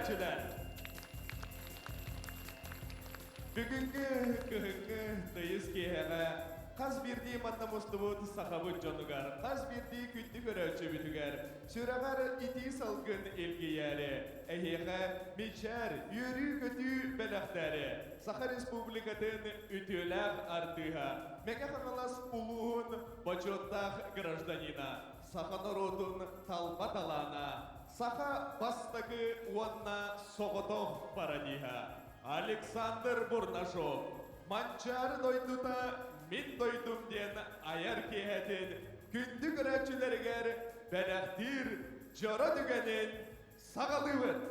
көрөөччүлэр! Бүгүҥҥү кыһыҥҥы тыйыс киэһэҕэ хас биирдии манна мустубут сахабыт дьонугар, хас биирдии күндү көрөөччүбүтүгэр сүрэҕэр итии салгын илгийээри, эһиэхэ мичээр, үөрүү-көтүү бэлэхтээри Саха Республикатын үтүөлээх артыыһа, Мэҥэ Хаҥалас улууһун бочуоттаах гражданина, саха норуотун талба талаана, саха бастакы уонна соҕотох пародиһа Александр Бурнашов «Манчаары дойдута мин дойдум» диэн айар киэһэтин күндү көрөөччүлэригэр бэлэхтиир дьоро түгэнин саҕалыыбыт!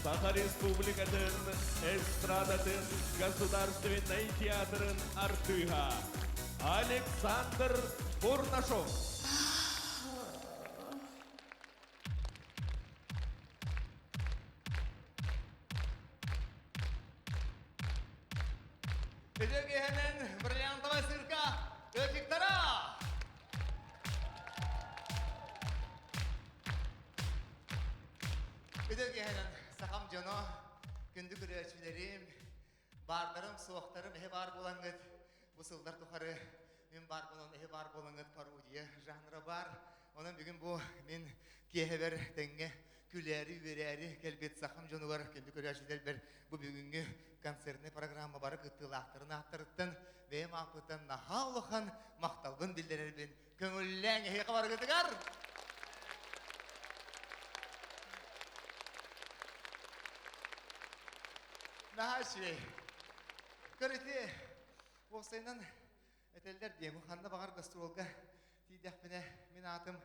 Саха Республикатын эстрадатын государственнай театрын артыыһа Александр Бурнашов. Үтүө киэһэнэн бриллиантовая сырка Виктора! Үтүө киэһэнэн сахам дьоно, күндү көрөөччүлэрим, баардарым, суохтарым эһи баар буолаҥҥыт бу сыллар тухары мин баар буолан эһи баар буолаҥҥыт пародия жанра баар. Онон бүгүн бу мин киэһэбэр тэҥҥэ күлээри-үөрээри кэлбит сахам дьонугар күндү көрөөччүлэрбэр бу бүгүҥҥү концертнай программа бары кыттыылаахтарын ааттарыттан бэйэм ааппыттан наһаа улахан махталбын биллэрэрбин көҥүллээҥ эһиэхэ барыгытыгар! Наһаа үчүгэй. Көр ити уопсайынан этэллэр дии, бу ханна баҕар гастролга тиийдэхпинэ мин аатым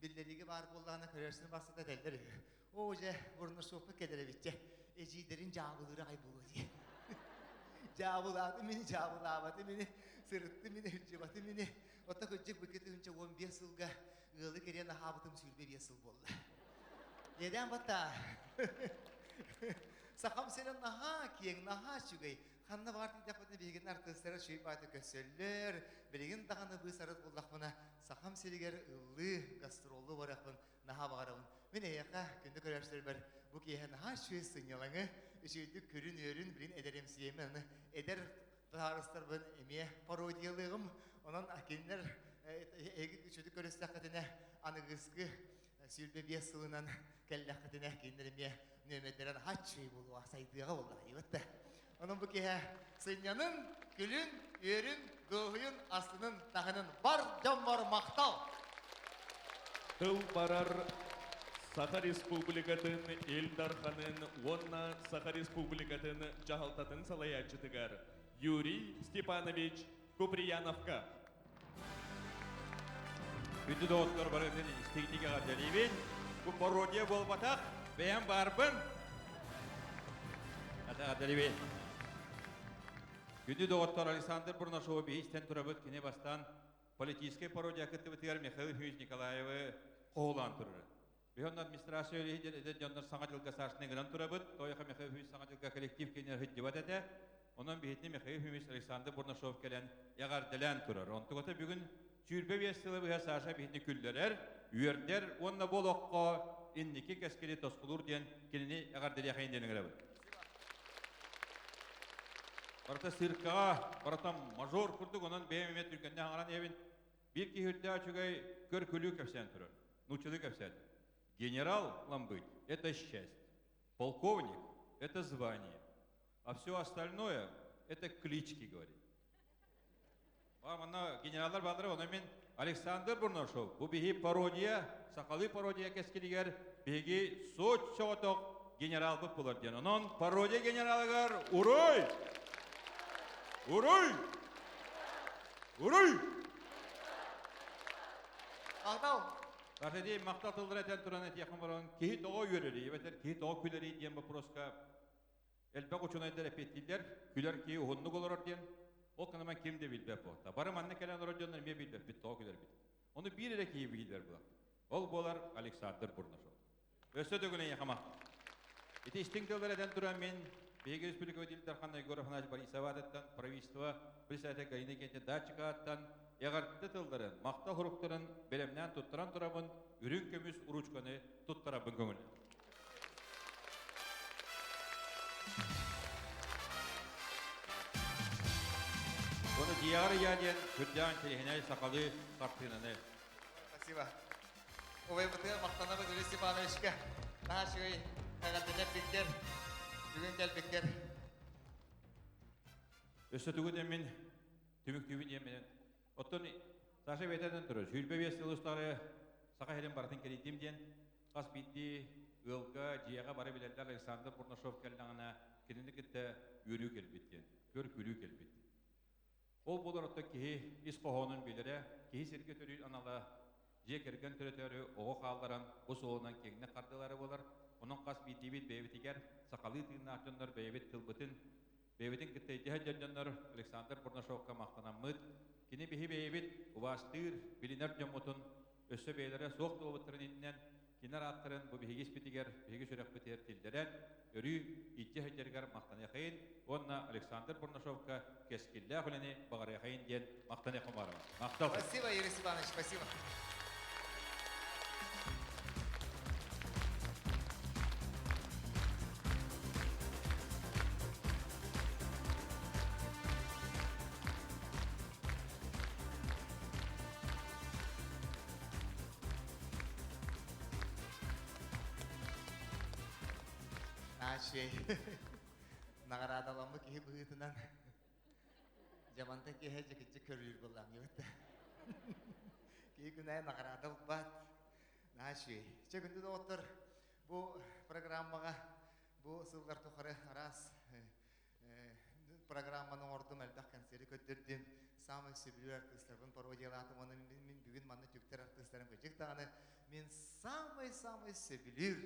биллэриигэ баар буоллаҕына көрөөччүнү барсата этэллэр үһү. Оо дьэ, Бурнашовка кэлэр эбит дьэ. Эдьиийдэрин дьаабылыыра аҕай буолуо дии. Дьаабылааты мини, дьаабылаабаты мини, сырытты мини, илдьибаты мини. Оттон кырдьык Мин аһаабытым 25 сыл буолла. Иэдээн батта. Сахам сирэ наһаа киэҥ, наһаа үчүгэй. Ханна баҕар тиийдэхпитинэ биһигин артыыстара үчүгэй баҕайытык көссөллөр. Билигин даҕаны быыс-арыт буллахпына, Сахам сиригэр ыллыы, гастроллуу барыахпын наһаа баҕарабын. Мин эйиэхэ, күндү көрөөччүлэрбэр, бу киэһэ наһаа үчүгэй сынньалаҥы, үчүгэйдик көрүн-үөрүн, билигин эдэр эмсийэммин, аны эдэр табаарыстарбын эмиэ пародиялыаҕым. Онон кинилэр эһиги үчүгэйдик көрүстэххитинэ, аныгыскы 25 сылынан кэллэххитинэ, кинилэр эмиэ нүөмэрдэрин хаччый буолуо, сайдыаҕа буоллаҕа диэбит. Онон бу киэһэ сынньанын, күлүн, үөрүн, дуоһуйун, астынын, таһынын бар дьоммор махтал! Тыл барар Саха Республикатын Ил Дарханын уонна Саха Республикатын дьаһалтатын салайааччытыгар Юрий Степанович Куприяновка. Күндү доҕоттор барытын истиҥник эҕэрдэлиибин. Бу пародия буолбатах, бэйэм баарбын. Эҕэрдэлиибин. Күндү доҕоттор Александр Бурнашову биһи истэн турабыт. Кини бастаан политическай пародия кыттыбытыгар Михаил Ефимович Николаевы хоһулаан турар. Биһи онно администрация үлэһит эдэр дьоннор саҥа дьылга саашны гынан турабыт. Тойоха Михаил Ефимович саҥа дьылга коллектив кинилэр сылдьыбат этэ. Онон биһитини Михаил Ефимович Александр Бурнашов кэлэн эҕэрдэлээн турар. Онтугата бүгүн 25 сылы быһа Саша биһитини күллэрэр, үөрдэр уонна бу олоххо инники кэскили тосхулуур диэн кинини эҕэрдэлиэхэйин диэн ыҥырабыт. Барыта циркаҕа, барыта мажор курдук, онон бэйэм эмиэ түргэнник аҥаран иһэбин. Биир киһи үрдээх үчүгэй көр-күлүү кэпсээн турар. Нууччалыы кэпсээн. Генерал быть – это счастье. Полковник – это звание. А все остальное – это клички, говорит. Манна генераллар бааллара, онон мин Александр Бурнашов, бу биһи пародия, сахалыы пародия кэскилигэр биһиги соччоҕотох генералбыт булар диэн. Онон пародия генералыгар уруй! Уруй! Уруй! Махтал! Арсений махтал тыллары этэн туран этиэххин баран киһи тоҕо үөрэрий эбэтэр киһи тоҕо күлэрий диэн боппуруоска элбэх учуонайдар эппиэттииллэр, күлэр киһи уһуннук олорор диэн. Ол гынан ким да билбэт буолта. Бары манна кэлэн олорор дьоннор эмиэ билбэппит, тоҕо күлэрбит. Ону биир эрэ киһи билэр буолар. Ол буолар Александр Бурнашов. Өссө төгүл эйиэхэ махтал. Ити истиҥ тыллар этэн туран мин биһиги республика Ил Дархан Егор Афанасьевич Борисова аатыттан, правительство председатель Галина Геннадьевна Датчика ааттан эҕэрдэ тылларын, махтал суруктарын бэлэмнээн туттаран турабын, үрүҥ көмүс ручканы туттарабын көҥүллээх. Оны дьиэҕэр ыйаа диэн сүрдээх интэриэһинэй сахалыы хартыынаны. Спасибо. Убайбытыгар махтанабыт Юрий Степановичка. Наһаа үчүгэй эҕэрдэлэппиккэр, бүгүн кэлбиккэр. Өссө тугу диэммин түмүктүүбүн диэмминэн. Оттон Саша бэйэтинэн турар. 25 сыл устары Саха сирин барытын кэрийдим диэн хас биирдии ыалга, дьиэҕэ бары билэллэр Александр Бурнашов кэллэҕинэ кинини кытта үөрүү кэлбит диэн, көр-күлүү кэлбит. Ол буолар оттон киһи ис хоһоонун билэрэ, киһи сиргэ төрүүр анала дьиэ кэргэн төрөтөөрү оҕо хаалларан бу суолунан киэҥник хардыылара буолар. Онон хас биирдиибит бэйэбитигэр сахалыы тыыннаах дьоннор бэйэбит тылбытын бэйэбитин кытта илдьэ дьоннор Александр Бурнашовка махтанаммыт, кини биһи бэйэбит убаастыыр, билинэр дьоммутун өссө бэйэлэрэ суох буолбуттарын иннинэн кинилэр ааттарын бу биһиги испитигэр, биһиги сүрэхпитигэр киллэрэн, өрүү илдьэ сылдьарыгар махтаныахайын уонна Александр Бурнашовка кэскиллээх үлэни баҕарыахайын диэн махтаныахпын баҕарабын. Махтал! Спасибо, Юрий Степанович, спасибо. Наачей. Наҕараадаламмыт киһи быһыытынан Дьаманта киэһэ дьэкиччи көрүүр буоллаам диэбит. Киһи күн аайы наҕараада ылбат. Наһаа үчүгэй. Чэ, күндү доҕоттор, бу программаҕа бу сыллар тухары араас программаны оҥордум, элбэх концерты көрдөрдүм. Саамай сөбүлүүр артыыстарбын пародиялаатым уонна мин бүгүн манна түктэр артыыстарым кырдьык даҕаны мин саамай-саамай сөбүлүүр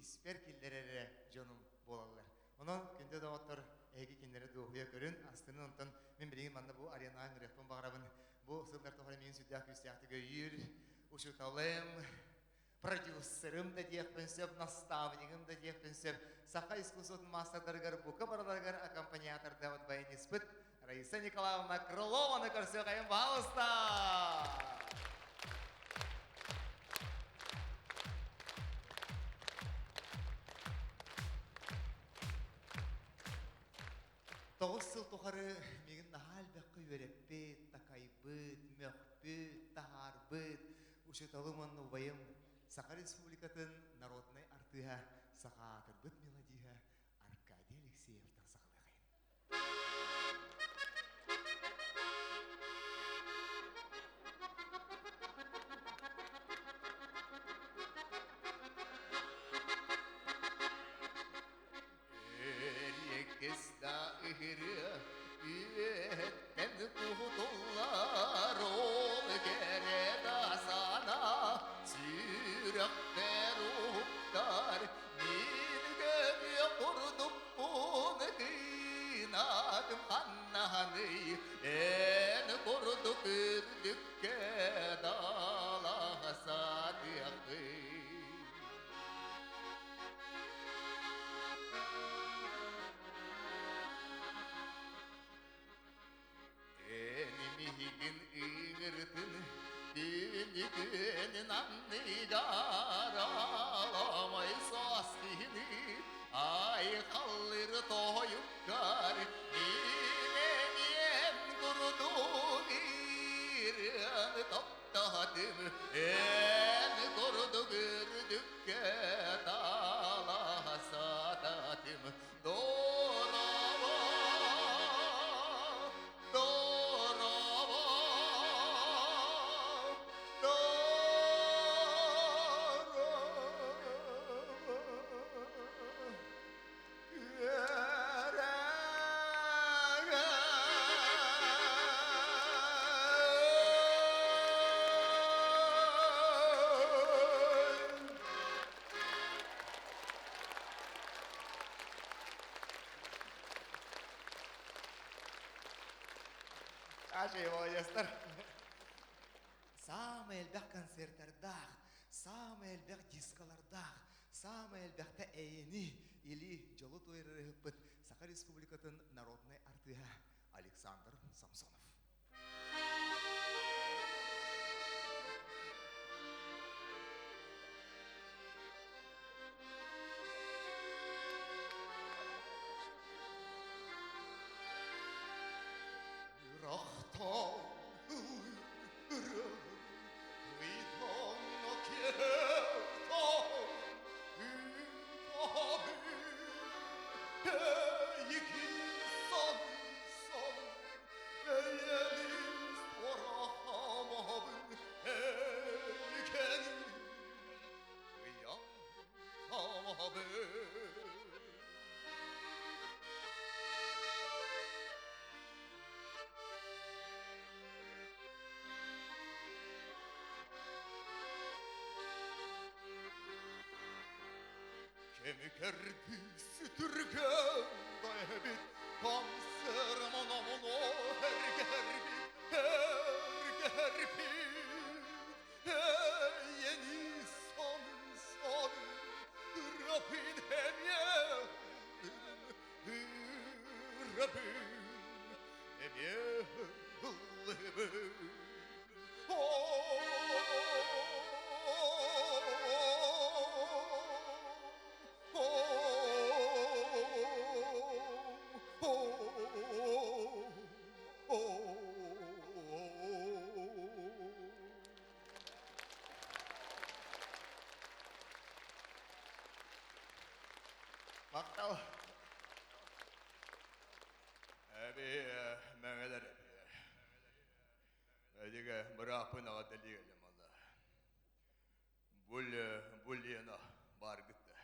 испэр киллэрэр эрэ дьонум буолаллар. Онон, күндү доҕоттор, эһиги кинилэри дуоһуйа көрүн, астынын, онтон мин билигин манна бу аренаҕа ыҥырыахпын баҕарабын. Бу сыллар тухары миигин сүрдээх күүстээхтик өйүүр, учууталым, продюсерым да диэхпин сөп, наставнигым да диэхпин сөп. Саха искусствотын маастардарыгар бука барыларыгар аккомпаниатордаабыт баяниспыт Раиса Николаевна Крылованы көрсүөхэйин, пожалуйста! Тоҕус сыл тухары миигин наһаа элбэххэ үөрэппит, такайбыт, мөхпүт, таһаарбыт учууталым уонна убайым Саха Республикатын народнай артыыһа, саха аатырбыт мелодиһа Аркадий Алексеевтан саҕалыахайын. Эриэккэс да ыһырыа үөһэттэн куһутуллар ол кэрэ да санаа сүрэхпэр уһуктар мин көмүө курдукпун кыынатым ханнаһаный эн курдук үрдүккэ далаһасатыахпый. Энимиһигин ыҥыртын күнү-күнүн анныгар аламай суос киһини айхаллыр тоһуйуккар мин эмиэм курдук ырыаны таптаатым эн курдук үрдүккэ талаһасататым. Дорова, дорова, дорова. Ажай молодецтар. Самый элбэх концерттардаах, самый элбэх дискалардаах, самый элбэхтэ эйэни или дьолу туойрыһыппыт Саха Республикатын народнай артыыһа Александр Самсонов. Кэмикэрди сүтүргэн эбит Хамсырмономуно эргэрбит эргэрбит Эйени сон сон ырапын эмиэ ырапын эмиэ ыллыбын. Мактал. Эби мэҥэлэр эби. Эдиге бырааппын аҕа дэлигэлим ала. Бул буллена баргытта.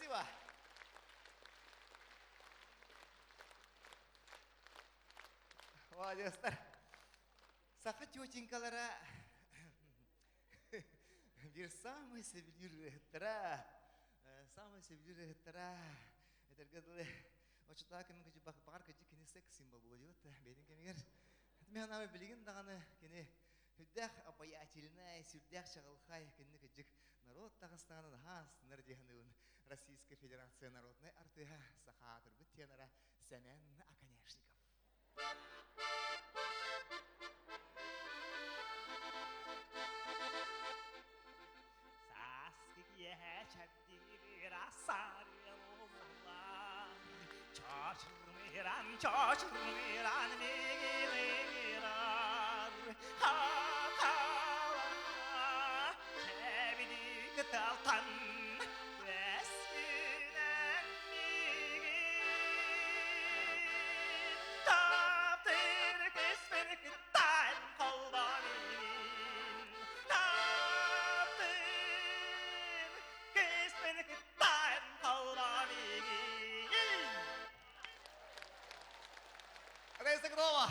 Спасибо. Молодецтар. Саха тетенькалара биир самый сөбүлүүр ыһыттара, самый сөбүлүүр ыһыттара этэргэ дылы оччотооҕу кэмҥэ баҕар кыдьык кини секс символ буолуо диэбит бэйэтин кэмигэр. Мен анаабы билигин даҕаны кини сүрдээх обаятельнай, сүрдээх чаҕылхай, кинини кыдьык народ таҕыстаҕына наһаа астынар дии саныыбын. Российская Федерация народнай артыыһа, саха аатырбыт тенора Сэмэн Оконешников. Сааскы киэһэ чэбдигирэ сарыаллан, чочурмиран, чочурмиран мигилирар. Хахалана чэбдик талтан Бэсинэн мигин таптыр кыспын кыттан холбонин таптыр кыспын кыттан холбонин. Раиса Грова!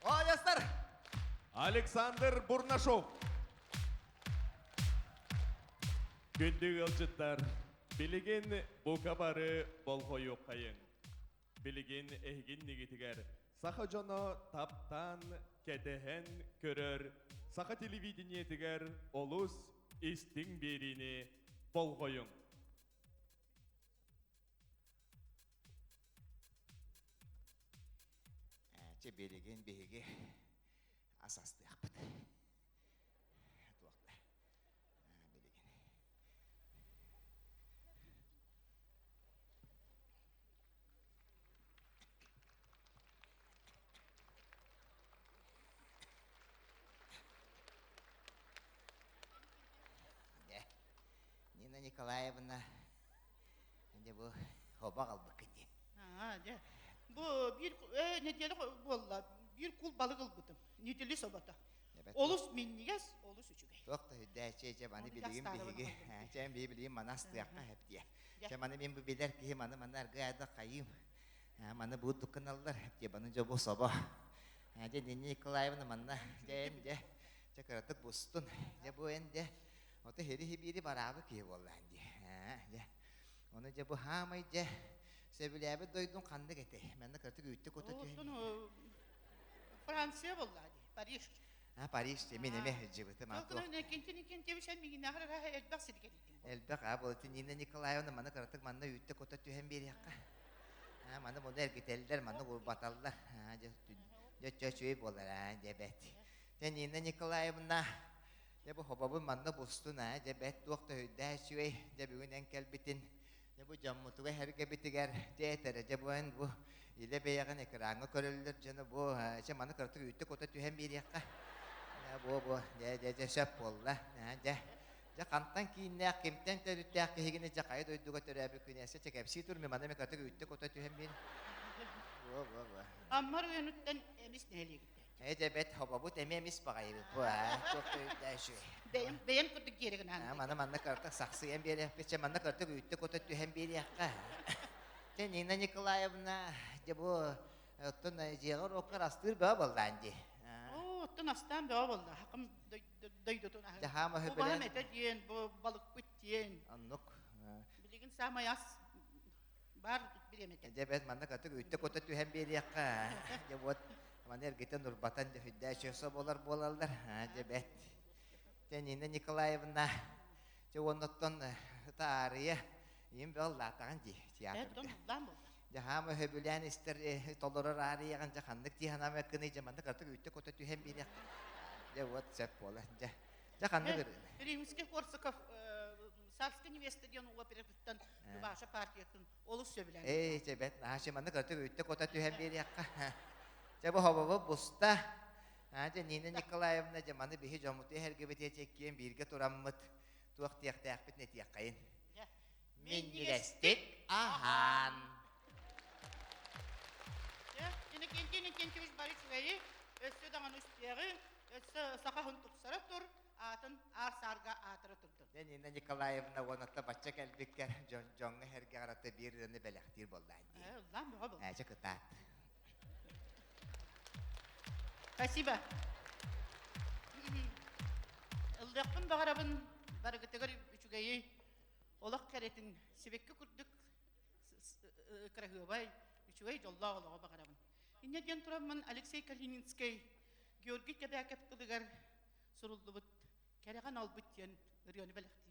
Молодецтар! Александр Бурнашов. Күндү ыалдьыттар, билигин бука бары болҕойуоххайыҥ. Билигин эһигин нигитигэр саха дьоно таптаан, кэтэһэн көрөр саха телевидениетигэр олус истиҥ биэриини болҕойуҥ. Чэ, билигин биһиги ас астыахпыт. Туох да билигин. Нина Николаевна, Дьэ бу оба аҕалбыккын дии. Аа, дьэ. Бу биир нэдиэлэ буолла. Биир кул балык ылбытым. Нитили собото. Олус минньигэс, олус үчүгэй. Туох да үрдээччи дьэ маны билигин биһиги чэ би билигин маны астыахха хэп диэ. Чэ маны мин бу билэр киһи маны маны аргыайда хайыым. Маны буурдук гыналлар дьэ маны дьэ бу собо. Дьэ Нина Николаевна манна дьэ эн дьэ чэ кыратык бустун. Дьэ бу эн дьэ Ото хири-хибири бараабы киһи буоллаан дии. Дьэ. Ону дьэ бу хаамай дьэ сөбүлээбит дойдуҥ ханнык этэй? Манна кыратык үүттүк кута түһэн. Франция буоллаа дии, Париж. А, Париж дии, мин эмэ сылдьыбытым. Элбэх сиргэ Элбэх, а, бұл Нина Николаевна маны кыратык манна үүттэ кута түһэн биэриэххэ. А, маны мұны эргитэллэр, маны урбаталлар. А, дьэ, дьэ, үчүгэй буолар, а, дьэ, бэт. Дьэ, Нина Николаевна, Дьэ бу хобобун манна бустун аа, дьэ бэт туох да өйдөөх үчүгэй, дьэ бүгүн эн кэлбитин, дьэ бу дьоммутугар эргэбитигэр, дьэ этэрэ, дьэ бу эн бу илэ бэйэҕин экраҥҥа көрөллөр дьоно бу, дьэ маны кыратык үүттэ кута түһэн биэриэххэ. Дьэ бу бу, дьэ дьэ дьэ сөп буолла, дьэ дьэ хантан кииннээх, кимтэн төрүттээх киһигини дьэ хайа дойдуга төрөөбүт күнээсэ чэ кэпсии тур, мин маны кыратык үүттэ кута түһэн биэр. Бу бу бу. Аммар үйөнүттэн эмис нэһилиэгиттэн. Ээ бэт хобобут эмиэ эмис баҕайыбыт бу аа туох да өйдөөшү. Бэйэм бэйэм курдук диэри гынан. Маны манна кыртык сахсыйан биэриэхпит, чэ манна кыртык үүттэ кута түһэн биэриэххэ. Чэ Нина Николаевна, дьэ бу оттон дьиэҕэр оккор астыыр бөҕө буоллаан дии. Оо, оттон астаан бөҕө буолла. Хакым дойдутун аһы. Дьаһаама Убаһам этэ диэн, бу балыкпыт диэн. Оннук. Билигин саамай ас бар бириэмэтэ. Дьэ бэт манна кыртык үүттэ кута түһэн биэриэххэ. Дьэ вот Маны эргитэн урбатан дьэ чөсө буолар буолаллар. Дьэ бэт. Дьэ Нина Николаевна дьэ уоннаттан таарыйа ийэм бөҕө дии театрга. Дьэ хаама өһөбүлээн истэр толорор аарыйаҕын дьэ ханнык дии санаама кыный дьэ маннык артык үүттэ кута түһэн биэриэх. Дьэ вот сөп буолар. Дьэ дьэ ханнык ырыаны. Римский Корсаков Царская невеста диэн оператыттан Любаша партиятын олус сөбүлээн. Ээ, чэ бэт, наһаа маннык артык үүттэ кута түһэн биэриэххэ. Чэ бу хобобу буста. Аа, дьэ Нина Николаевна, дьэ маны биһи дьоммуту эһэргэбит киэн бииргэ тураммыт туох диэхтээхпит нэтиэххэйин. Минньигэстик аһаан. Иннокентий Иннокентьевич бары үчүгэйи, өссө даҕаны үстүөҕү, өссө саха тупсара тур. Нина Николаевна уонна бачча кэлбиккэр дьоҥҥо сэргэҕэр ата биир ырыаны бэлэхтиир буоллаан дии. Ыллаан бөҕө буолла. Ээчэ кытаат. Спасибо. Ыллыахпын баҕарабын барыгытыгар үчүгэйи олох кэрэтин сибэкки курдук кыраһыабай үчүгэй дьоллоох олоҕу баҕарабын. Инньэ диэн тураммын Алексей Калининскай Георгий Кэбээкэп тылыгар суруллубут Кэрэҕэн албыт диэн ырыаны бэлэхтиибин.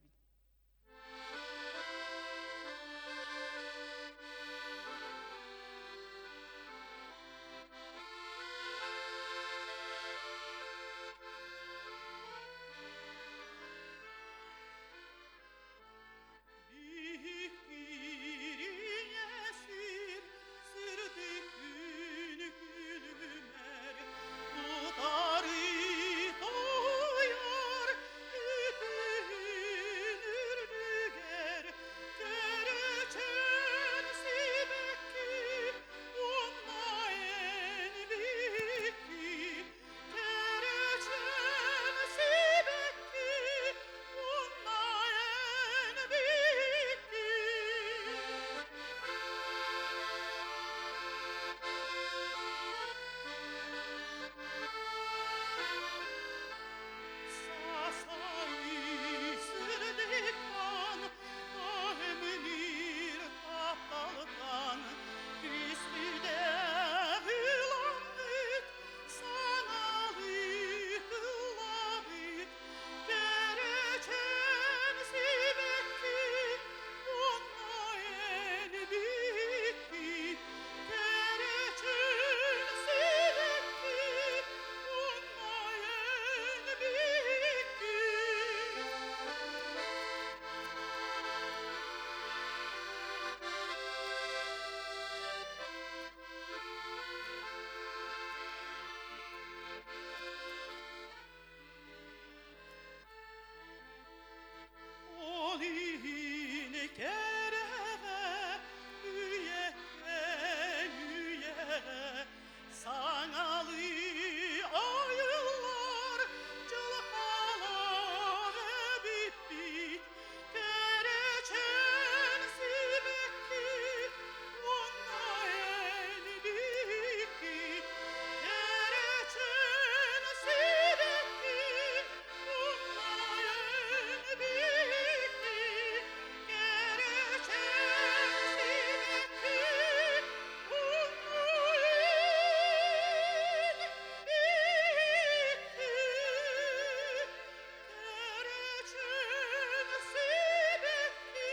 Ол иһин кэрэҕэ үйэттэн үйэҕэ саҥалыы айыллар дьылҕалаах эбиппит кэрэчээн сибэкки уонна эн биһикки кэрэчээн сибэкки уонна эн биһикки кэрэчээн сибэкки уонна эн биһикки кэрэчээн сибэкки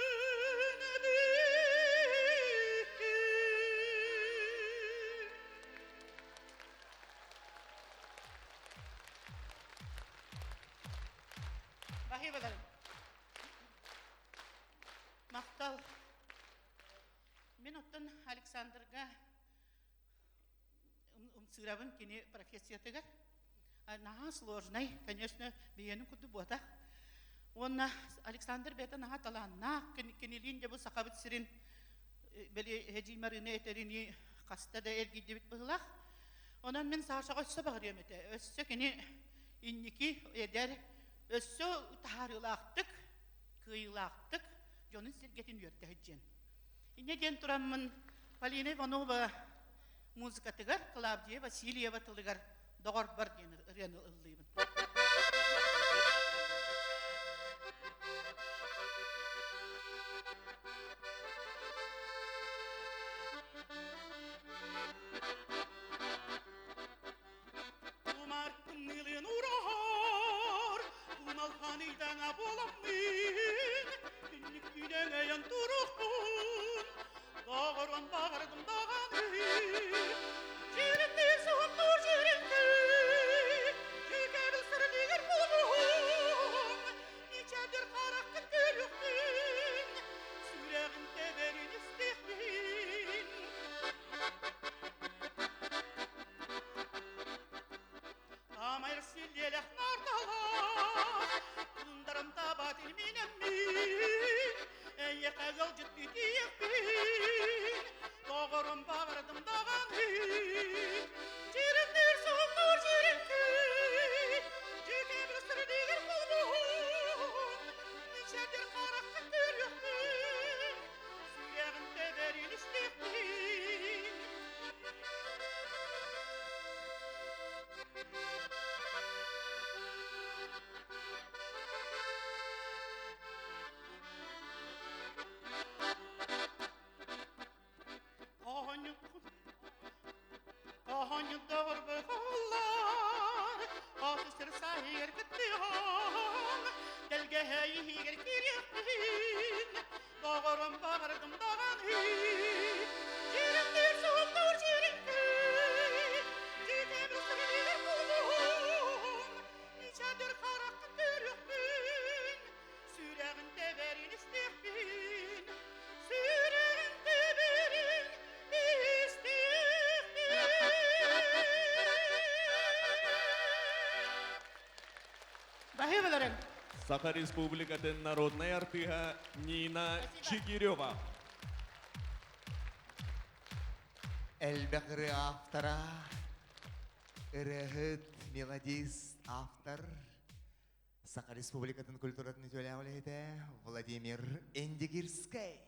уонна эн биһикки. Баһыыбаларым. Махтал. Мин оттон Александрга ымсыырабын кини профессиятыгар. Наһаа сложный, конечно, биһиэнин курдук буотах. Уонна Александр бэйэтэ наһаа талааннаах, кинилиин дьэ бу Сахабыт сирин били Эдьиий Марыына этэринии хаста да эргийдибит быһыылаах. Онон мин Сашаҕа өссө баҕарыам этэ. Өссө кини инники эдэр, өссө таһаарыылаахтык, кыайыылаахтык дьонун сиргэтин үөрдэ сылдьыан. Инньэ диэн тураммын Полина Иванова музыкатыгар Клавдия Васильева тылыгар «Доҕорбор» диэн ырыаны ыллыыбын. Тумар тымныылыын ураһар, туналхан ыйдаҥа буоламмын, түннүк күүдэҥэйэн турукпун, доҕорун баҕардым даҕаны. Дьиримнии суһумнуур дьиримнии, дьүкэбил сырдык. Оонньуурбар От сир саһыгар кыттыһан, Тэлгэһэ иһигэр киириэхпин, Доҕорум баҕардым даҕаны, Дьиримниир суһумнуур дьириҥкэй, Дьитэбил сыгыныгар кулуһун, Мичээрдир хараххын көрүөхпүн, Сүрэҕин тэбэрин истиэхпин, Сүрэҕин тэбэрин истиэхпин. Баһыыбаларыҥ. Саха Республикатын народнай артыыһа Нина Чигирева. Элбэх ырыа автора, ырыаһыт, мелодист, автор, Саха Республикатын культуратын үтүөлээх үлэһитэ Владимир Индигирскэй.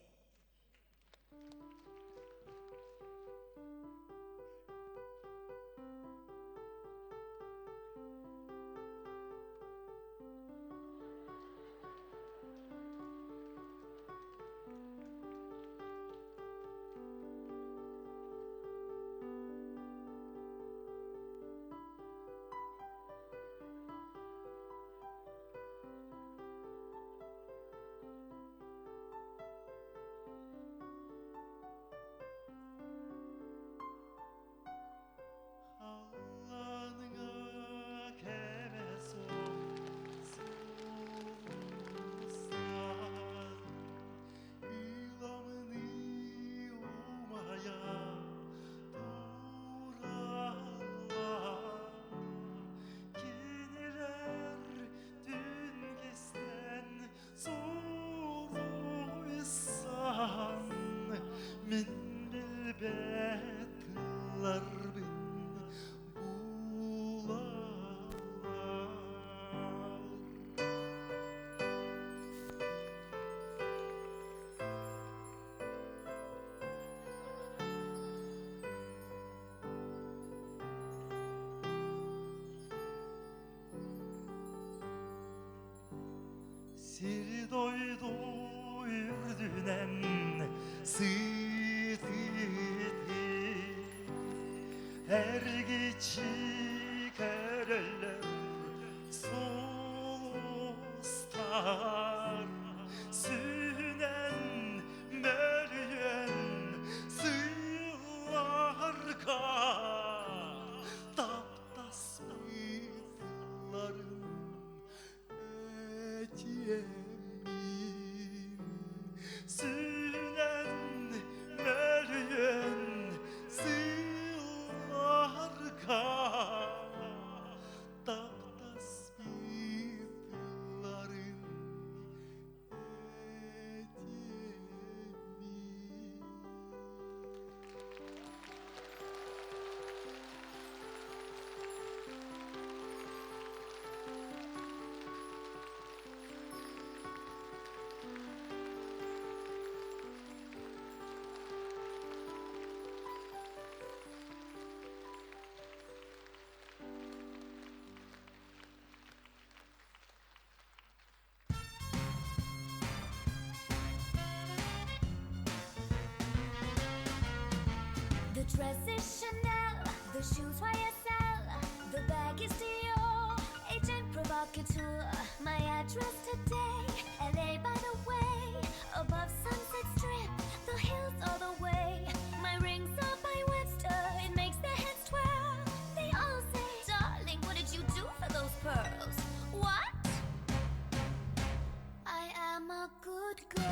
Халлааныҥа кэмэ суох сулустар ыламныы умайа тураллар. Кинилэр түн суруйсан мин билбэт тылларбын булаллар. Сир дойду үрдүнэн сытыты эргиччи көрөллөр сулустар сүүнэн мөлүйүөн сылларга таптаспыт этиэммин сүүнэн мөлүйүөн сылларга таптаспыт тылларын этиэммин. The dress is Chanel, the shoes YSL, the bag is Dior, agent provocateur. My address today, LA by the way, above Sunset Strip, the hills all the way. My rings are by Webster, it makes their heads twirl. They all say, darling, what did you do for those pearls? What? I am a good girl.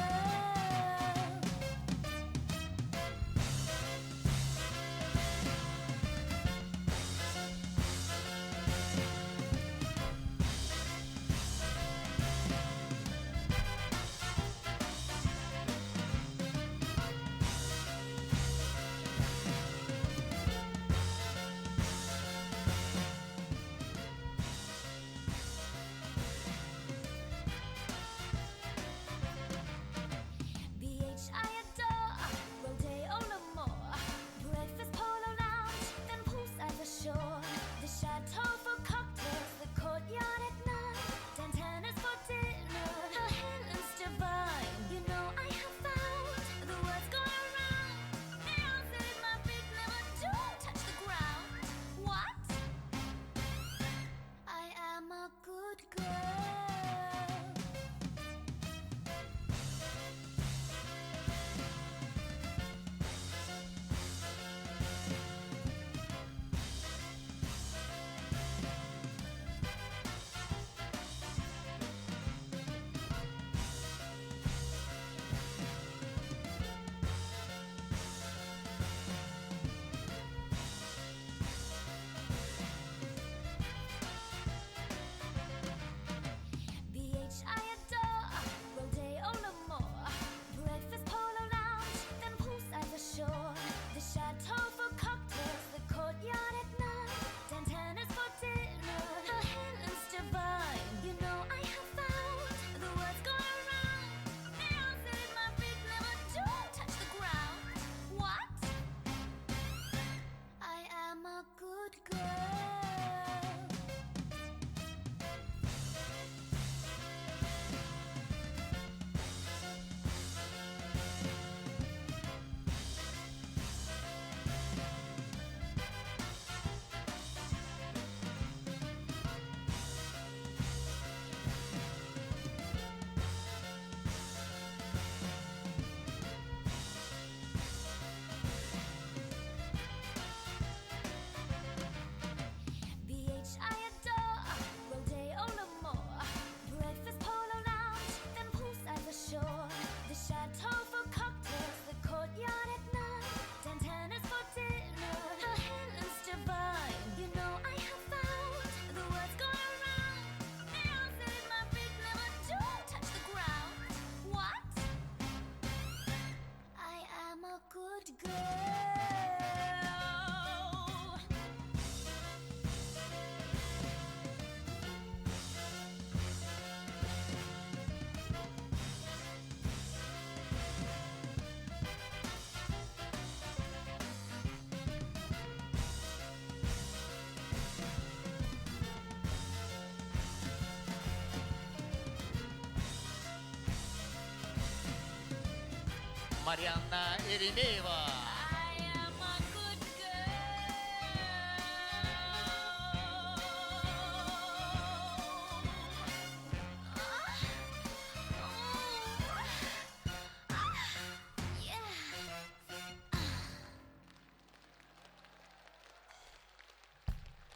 Марианна Еремеева.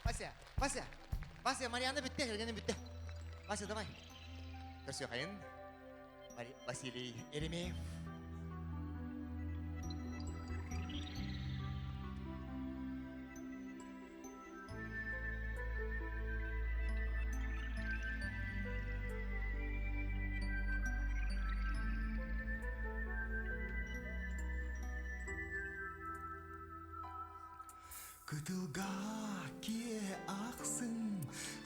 Вася, Вася, Вася, Марианна бүттэ, кэргэним бүттэ. Вася, давай. Көрсүөхайын. Василий Еремеев. Кытылга киэ ахсын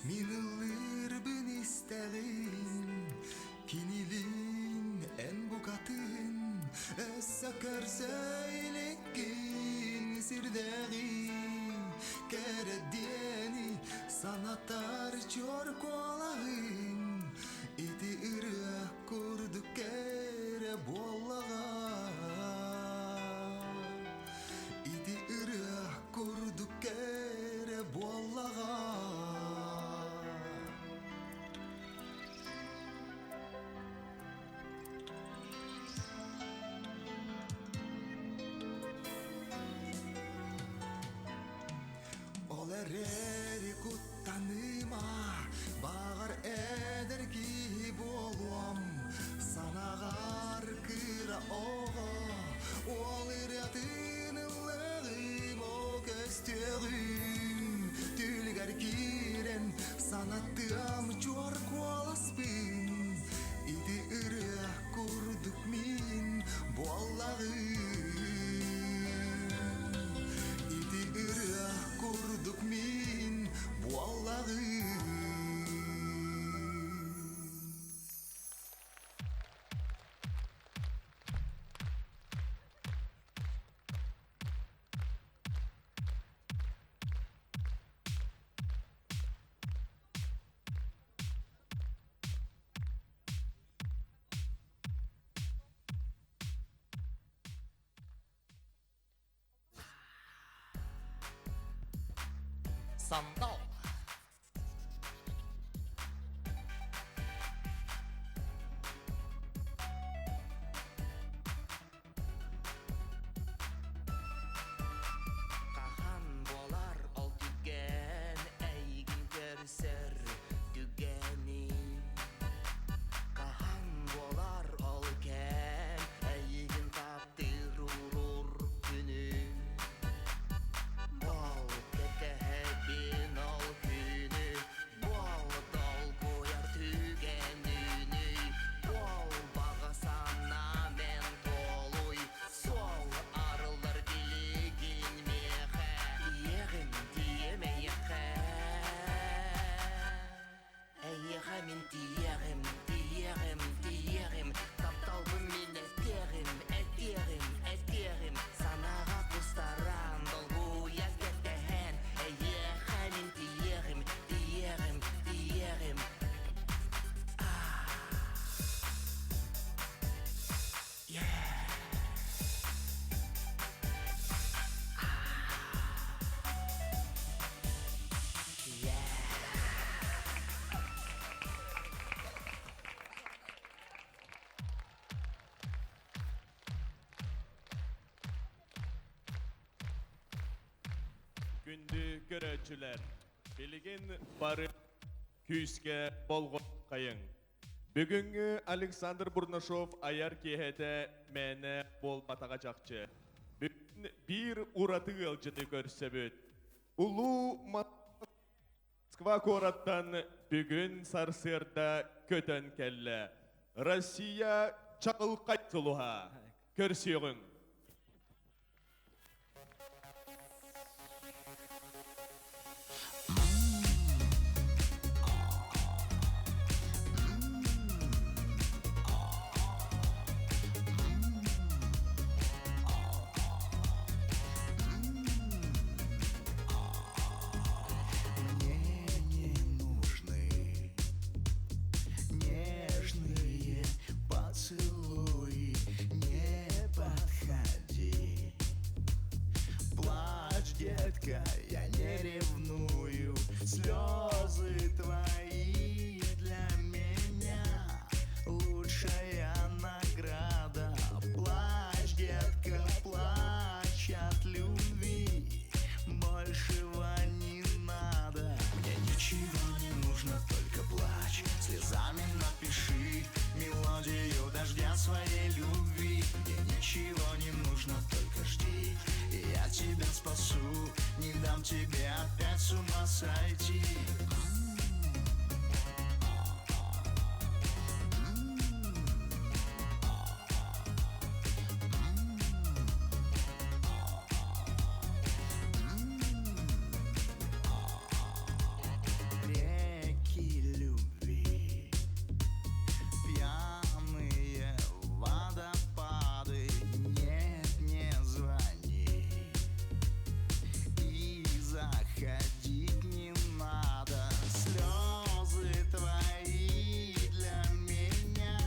мин ыллыырбын истэҕин Кинилин эн букатын өссө көрсө иликкин сирдээҕи кэрэ диэни санатар чуор куолаһын ити ырыа курдук кэрэ буоллаҕа Ити ырыа курдук кэрэ буоллаҕа. Ол эрээри куттаныма, баҕар эдэр киһи буолуом, санаҕар кыра оҕо, уол ырыатын ыллыҕым, ол көстүөҕүм, түлүгэр киирэн санаттыам чуор куоласпын, ити ырыа курдук мин буоллаҕым. Ити ырыа курдук мин буоллаҕым. Сандал. Хаһан буолар ол түгэн эйигин көрсөр түгэний Хаһан буолар ол кэм эйигин таптыыр уруур күнүм Ол кэтэһэбин ол күнү Бол долгуйар түгэнүнүй Бол баҕа санаам туолуй Суол арыллар билигин миэхэ Тиийэҕин тиийэм эйиэхэ Эйиэхэ мин тиийэҕим, тиийэҕим, тиийэҕим Тапталбын мин этиэҕим, этиэҕим, этиэҕим Санааҕа кустаран, долгуйа кэтэһэн Эйиэхэ мин тиийэҕим, тиийэҕим, тиийэҕим Күндү көрөөччүлэр, билигин бары күүскэ болҕойуҥ. Бүгүҥҥү Александр Бурнашов айар киэһэтэ мээнэ буолбатаҕа чахчы. Бүгүн биир ураты ыалдьыты көрсөбүт. Улуу Москва куораттан бүгүн сарсыарда көтөн кэллэ. Россия чаҕылхай сулуһа. Көрсүөҕүҥ. Мне не нужны нежные поцелуи, не по. детка, я не ревную. Слезы твои для меня лучшая награда. Плачь, детка, плачь от любви, большего не надо. Мне ничего не нужно, только плачь. Слезами напиши мелодию дождя своей любви. Мне ничего не нужно, только жди, и я тебя спасу, не дам тебе опять с ума сойти. Реки любви, пьяные водопады, нет, не звони и заходить не надо. Слезы твои для меня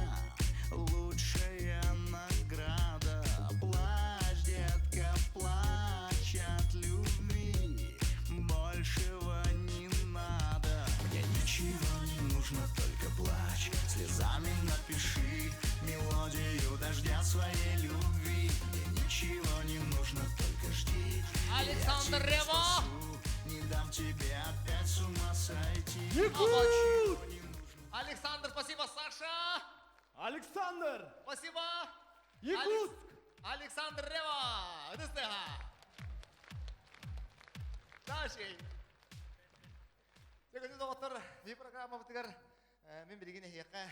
лучшая награда. Плачь, детка, плачь от любви, большего не надо. Мне ничего не нужно, только плачь. Слезами напиши мелодию дождя своей любви. Мне ничего не нужно, только жди, и я Александр тебя Рева! спасу, не дам тебе опять с ума сойти. Якут! Александр, спасибо, Саша! Александр! Спасибо! Якутск! Александр Рева! Ыныстыга! Дальше. Күндү доҕоттор, бу программабытыгар мин билигин эһиэхэ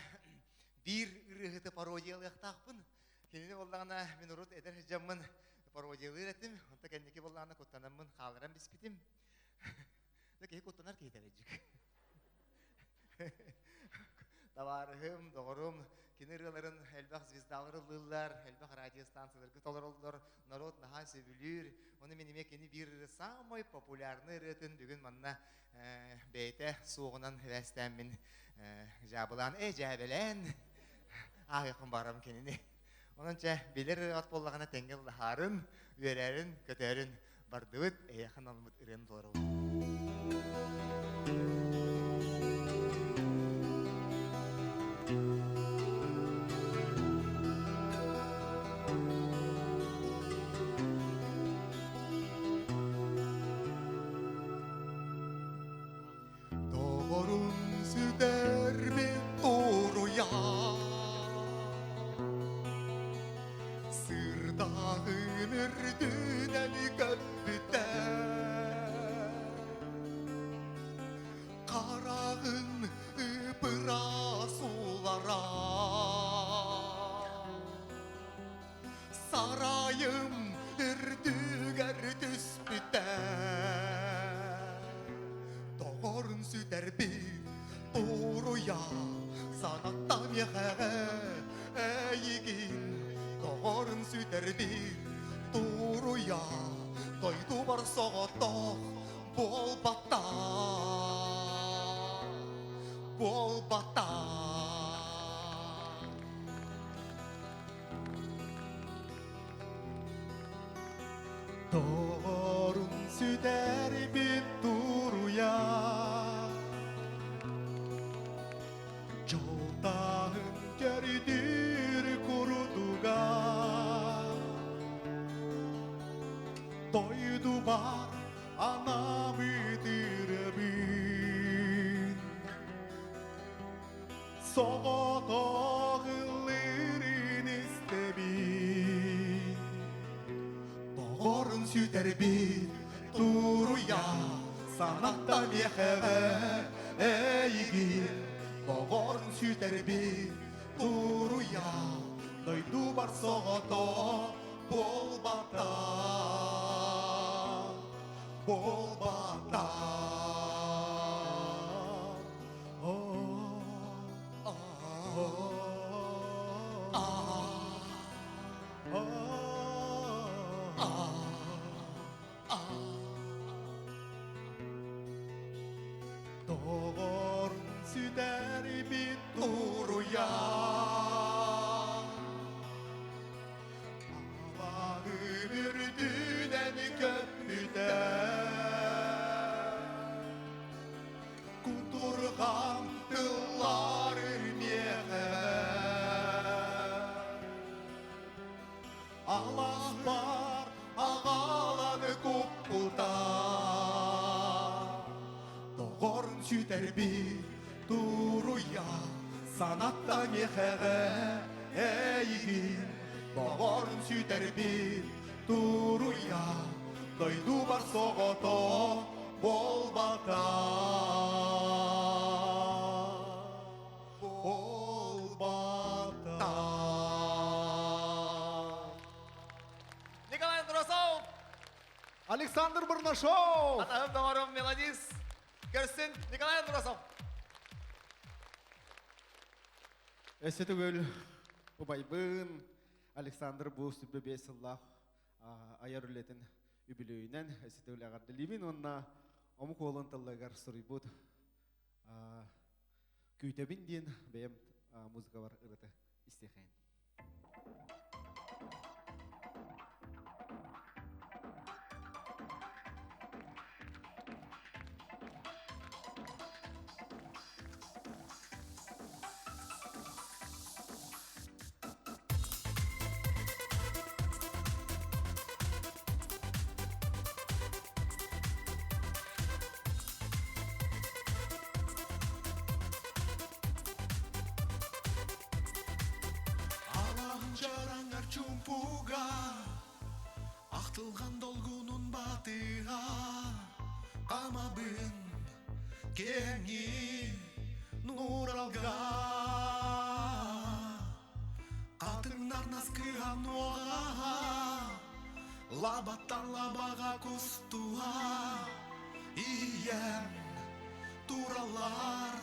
биир ырыаһыты пародиялыахтаахпын. Кинини буоллаҕына мин урут эдэр сылдьаммын пародиялыыр этим. Онто кэнники буоллаҕына куттанаммын хаалларан биспитим. Киһи куттанар киһи тэрэдьик. Табаарыһым, доҕорум, кини ырыаларын элбэх звездалар ыллыыллар, элбэх радиостанцияларга толороллор, народ наһаа сөбүлүүр. Ону мин эмиэ кини биир самый популярный ырыатын бүгүн манна бэйэтэ суоҕунан сибээстээммин дьаабылаан, э дьээбэлээн ааһыахпын баҕарабын кинини. Онон чэ, билэр ырыаҕыт буоллаҕына тэҥҥэ ыллаһаарын, үөрээрин, көтөөрүн бардыбыт, эйиэхэ аналбыт ырыаны толоробут. Доҕорун сүтэрбит туруйа Сырдаҕын үрдүнэн көппүтэ Хараҕын ып-ыраас уулара Сарайым үрдүгэр түспүтэ Доҕорун сүтэрбит туруйа Санатта миэхэҕэ эйигин Доҕорун сүтэрбит туруйа Дойдубар соҕотох буолбата буолбата Доҕорун сүтэрбит туруйа Дьолтааһын кэрдиир курдуга Дойдубар анаабыт ырыабын Соҕотох ыллыырын истэбин Доҕорун сүтэрбит туруйа Санатта миэхэҕэ эйигин Доҕорун сүтэрбит туруйа Дойдубар соҕотох буолбата буолбата Доҕорун сүтэрбит туруйа Абаҕым үрдүнэн көппүтэ. Туппута Доҕорун сүтэрбит туруйа Санатта миэхэҕэ эйигин Доҕорун сүтэрбит туруйа Дойдубар соҕотох буолбата Буолбата Николай Андросов! Александр Бурнашов! Атаһым доҕорум мелодист көрсүн Николай Андросов! Өссө төгүл убайбын Александр бу сүрбэ биэс сыллаах айар үлэтин үбүлүөйүнэн өссө төгүл эҕэрдэлиибин уонна омук уолун тылларыгар суруйбут Күүтэбин диэн бэйэм музыкабар ырыта истиэхэйин. Алаһын чараҥар чуумпуга Ахтылҕан долгунун батыһа Амабын кэҥи нууралга Хатыҥнар наскыһа нуоҕаһа Лабаттан лабаҕа кустуһа Ийэм тураллар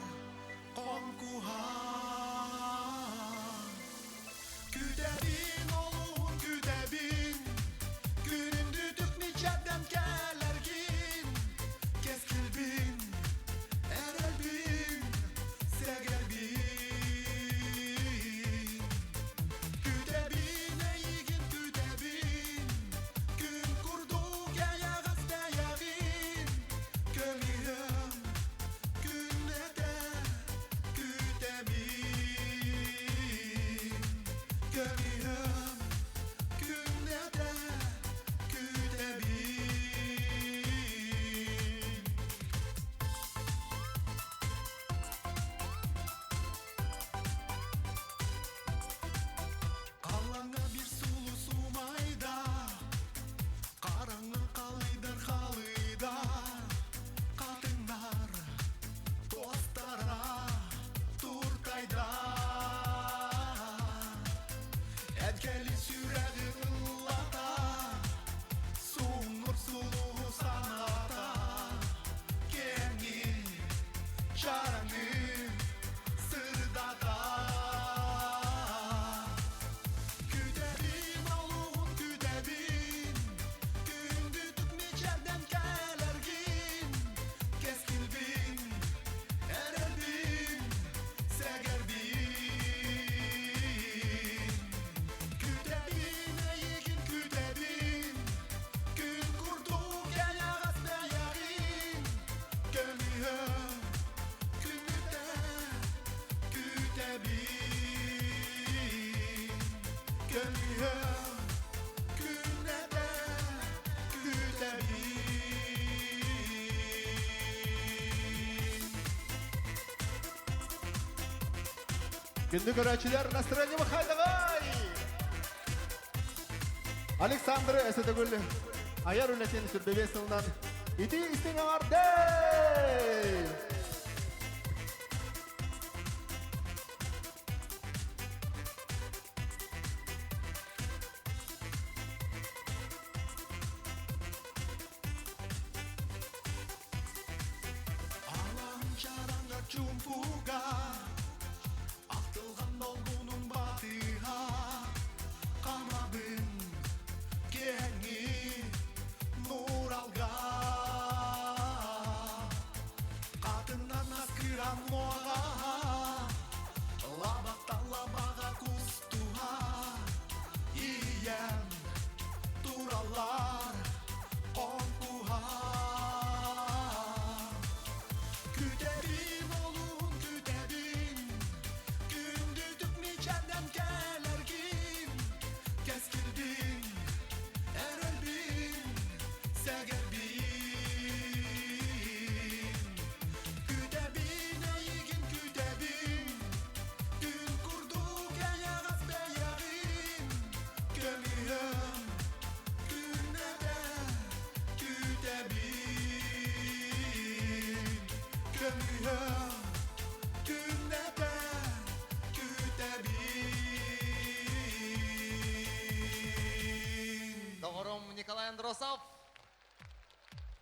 хоҥкуһа Күтэбин олуһун күтэбин Күнүндүтүк мичэрдэн кэлэргин Кэскилбин, эрэлбин, сэгэрбин Күтэбин эйигин күтэбин Күн курдук эйэҕэс бэйэҕин Көмүһүм күннэтэ күтэбин Көмүһүм күннэтэ күтэбин Халлаҥҥа биир сулус умайда, хараҥа халыйдар халыйда, хатыҥнар туостара туртайда. Эдгэли сүрэҕин ыллата, суҥнур сулуһу саната, кэҥи чараҥы сырдата. Күтэбин олуһун күтэбин, күндүтүк мичээрдэн кэлэргин, кэскилбин, эрэлбин, сэгэрбин. Күтэбин эйигин күтэбин, күн курдук эйэҕэс бэйэҕин, көмүһүм күнүтэ күтэбин. Көмүһүм күннэтэ күтэбин. Күндү көрөөччүлэр настроение хайдаҕай! Александр Эсетөгүл айар үлэтин сүрбэбиэс сылынан ити истиҥ эҕэрдэ! Алаһын чараҥар чуумпуга Ахтылҕан долгунун батыһа Хамабын киэҥи нууралга Хатыҥнар наскыыран муоҕаһа Лабаттан лабаҕа кустуһа Ийэм тураллар хоҥкуһа Күтэбин олуһун күтэбин.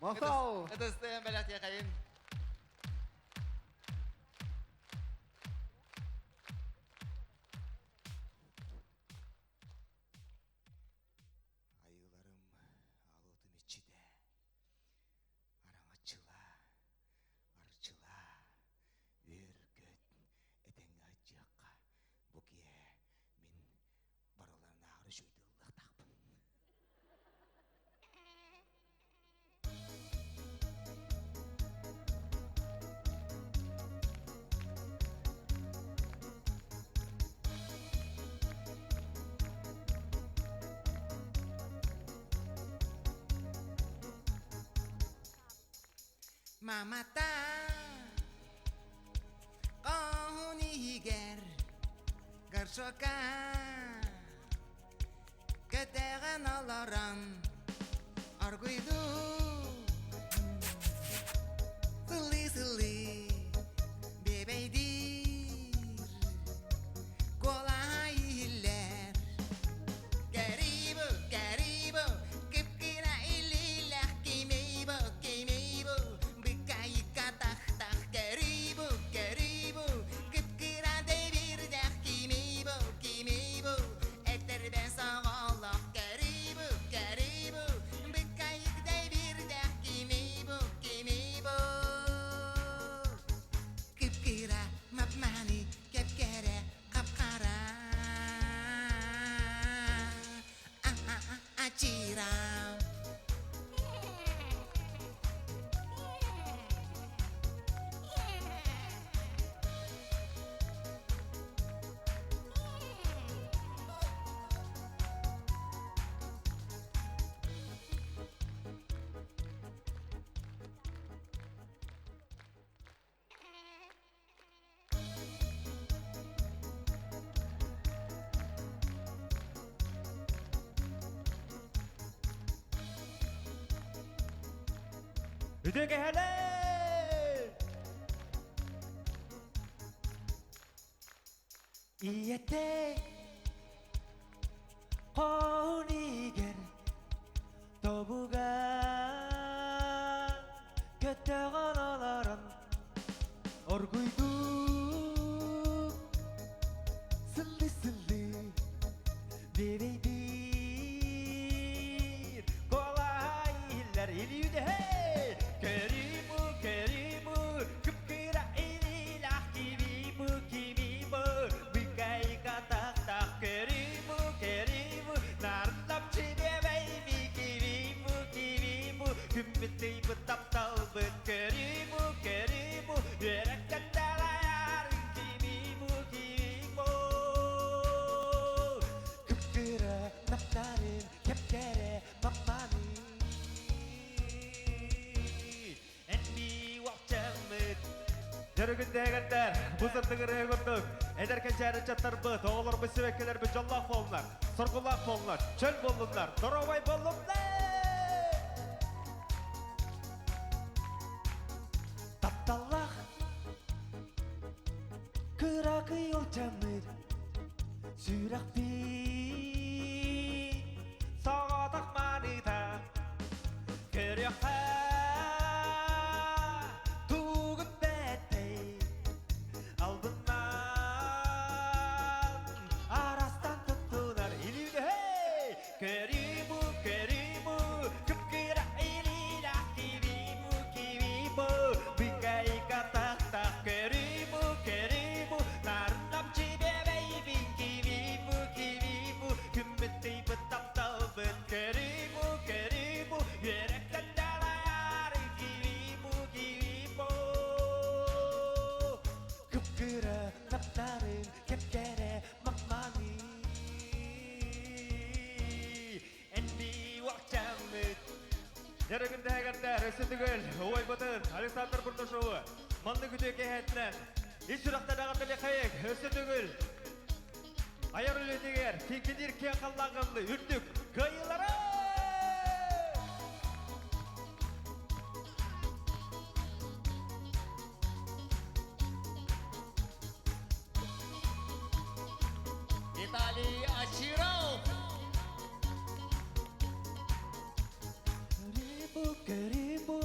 Махтал! Ытыстыйан бэлэхтиэхэйин. Айыыларым аалуотум иччитэ, араҥаччылаа, арчылаа, үөр-көт, этэҥҥэ сылдьыахха, бу киэһэ мин барыларынааҕар үчүгэйдик ыллыахтаахпын. Мамата хоһун иһигэр горшокка кэтэҕин олорон оргуйдуу сыллыы-сыллыы биэбэйдиир куолаһа иһиллэр Кэрибу, кэрибу, кып-кыра илиилээх кимибу, кимибу, быкайка тах-тах кэрибу, кэрибу, кып-кыра дэбирдээх кимибу, кимибу, этэрбэс оҕолох кэрибу, кэрибу, быкайык дэбирдээх кимибу, кимибу. Кып-кыра мап-маны кэп-кэрэ хап-хара ачыыра. Үтүө кэһэлэй! Ийэтэ хоһун иһигэр тобуга көтөҕөн олорон оргуйдуу сыллыы-сыллыы биэбэйдиир куолаһа иһиллэр илиүдэһэ Кериму, кериму, кыпкыра илилах кимиму, кимиму, быкайка тахтах кериму, кериму, нарлап чибебейми, кимиму, кимиму, күммүт тапталбыт кериму, кериму, үөрэккетталайарын кимиму, кимиму. Кыпкыра наптарын кепкере мапманы Дөрүгүндээгэрдэр, бу сырдыгырыа курдук, эдэр кэнчээри ыччаттарбыт, оҕолорбут сибэккилэрбит дьоллоох буоллунар, соргулаах буоллунар, чөл буоллуннар, доруобай буоллуннар! Тапталлаах кыракый ылдьаммыт сүрэхпит соҕотох маныта көрүөххэ тугут бэтэй албыннаан арастан туттунар илүүнэ Керибу, керибу, кыпкыра илила, кивибу, кивибу, бикайка тахта, керибу, керибу, нардам чибе бейби, кивибу, кивибу, күммүттейбі тапталбыт, керибу, керибу, yerектен далаяр, кивибу, кивибу. Кыпкыра таптарын, кепкере мапманы. Дөрүгүндээгэрдэр, өссө төгүл убайбытын Александр Бурнашовы маннык үтүө киэһэтинэн ис сүрэхтэн эҕэрдэлиэххэйиҥ, өссө төгүл айар үлэтигэр киҥкиниир киэҥ халлааҥҥа үрдүк кыайыылары! Виталий Очиров! Көрибу, көрибу,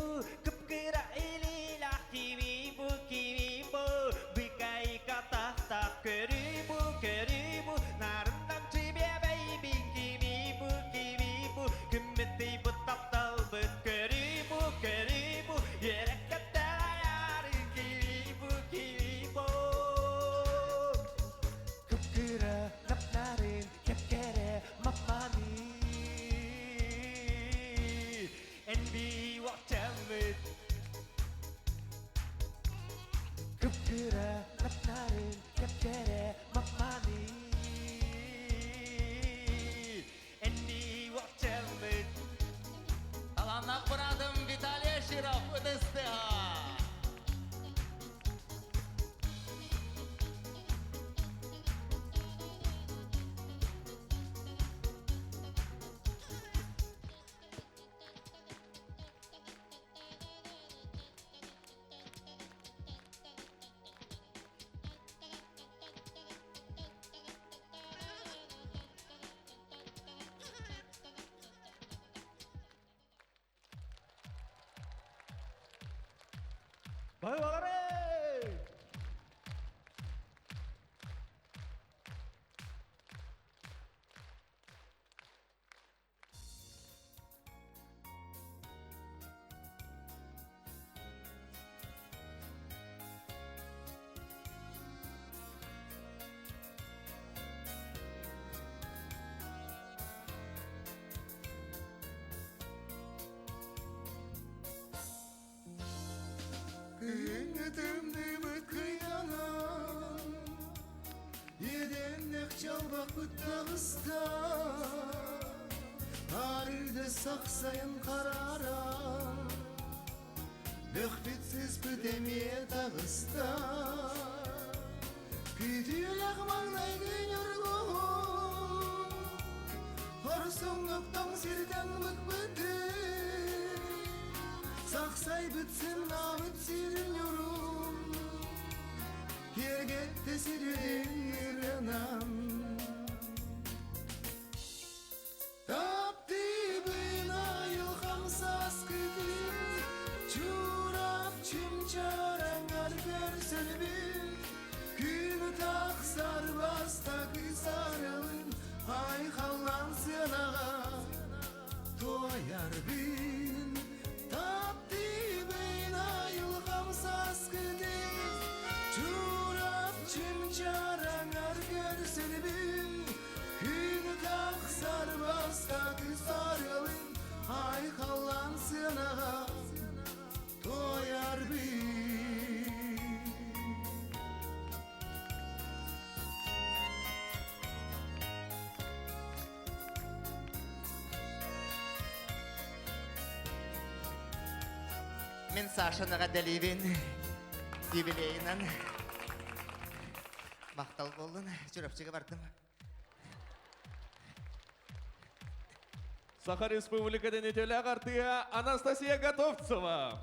Кып-кыра наптарын кэпкэрэ мапманы Энни уопчалмыт Таланнах быраатым Виталий Аширов ытыстыа! Бары Күһүҥҥү тымныыбыт кыйанан, Иэдэннэх чалбахпыт таҕыста, Арыыда сахсайан харааран, Бөхпүт сыспыт эмиэ таҕыста. Күүтүүлэх маҥнайгы ньургуһун, Хорсуҥҥук тоҥ сиртэн быкпытын, Сахсайбыт сымнаабыт сирин ньурун, Киэргэтте сирин ырыанан. Таптыыбын айылҕам сааскытын, Чурапчым чараҥар көрсөрбүн, Күн тахсар бастакы сарылын, Айхаллан сыанаҕа туойарбын. Таптыыбын айылҕам сааскытын, Чурапчым чараҥар көрсөрбүн, Күн тахсар бастакы сарылын, Айхаллан сыанаҕа туойарбын. Мин Сашаны эҕэрдэлиибин юбилейынан. Махтал буоллун, Чурапчыга бардым. Саха Республикатын үтүөлээх артыыһа Анастасия Готовцева.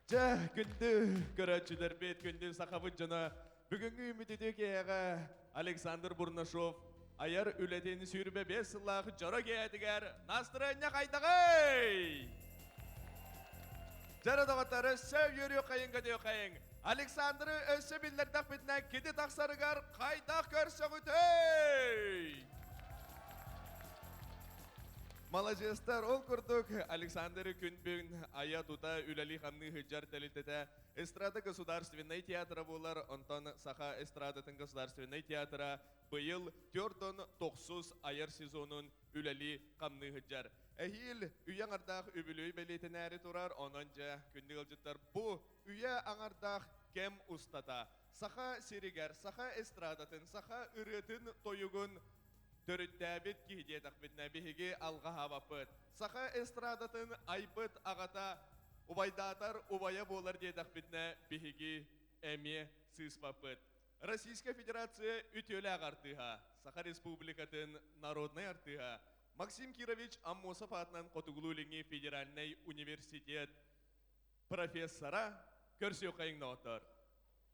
Дьэ, күндү көрөөччүлэрбит, күндү сахабыт дьоно, бүгүҥҥү үмүтүтү киэһэҕэ Александр Бурнашов айар үлэтин 25 сыллаах дьоро киэһэтигэр настырыанньа хайдаҕый? Дьоро доҕоттор, өссө үөрүөххэйиҥ, көтүөххэйиҥ. Александры өссө биллэрдэхпитинэ кини тахсарыгар хайдах көрсөҕүтүй? Маладьыастар, ол курдук Александр күн бүгүн айа-тута үлэлии-хамныы сылдьар тэрилтэтэ Эстрада государственнай театра буолар, онтон Саха эстрадатын государственнай театра быйыл төрдөн тохсус айар сезонун үлэлии-хамныы сылдьар. Эһиил үйэ аҥардаах үбүлүөй бэлиэтэнээри турар, онон дьэ күндү ыалдьыттар бу үйэ аҥардаах кэм устата Саха сиригэр, саха эстрадатын, саха ырыатын тойугун төрүттээбит киһи диэтэхпитинэ биһиги алҕаһаабаппыт. Саха эстрадатын айбыт аҕата убайдаатар убайа буолар диэтэхпитинэ биһиги эмиэ сыыспаппыт. Российская Федерация үтүөлээх артыыһа, Саха Республикатын народнай артыыһа Максим Кирович Аммосов аатынан Хотугулуу-Илиҥҥи федеральнай университет профессора көрсүөххэйиҥ доҕоттор.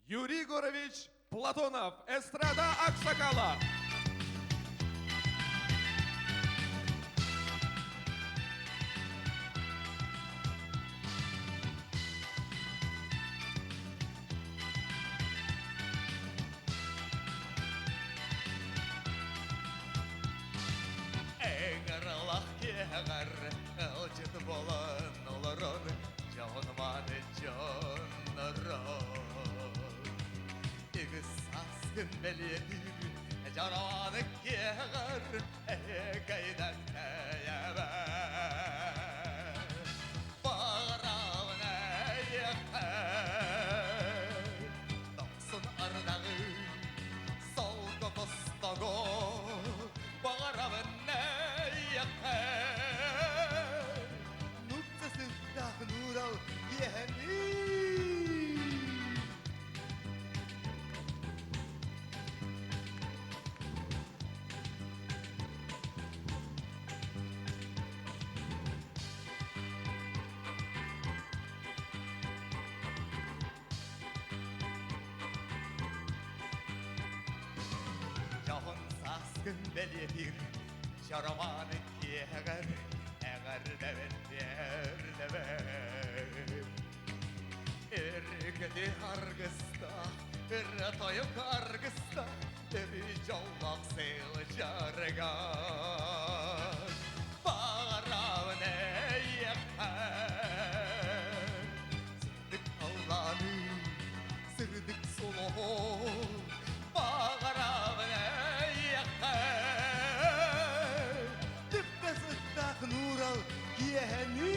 Юрий Егорович Платонов, эстрада аксакала. Эҥэрэлэх киэҕэр ылдьыт буолан олорон дьон-мааны дьоннорон Үгүс сааскын бэлиэтиир дьороны киэҕэр эһэкэйдэн тэйэбэ Баҕарабын эйиэхэ. Сааскын бэлиэтиир дьоромону киэһэҕэр эҕэрдэбин тиэрдэбин. Өргөтү аргыстаах, ырыа тойук аргыстаах, өрүү дьоллоох сылдьаргар. Баҕарабын эйиэхэ сырдык халлааны, сырдык сулуһу, баҕарабын эйиэхэ түптэ сыттаах нуурал киэһэни.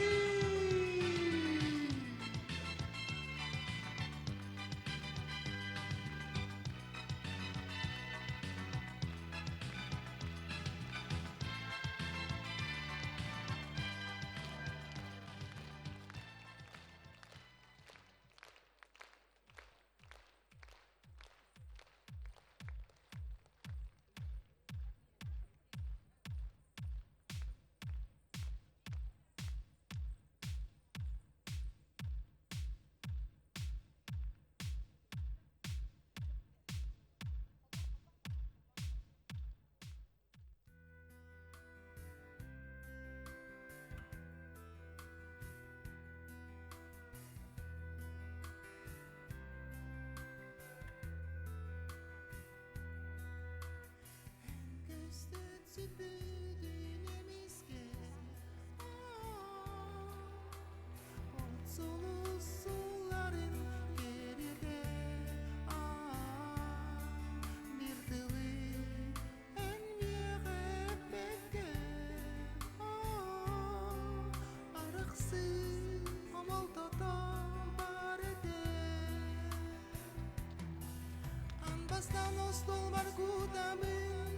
Бастан остолбар кутабын,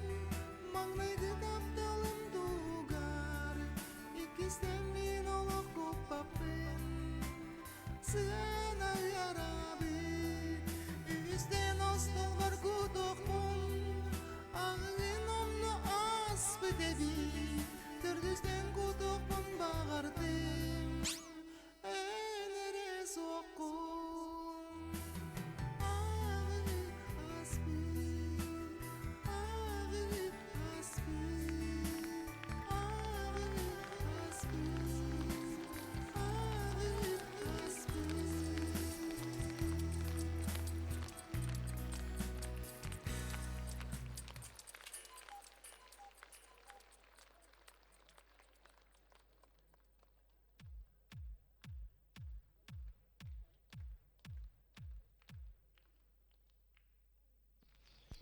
маҥнайгы тапталым тугар, иккистэн мин олох куппаппын, сыана ыарабын, үстэн остолбар кутуохпун, ағын онно аспыт эбит, төрдүстэн кутуохпун баҕардым, эн эрэ суоххун. Ағын аспыт, ағын аспыт, ағын аспыт, ағын аспыт.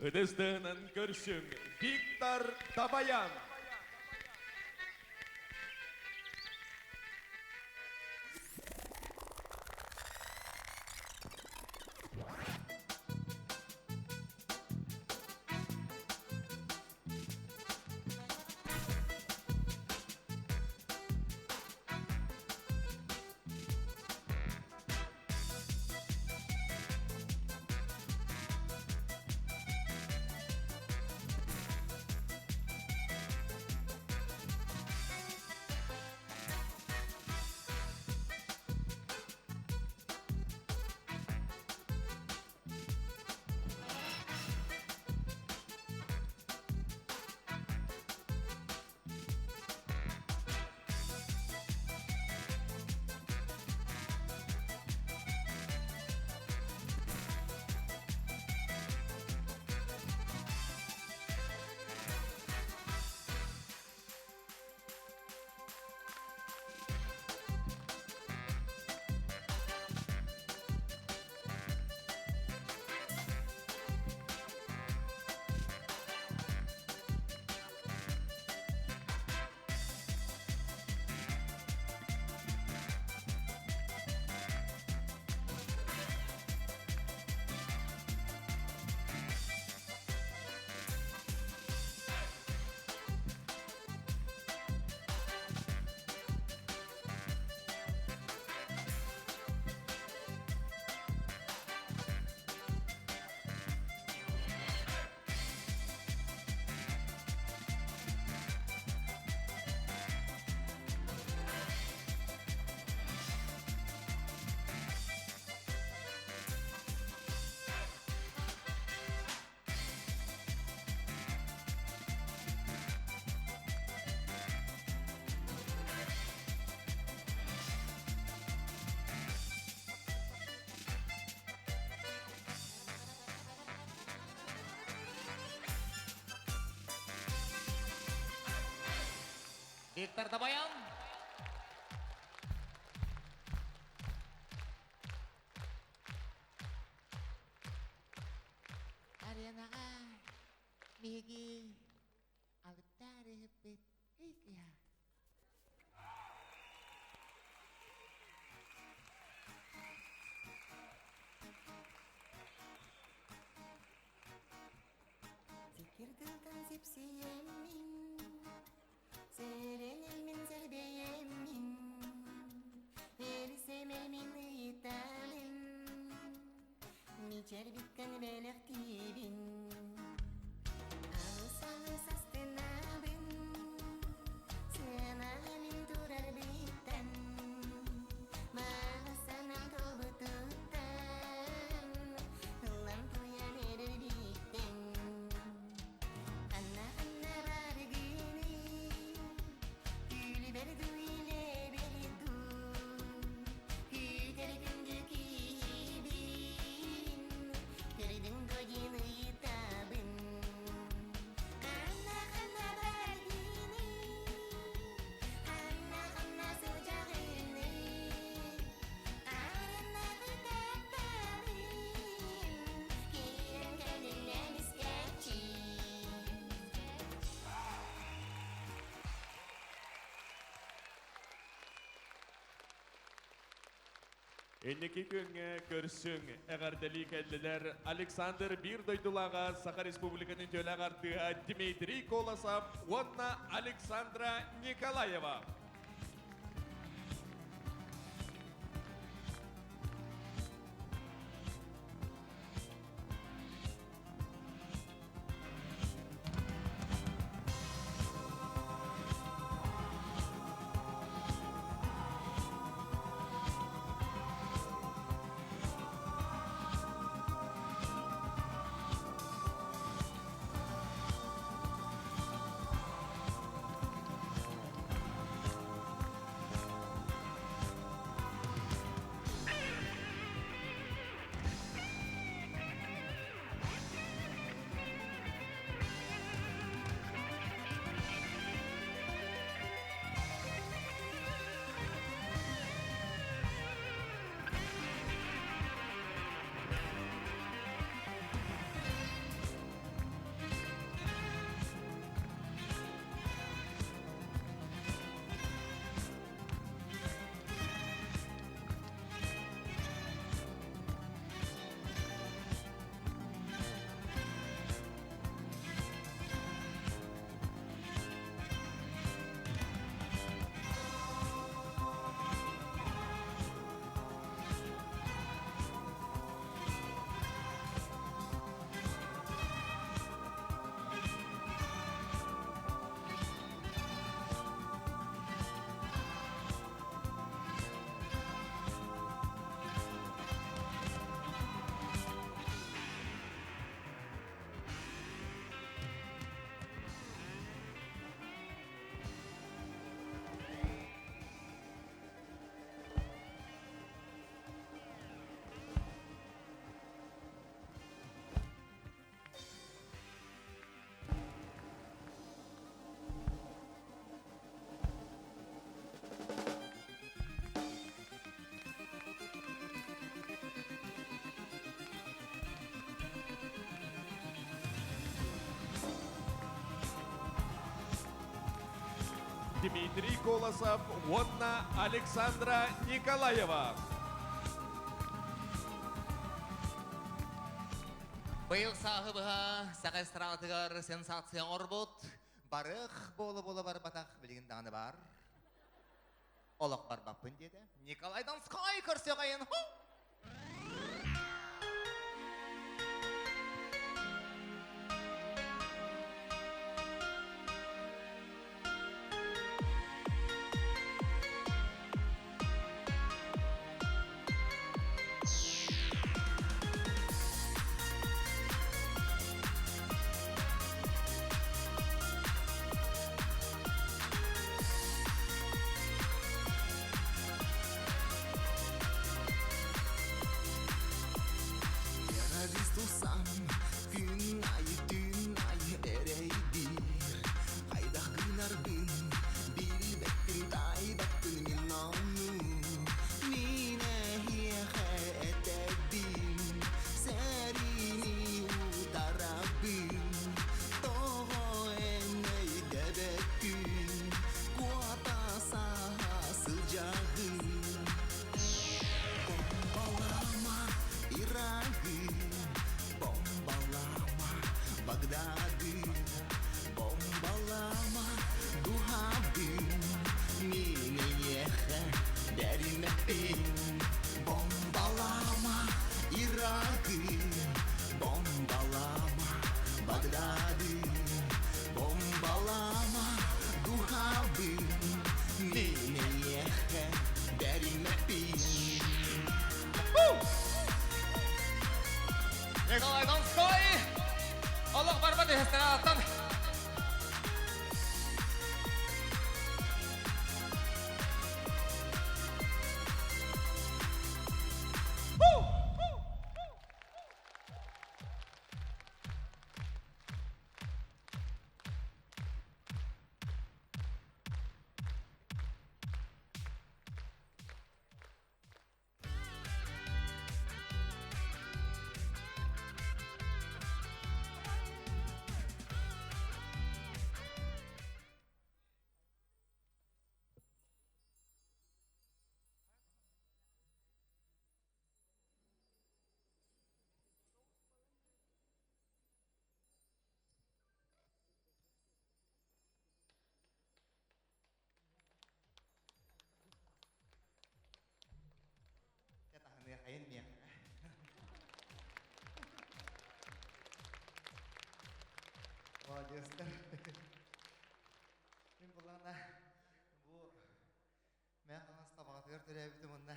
Ытыстыынан көрсүҥ Виктор Табаян. Виктор Дабаян. Аренаҕа биһиги алыптаар иһиппит ый Зикир тылтан сипсийэммин, сэрэнэммин сэрбэйэммин, эрисэмэмин ыйытабын, мичэрбиттэн бэлэхтиибин. Алыс-алыс астынабын, сыанаҕа мин турар биттэн, баҕа санаам туолбутуттан, ыллам туйан эрэр биттэн. Ханна-ханна баргыный, күлүбэр дуу, илэбэр дуу, күүтэр күндү киһибин, көрдүҥ дуо диэн ыйытабын. Ханна-ханна баргыный, ханна-ханна сылдьаҕыный, арыннаҕы тапталым, киирэн кэлиннэн искээччи. Инники күҥҥэ көрсүҥ, эҕэрдэлии кэллилэр Александр биир дойдулааҕа Саха Республикатын үтүөлээх артыыһа Дмитрий Колосов уонна Александра Николаева. Дмитрий Колосов уонна Александра Николаева. Быйыл сааһы быһа саха эстрадатыгар сенсация оҥорбут барых буола-буола барбатах билигин даҕаны баар. Олох барбаппын диэтэ. Николай Донской көрсөҕөйүн. Ирагы, Бомбалама, Ирагы, Бомбалама, Багдады, Бомбалама, Дуһабын, Мин эйиэхэ бэримэппин. Бомбалама, Ирагы, Бомбалама, Багдады, Бомбалама, Дуһабын, Мин эйиэхэ бэримэппин. Николай Донской! Олох барбат эстрадаттан. Хайын миэхэ. Молодецтар. Мин буллаҕына бу Мэ хаҥас табаҕатыгар төрөөбүтүм уонна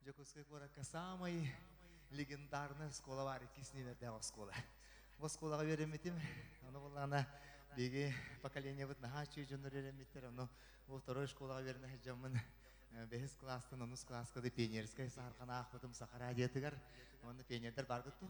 Дьокуускай куоракка саамай легендарный оскуола баар иккис нүөмэрдээх оскуола. Бу оскуолаҕа үөрэммитим. Ону буллаҕына биһиги поколениебыт наһаа үчүгэй дьоннор үөрэммиттэр. Ону бу второй школаҕа үөрэнэ сылдьаммын бэһис кылаастан онус кылааска да пионерскай саһарханы аахпытым Саха радиотыгар. Уонна пионердар бааргыт дуо?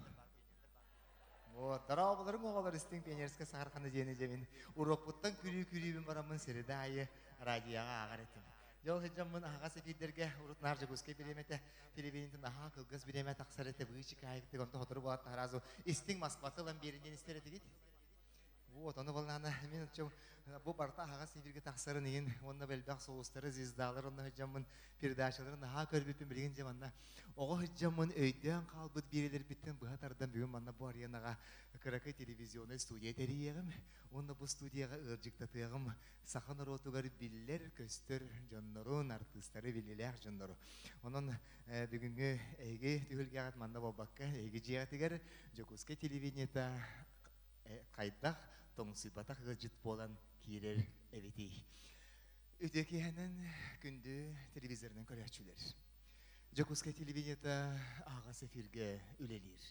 Вот, дорооболоруҥ оҕолор истиҥ пионерскай саһарханы диэни дьэбин уруокпуттан күрүү-күрүүбүн бараммын среда аайы радиоҕа ааҕар этим. Дьэ ол сылдьаммын аһаҕас эфирдэргэ урут наар Дьокуускай бириэмэтэ телевидениетин наһаа кылгас бириэмэ тахсар этэ быычыкаайыктык онто сотору буолаат сразу истиҥ Москвата ылан биэрин диэн истэр этигит. Вот, ону балаана мин бу барыта аһаҕас эфиргэ тахсарын иһин уонна элбэх сулустары, звездалар онно сылдьаммын передачалары наһаа көрбүппүн билигин дьэ манна оҕо сылдьаммын өйдөөн хаалбыт биэрэлэрбиттэн быһа тардан бүгүн манна бу аренаҕа кыракый телевизионнай студия тэрийиэҕим уонна бу студияҕа ыалдьыктатыаҕым саха норуотугар биллэр-көстөр дьоннорун, артыыстары, биллилээх дьоннору. Онон бүгүҥҥү эһиги түһүлгэҕит манна буолбакка, эһиги дьиэҕитигэр Дьокуускай телевидениета хайдах тоҥсуйбатах ыалдьыт буолан киирэр эбитий? Үтүө киэһэнэн күндү телевизорынан көрөөччүлэр. Дьокуускай телевидениета аһаҕас эфиргэ үлэлиир.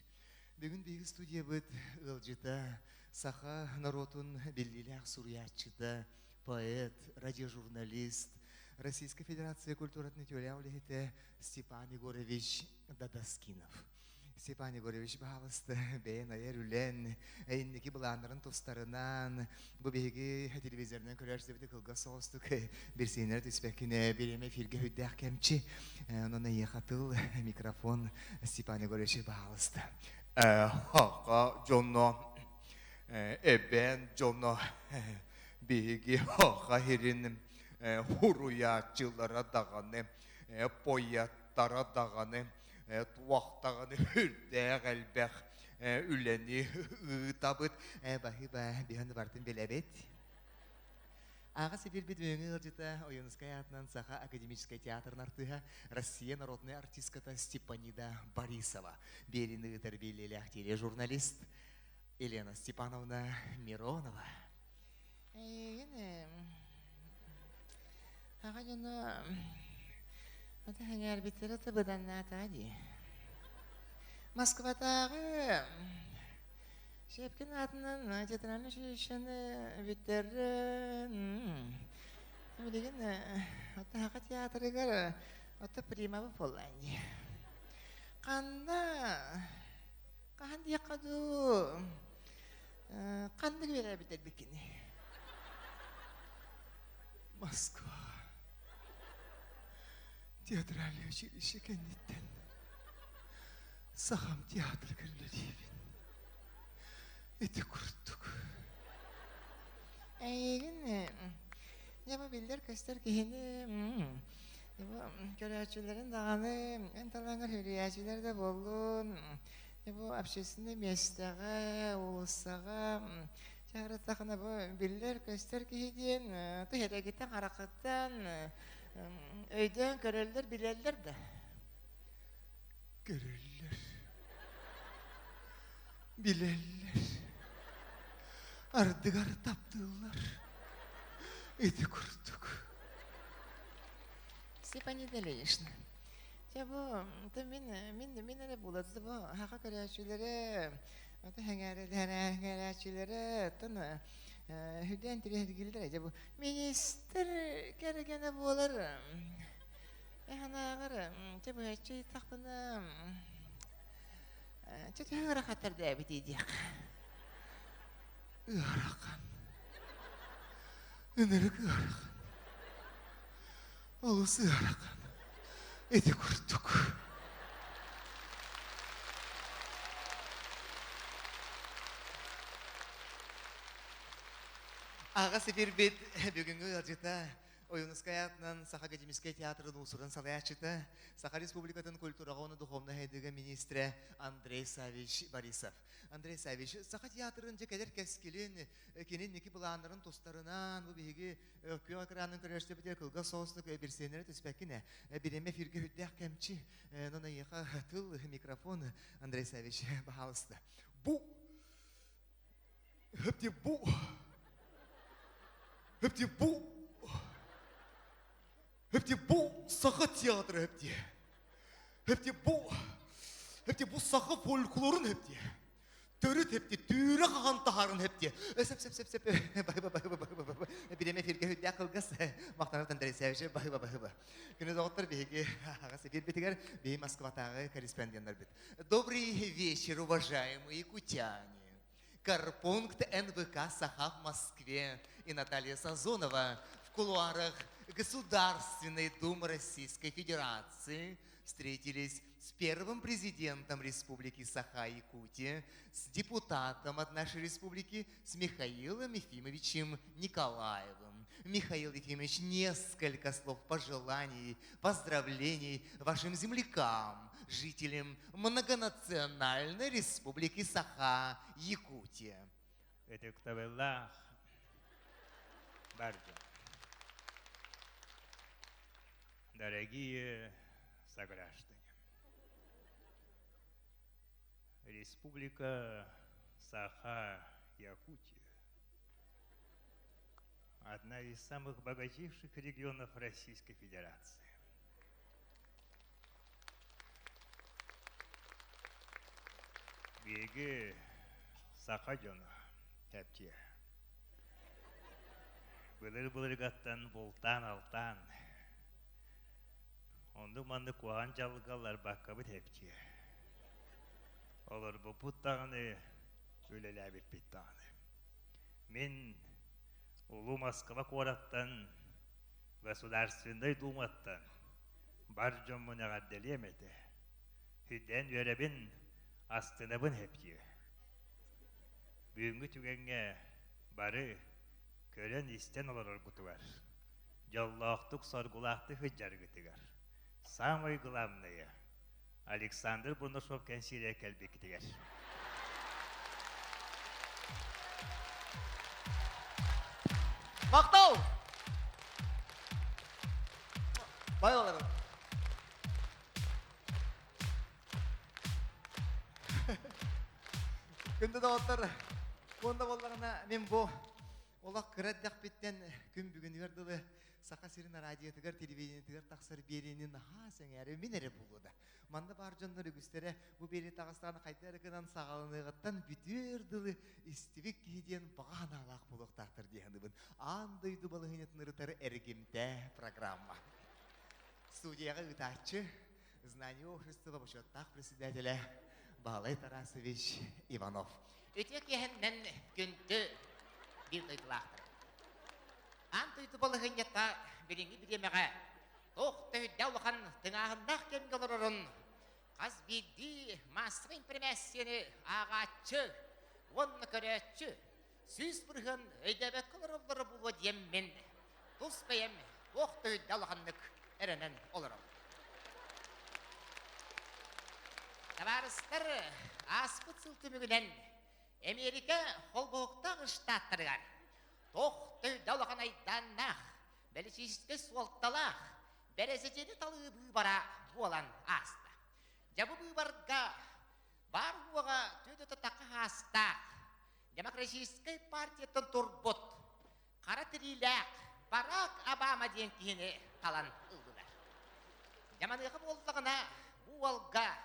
Бүгүн биһиги студиябыт ыалдьыта саха норуотун биллиилээх суруйааччыта, поэт, радиожурналист, Российскай Федерация культуратын үтүөлээх үлэһитэ Степан Егорович Дадаскинов. Степан Егорович, баһаалыста, бэйэн айар үлэн, инники былааннарын тустарынан, бу биһиги телевизорынан көрөөччүбүт кылгас соҕустук билсиһиннэрэ түспэккинэ, бириэмэ эфиргэ сүрдээх кэмчи. Онон эйиэхэ тыл, микрофон Степан Егорович, баһаалыста. Хаха дьоно, эбээн дьоно, биһиги хаха сирин хуруйааччылара даҕаны, поэттара даҕаны, туох даҕаны үрдээх элбэх үлэни ыытабыт. Баһыыба, биһан бартын билэбит. Аҕа сибирбит бүгүҥҥү ыалдьыта Ойуунускай аатынан Саха академическай театрын артыыһа, Россия народнай артистката Степанида Борисова. Биэриини ыытар биллиилээх тележурналист Елена Степановна Миронова. Эйигин аҕа дьоно ата сэҥээрбиттэрэ да быданнаатаҕа дии. Москватааҕы Щепкин аатынан театральнай училищены бүтэрэн билигин Саха театрыгар ото примаба буоллаан дии. Ханна хаһан диэххэ дуу Ханнык үөрээбитэрбиккиний? Москва. Театральное училище кэнниттэн Сахам театрыгар үлэлиибин. Ити курдук. Эйигин дьэ бу биллэр-көстөр киһини. Бу көрөөччүлэрин даҕаны эн талааҥҥар үөрүйээччилэр да буоллун, бу общественнай миэстэҕэ, уулуссаҕа чаарыттахына бу биллэр-көстөр киһи диэн түһэрэгиттэн хараххыттан өйдөөн көрөллөр, билэллэр да. Көрөллөр. Билэллэр. Ардыгар таптыыллар. Ити курдук. Степанида Ильинична, дьэ бу мин мин мин эрэ буолар бу саха көрөөччүлэрэ ото сэҥээрээччилэрэ оттон сүрдээн интэриэһиргииллэр дьэ бу министр кэргэнэ буолар санааҕар дьэ быһаччы ыйыттахпына чэ төһө ыарахаттардээбитий диэх Ыарахан. Ынырык ыарахан. Олус ыарахан. Ити курдук. Аҕа сибирбит бүгүҥҥү ыалдьыта Ойуунускай аатынан Саха академическай театрын уусуран салайааччыта, Саха Республикатын культураҕа уонна духовнай сайдыыга министрэ Андрей Савич Борисов. Андрей Савич, Саха театрын дьэ кэлэр кэскилин, кини инники былааннарын тустарынан бу биһиги күөх экранын көрөөччүбүтүгэр кылгас соҕустук билсиһиннэрэ түспэккин ээ. Бириэмэ эфиргэ үрдээх кэмчи. Онон эйиэхэ тыл, микрофон, Андрей Савич, баһаалыста. Бу Хөпти бу Хөпти бу Хөпти бу Саха театры хөпти. Хөпти бу Хөпти бу саха фольклорун хөпти. Төрүт хөпти түүрэ хахан таһарын хөпти. Сөп сөп сөп сөп. Баһыба баһыба баһыба баһыба. Бириэмэ эфиргэ үрдээх кылгас. Махтанабыт Андрей Савич баһыба баһыба. Күнү доҕоттор биһиги аҕас эфирбитигэр биһи Москватааҕы корреспонденнарбыт. Добрый вечер, уважаемые якутяне. Карпункт НВК «Саха» в Москве и Наталья Сазонова в кулуарах Государственной Думы Российской Федерации встретились с первым президентом Республики Саха-Якутия, с депутатом от нашей республики, с Михаилом Ефимовичем Николаевым. Михаил Ефимович, несколько слов пожеланий, поздравлений вашим землякам, жителям многонациональной республики Саха-Якутия. Ытыктабыллаах бар дьон. Дорогие сограждане, Республика Саха-Якутия одна из самых богатейших регионов Российской Федерации. Биһиги саха дьоно тэптиэ. Былыр-былыргаттан бултаан-алтаан, оннук-маннык куһаҕан дьаллыга барбаккабыт эптиэ. Олорбуппут даҕаны, үлэлээбиппит даҕаны. Мин Улуу Москва куораттан, Государственнай Думаттан бар дьоммун эҕэрдэлиэм этэ. Үрдээн үөрэбин, астынабын эптиэ. Бүгүҥҥү түгэҥҥэ бары көрөн-истэн олороргутугар, дьоллоохтук, соргулаахтык сылдьаргытыгар, самое главное, Александр Бурнашов кэнсиэрэ кэлбиккитигэр. Махтал! Бай олорун. Күндү доҕоттор, уонна буоллаҕына мин бу олох кыра эрдэхпиттэн күн бүгүнүгэр дылы Саха сирин араадьыйатыгар, телевидениетыгар тахсар биэриини наһаа сэҥээрэ мин эрэ буолуо да. Манна баар дьоннор үгүстэрэ бу биэрии таҕыстаҕына хайда эрэ гынан саҕаланыаҕыттан бүтүөр дылы истибит киһи диэн баҕа санаалаах буолуохтаахтар дии саныыбын. Аан дойду балаһыанньатын ырытар эргимтэ программа. Студияҕа ыытааччы Знание общества бочуоттаах председателэ Баһылай Тарасович Иванов. Үтүө киэһэннэн күндү биир дойдулаахтар. Аан дойду балаһыанньата билиҥҥи бириэмэҕэ туох да үрдээх улахан тыҥааһыннаах кэмҥэ олорорун хас биирдии маассабай инпэрэмээссийэни ааҕааччы уонна көрөөччү 100% өйдөөбөккө олороллоро буолуо диэммин тус бэйэм туох да үрдэ улаханнык. эрэнэн олоробут. Табаарыстар, ааспыт сыл түмүгүнэн Эмиэрикэ Холбоһуктаах Штаттарыгар туох да улахан айдааннаах, бэлисиискэй суолталаах бэрэсидьиэни талыы быыбара буолан ааста. Дьэ бу быыбарга баар уоҕа түөтэ хаастаах Демократическай партияттан турбут хара тириилээх Барак Обама диэн киһини талан ыллылар. Дьэ маныаха буоллаҕына бу уолга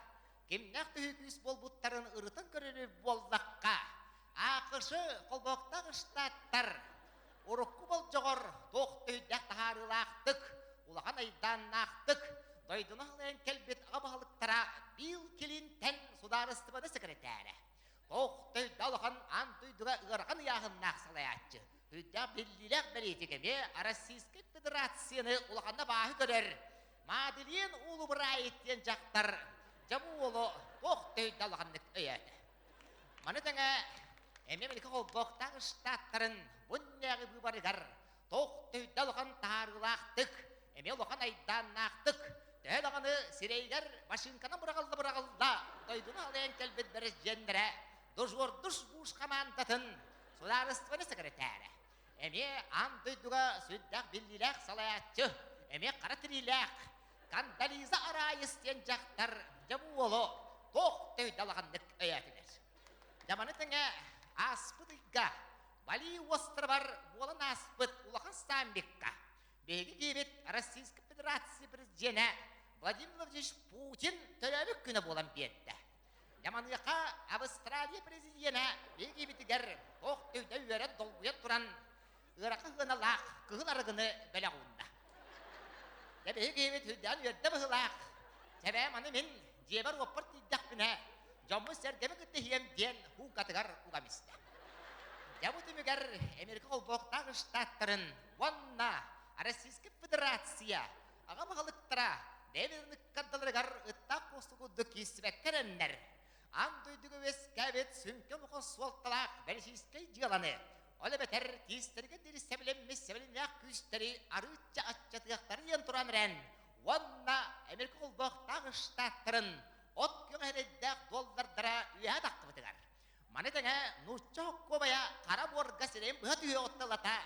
кимнээх төһүү күүс буолбуттарын ырытан көрөрү буоллахха, АКШ холбоһуктаах штаттар урукку болдьоҕор туох төһүйдээх таһаарыылаахтык, улахан айдааннаахтык дойдуну халыйан кэлбит аҕа баһылыктара Билл Клинтон судаарыстыбаны сэкирэтээрэ, туох төһүйдээх улахан аан дойдуга ыарахан ыйааһыннаах салайааччы, үрдээх биллиилээх бэлиитик эмиэ Российскай Федерацияны улаханна бааһы көрөр Маделин Улубраит диэн дьахтар дьэ бу уолу туох төһүйдэ улаханнык өйөөтө. Маны тэҥэ эмиэ Америка холбоһуктаах штаттарын бу иннинээҕи быыбарыгар туох төһүйдэ улахан таһаарыылаахтык, эмиэ улахан айдааннаахтык, төһө даҕаны сирэйигэр машинканан быраҕылла-быраҕылла дойдуну халыйан кэлбит бэрэсдьиэннэрэ Дожуордуш Буш хамаандатын судаарыстыбаны сэкирэтээрэ, эмиэ аан дойдуга сүрдээх биллиилээх салайааччы, эмиэ хара тириилээх Кандализа Араайыс диэн дьахтар дьэ бу уолу туох да өйдө өйөөтүлэр. Дьэ маны тэҥэ ааспыт ыйга Бали островар буолан ааспыт улахан саммикка биһиги киирбит Российскай Федерация президенэ Владимир Владимирович Путин төрөөбүт күнэ буолан биэрдэ. Дьэ маныаха Австралия президенэ биһигибитигэр туох да үөрэн долгуйан туран ыарахан сыаналаах кыһыл арыгыны бэлэх уунна. Дьэ биһигибит үрдээн үөрдэ быһыылаах. Чэбээ маны мин дьиэбэр уоппар тиийдэхпинэ дьоммун-сэргэбин кытта иһиэм диэн һуукатыгар угам истэ. Дьэ бу түмүгэр Америка холбоһуктаах штаттарын уонна Российскай Федерация аҕа баһылыктара бэйэлэрин ыккардаларыгар ыттаах куоска курдук киирсибэккэ эрэннэр, аан дойдуга үөскээбит сүҥкэн улахан суолталаах бэлисиискэй дьыаланы, ол эбэтэр тиистэргэ диэри сэбилэммит сэбилэннээх күүстэри арыычча аччатыахтара диэн туран эрэн уонна Америка холбоһуктаах штаттарын от күөх эрэйдээх доллардара үөһэ таххыбытыгар Маны тэҥэ нуучча хоккуобайа хара буорга сирэйин быһа түһүө отталата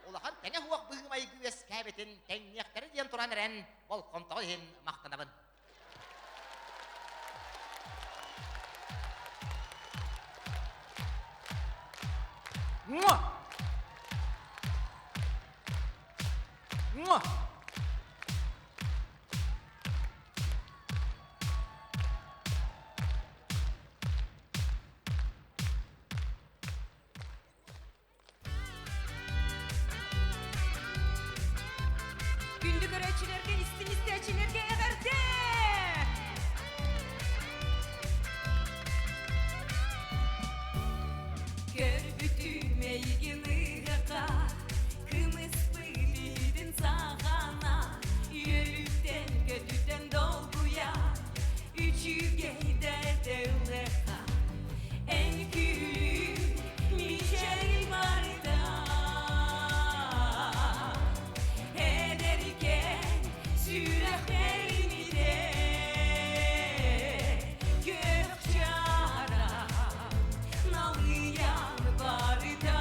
улахан тэҥэ суох быһыы-майгы үөскээбитин тэҥниэхтэрэ диэн туран эрэн болҕомтоҕо иһин махтанабын. Муа! Муа! Күндү көрөөччүлэргэ, истиҥ истээччилэргэ эҕэрдэ! Көрбүтүм эйигин ыһыахха, кымыспыт иһитин саҕана, үөрүүттэн көтүтэн долгуйа, үчүгэй да этэллэхха, эн күлүү мичээрин барыта. Эдэркээн сүрэх бэримитэ, күөх чаара налыйан барыта.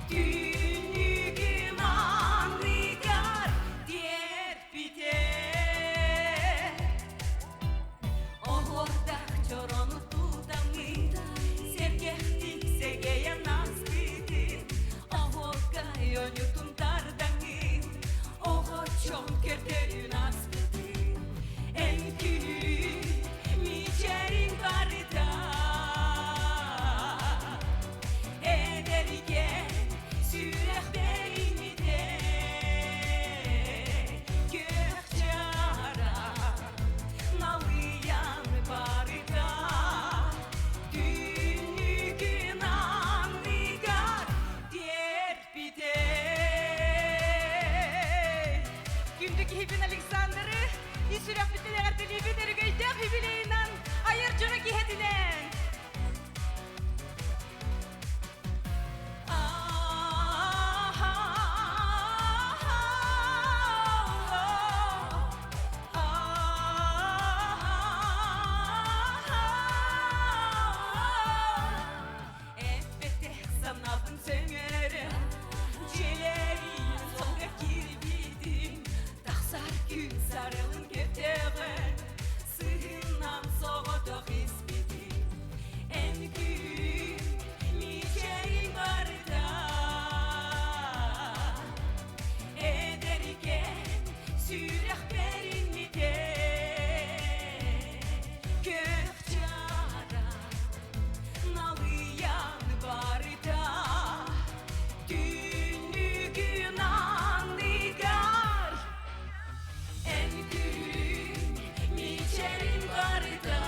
Түннүгүм анныгар тиэрпитэ. Оһуордах чорону тутаммыт, сэргэхтик сэгэйэн ааспытын, оһуокай оонньуутун тардаҥын, оҕоччом көрдөрүн ааспытын, эн күлүүн мичээриҥ барыта. Эдэригэр сүрэх бэриммитэ, күөх чаара налыйан барыта, түннүгүн анныгар тиэрпитэ. Күндү киһибин Александры ис сүрэхпиттэн эҕэрдэлиибин өрөгөйдөөх юбилейынан айар дьоро киһитинэн! сарылын көтөҕөн, сыһынан соҕотох испитин, эн күн мичээрин барыта. Эдэрикэн сүрэхпэр иннитэ, көх чара налыйан барыта. Түннүгүн анныгар эн күлүҥ мичээрин барыта.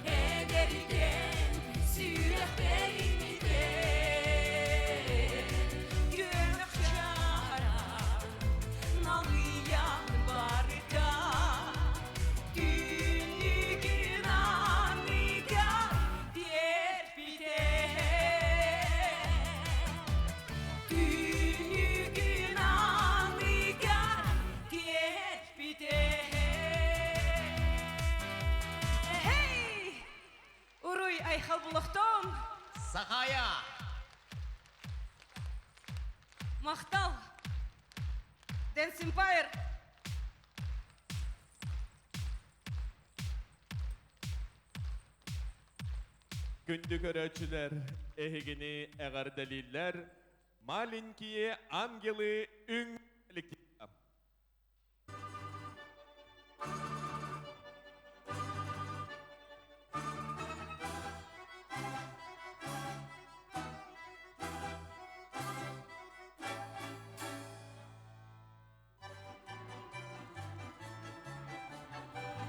Эдэрикэн сүрэхпэр иннитэ, күөх чара налыйан барыта. Түннүгүн анныгар тиэрпитэ. Түннүгүн анныгар тиэрпитэ. Hey! Уруй айхал булохтон! Сахая! Махтал! Dance Empire! Күндү көрөөччүлэр, эһигини эҕэрдэлииллэр Маленькие ангелы үҥ коллектива.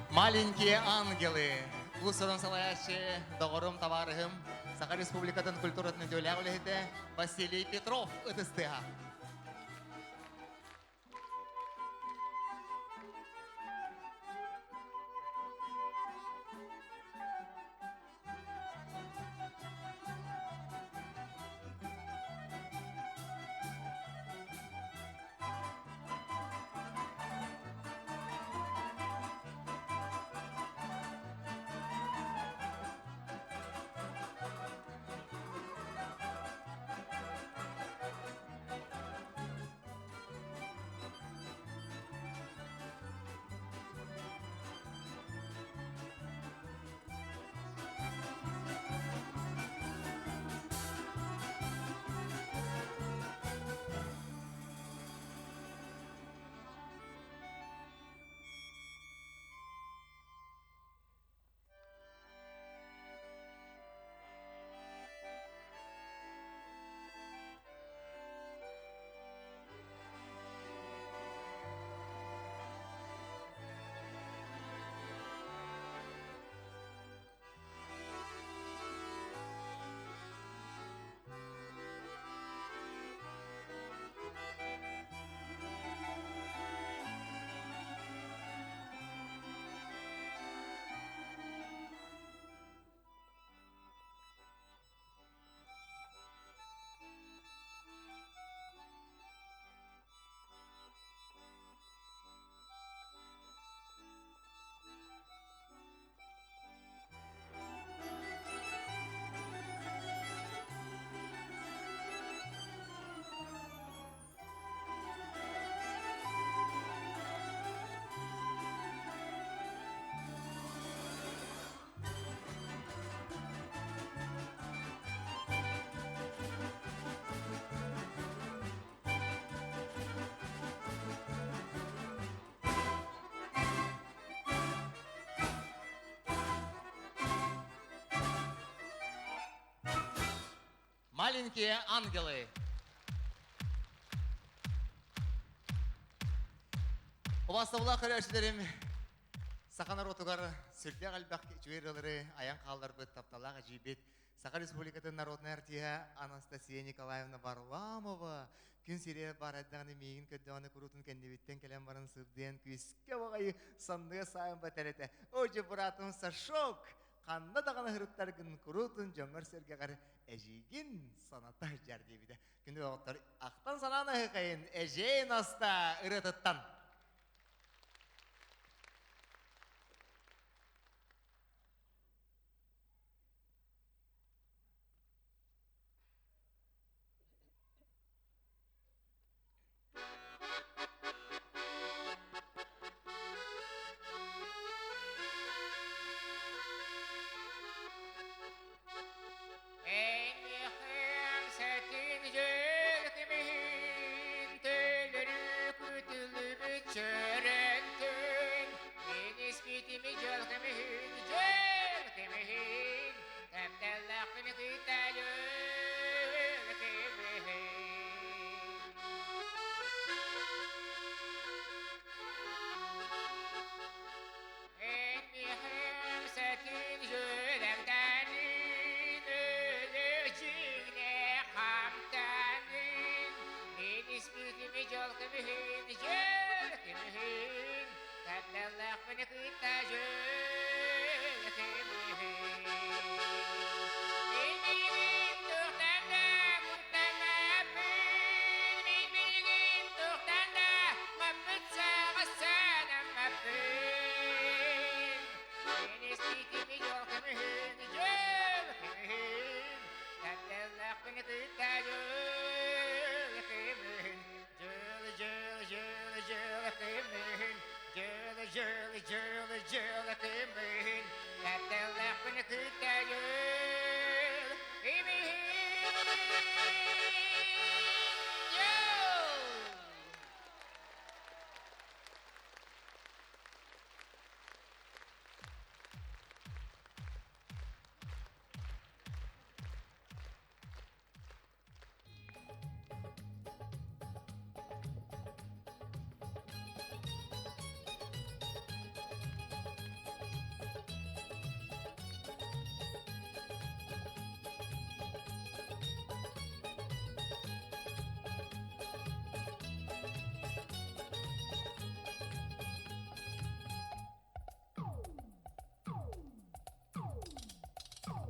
Маленькие ангелы. Уус-уран салайааччы, доҕорум, табаарыһым, Саха Республикатын культуратын үтүөлээх үлэһитэ Василий Петров ытыстыаха. Маленькие ангелы. Убастабылаах көрөөччүлэрим, саха норуотугар сүрдээх элбэх үчүгэй ырыалары айан хаалларбыт тапталлаах эдьиийбит Саха Республикатын народнай артиһа Анастасия Николаевна Варламова күн сире бар эрдэҕинэ миигин көрдөҕүнэ куруутун кэннибиттэн кэлэн баран сырдыйан күүскэ баҕайы санныга саайан батар этэ. О, дьэ, быраатым Сашок, ханна даҕаны ыһырыттаргын куруутун дьоҥҥор-сэргэҕэр эдьиийгин саната сылдьар диэбитэ. Күндү доҕоттор, ахтан санаан аһыахайын Эжей Наста ырыатыттан. кимин, дьыала дьыала дьыала дьыала кимин, тапталлаахпын кытайыл имин.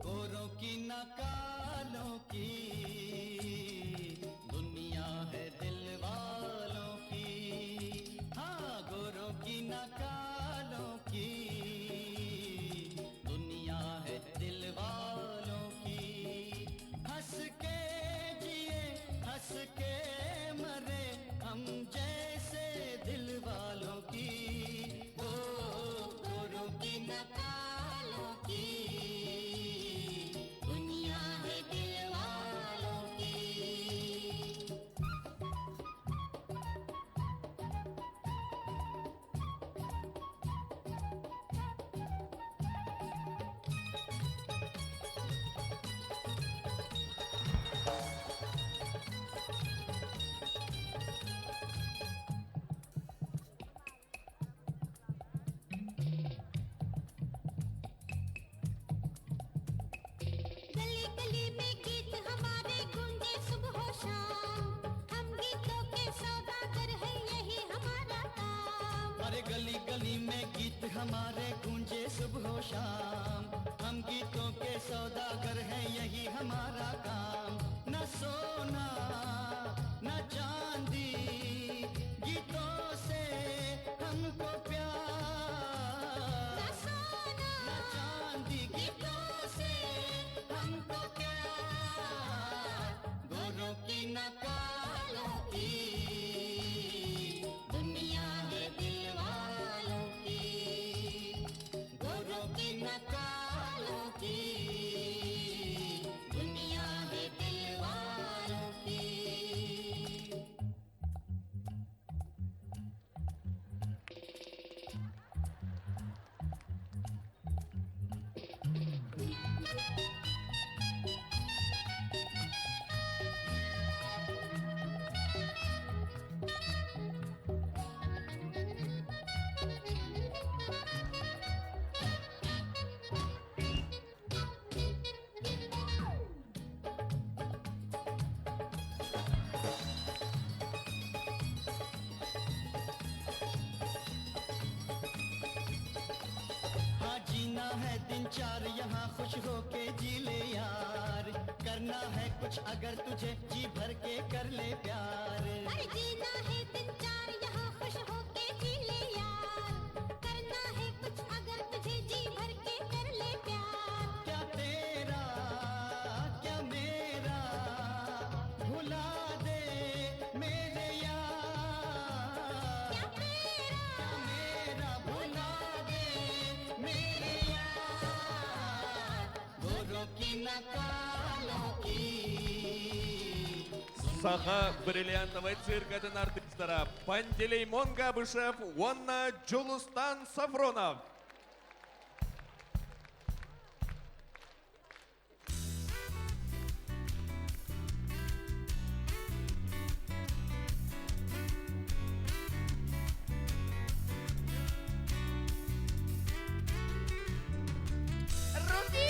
गोरों की ना कालों की दुनिया है दिल वालों की हाँ गोरों की ना कालों की दुनिया है दिल वालों की हंस के जिए हंस के मरे हम जैसे दिल वालों की ओ गोरों की ना कालों की दुनिया है दिल वालों की। गली गली में गीत हमारे गूंजे सुबह शाम, हम गीतों के सौदागर है यही हमारा काम। अरे गली गली में गीत हमारे गूंजे सुबह शाम, हम गीतों के सौदागर हैं यही हमारा काम। न सोना न चांदी गीतों से हमको प्यार, न सोना न चांदी गीतों से हमको प्यार। गोरों की न कालों की दुनिया है दिल वालों की, गोरों की न कालों की दुनिया है दिल वालों की। हाँ जीना है दिन चार यहाँ खुश हो के जी ले यार, करना है कुछ अगर तुझे जी भर के कर ले प्यार। अरे जीना है दिन चार यहाँ खुश हो के जी ले यार, करना है कुछ अगर तुझे जी भर के कर ले प्यार। क्या तेरा क्या मेरा भुला दे मेरे यार, क्या तेरा क्या मेरा भुला दे मेरे यार। गोरों की न कालों की। Саха бриллиантовай циркатын артистара Пантелеймон Габышев, уонна Джулустан Сафронов. Руки!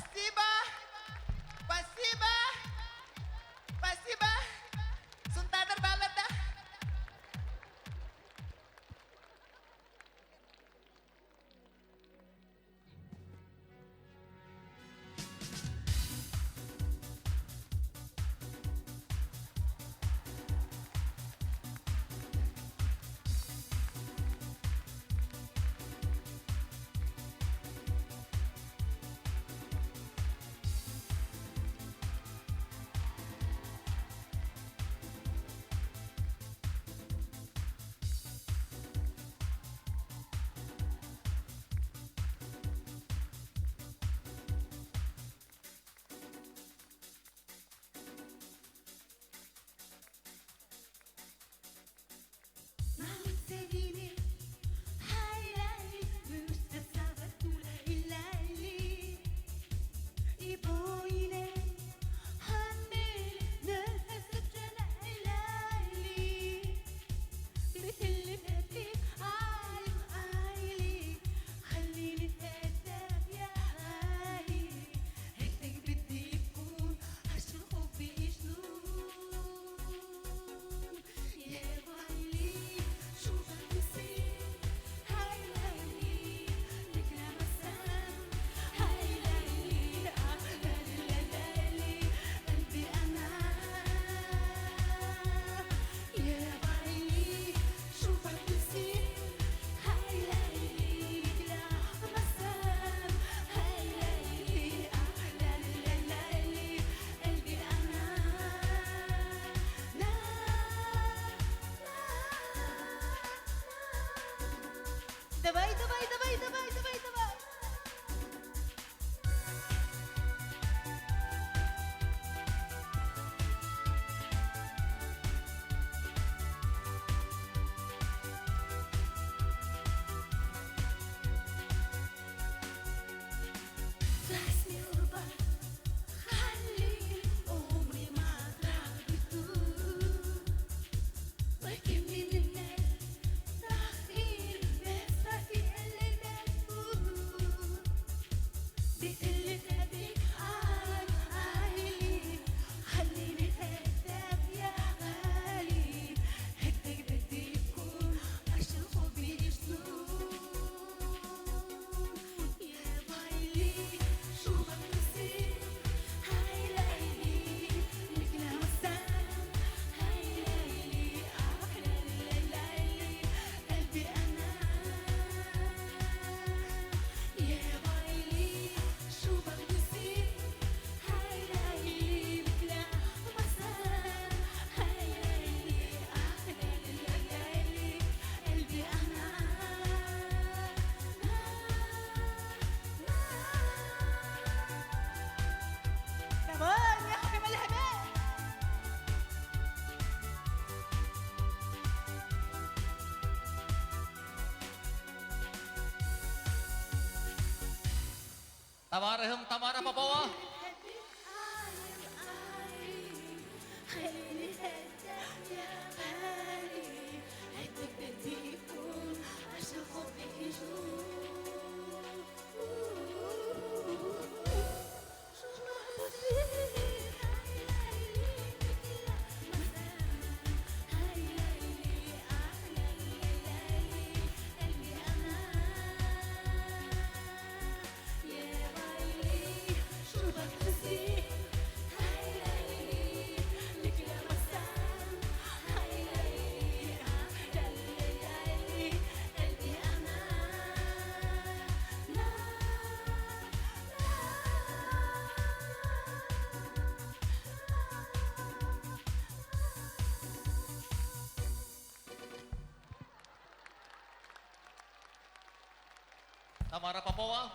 Спасибо! Спасибо! Спасибо! Сунтаардар бааллар да? Давай, давай, давай, давай, давай, давай. Давай, يا حبيب الهبال. Табаарыһым Тамара Попова. Тамара Попова.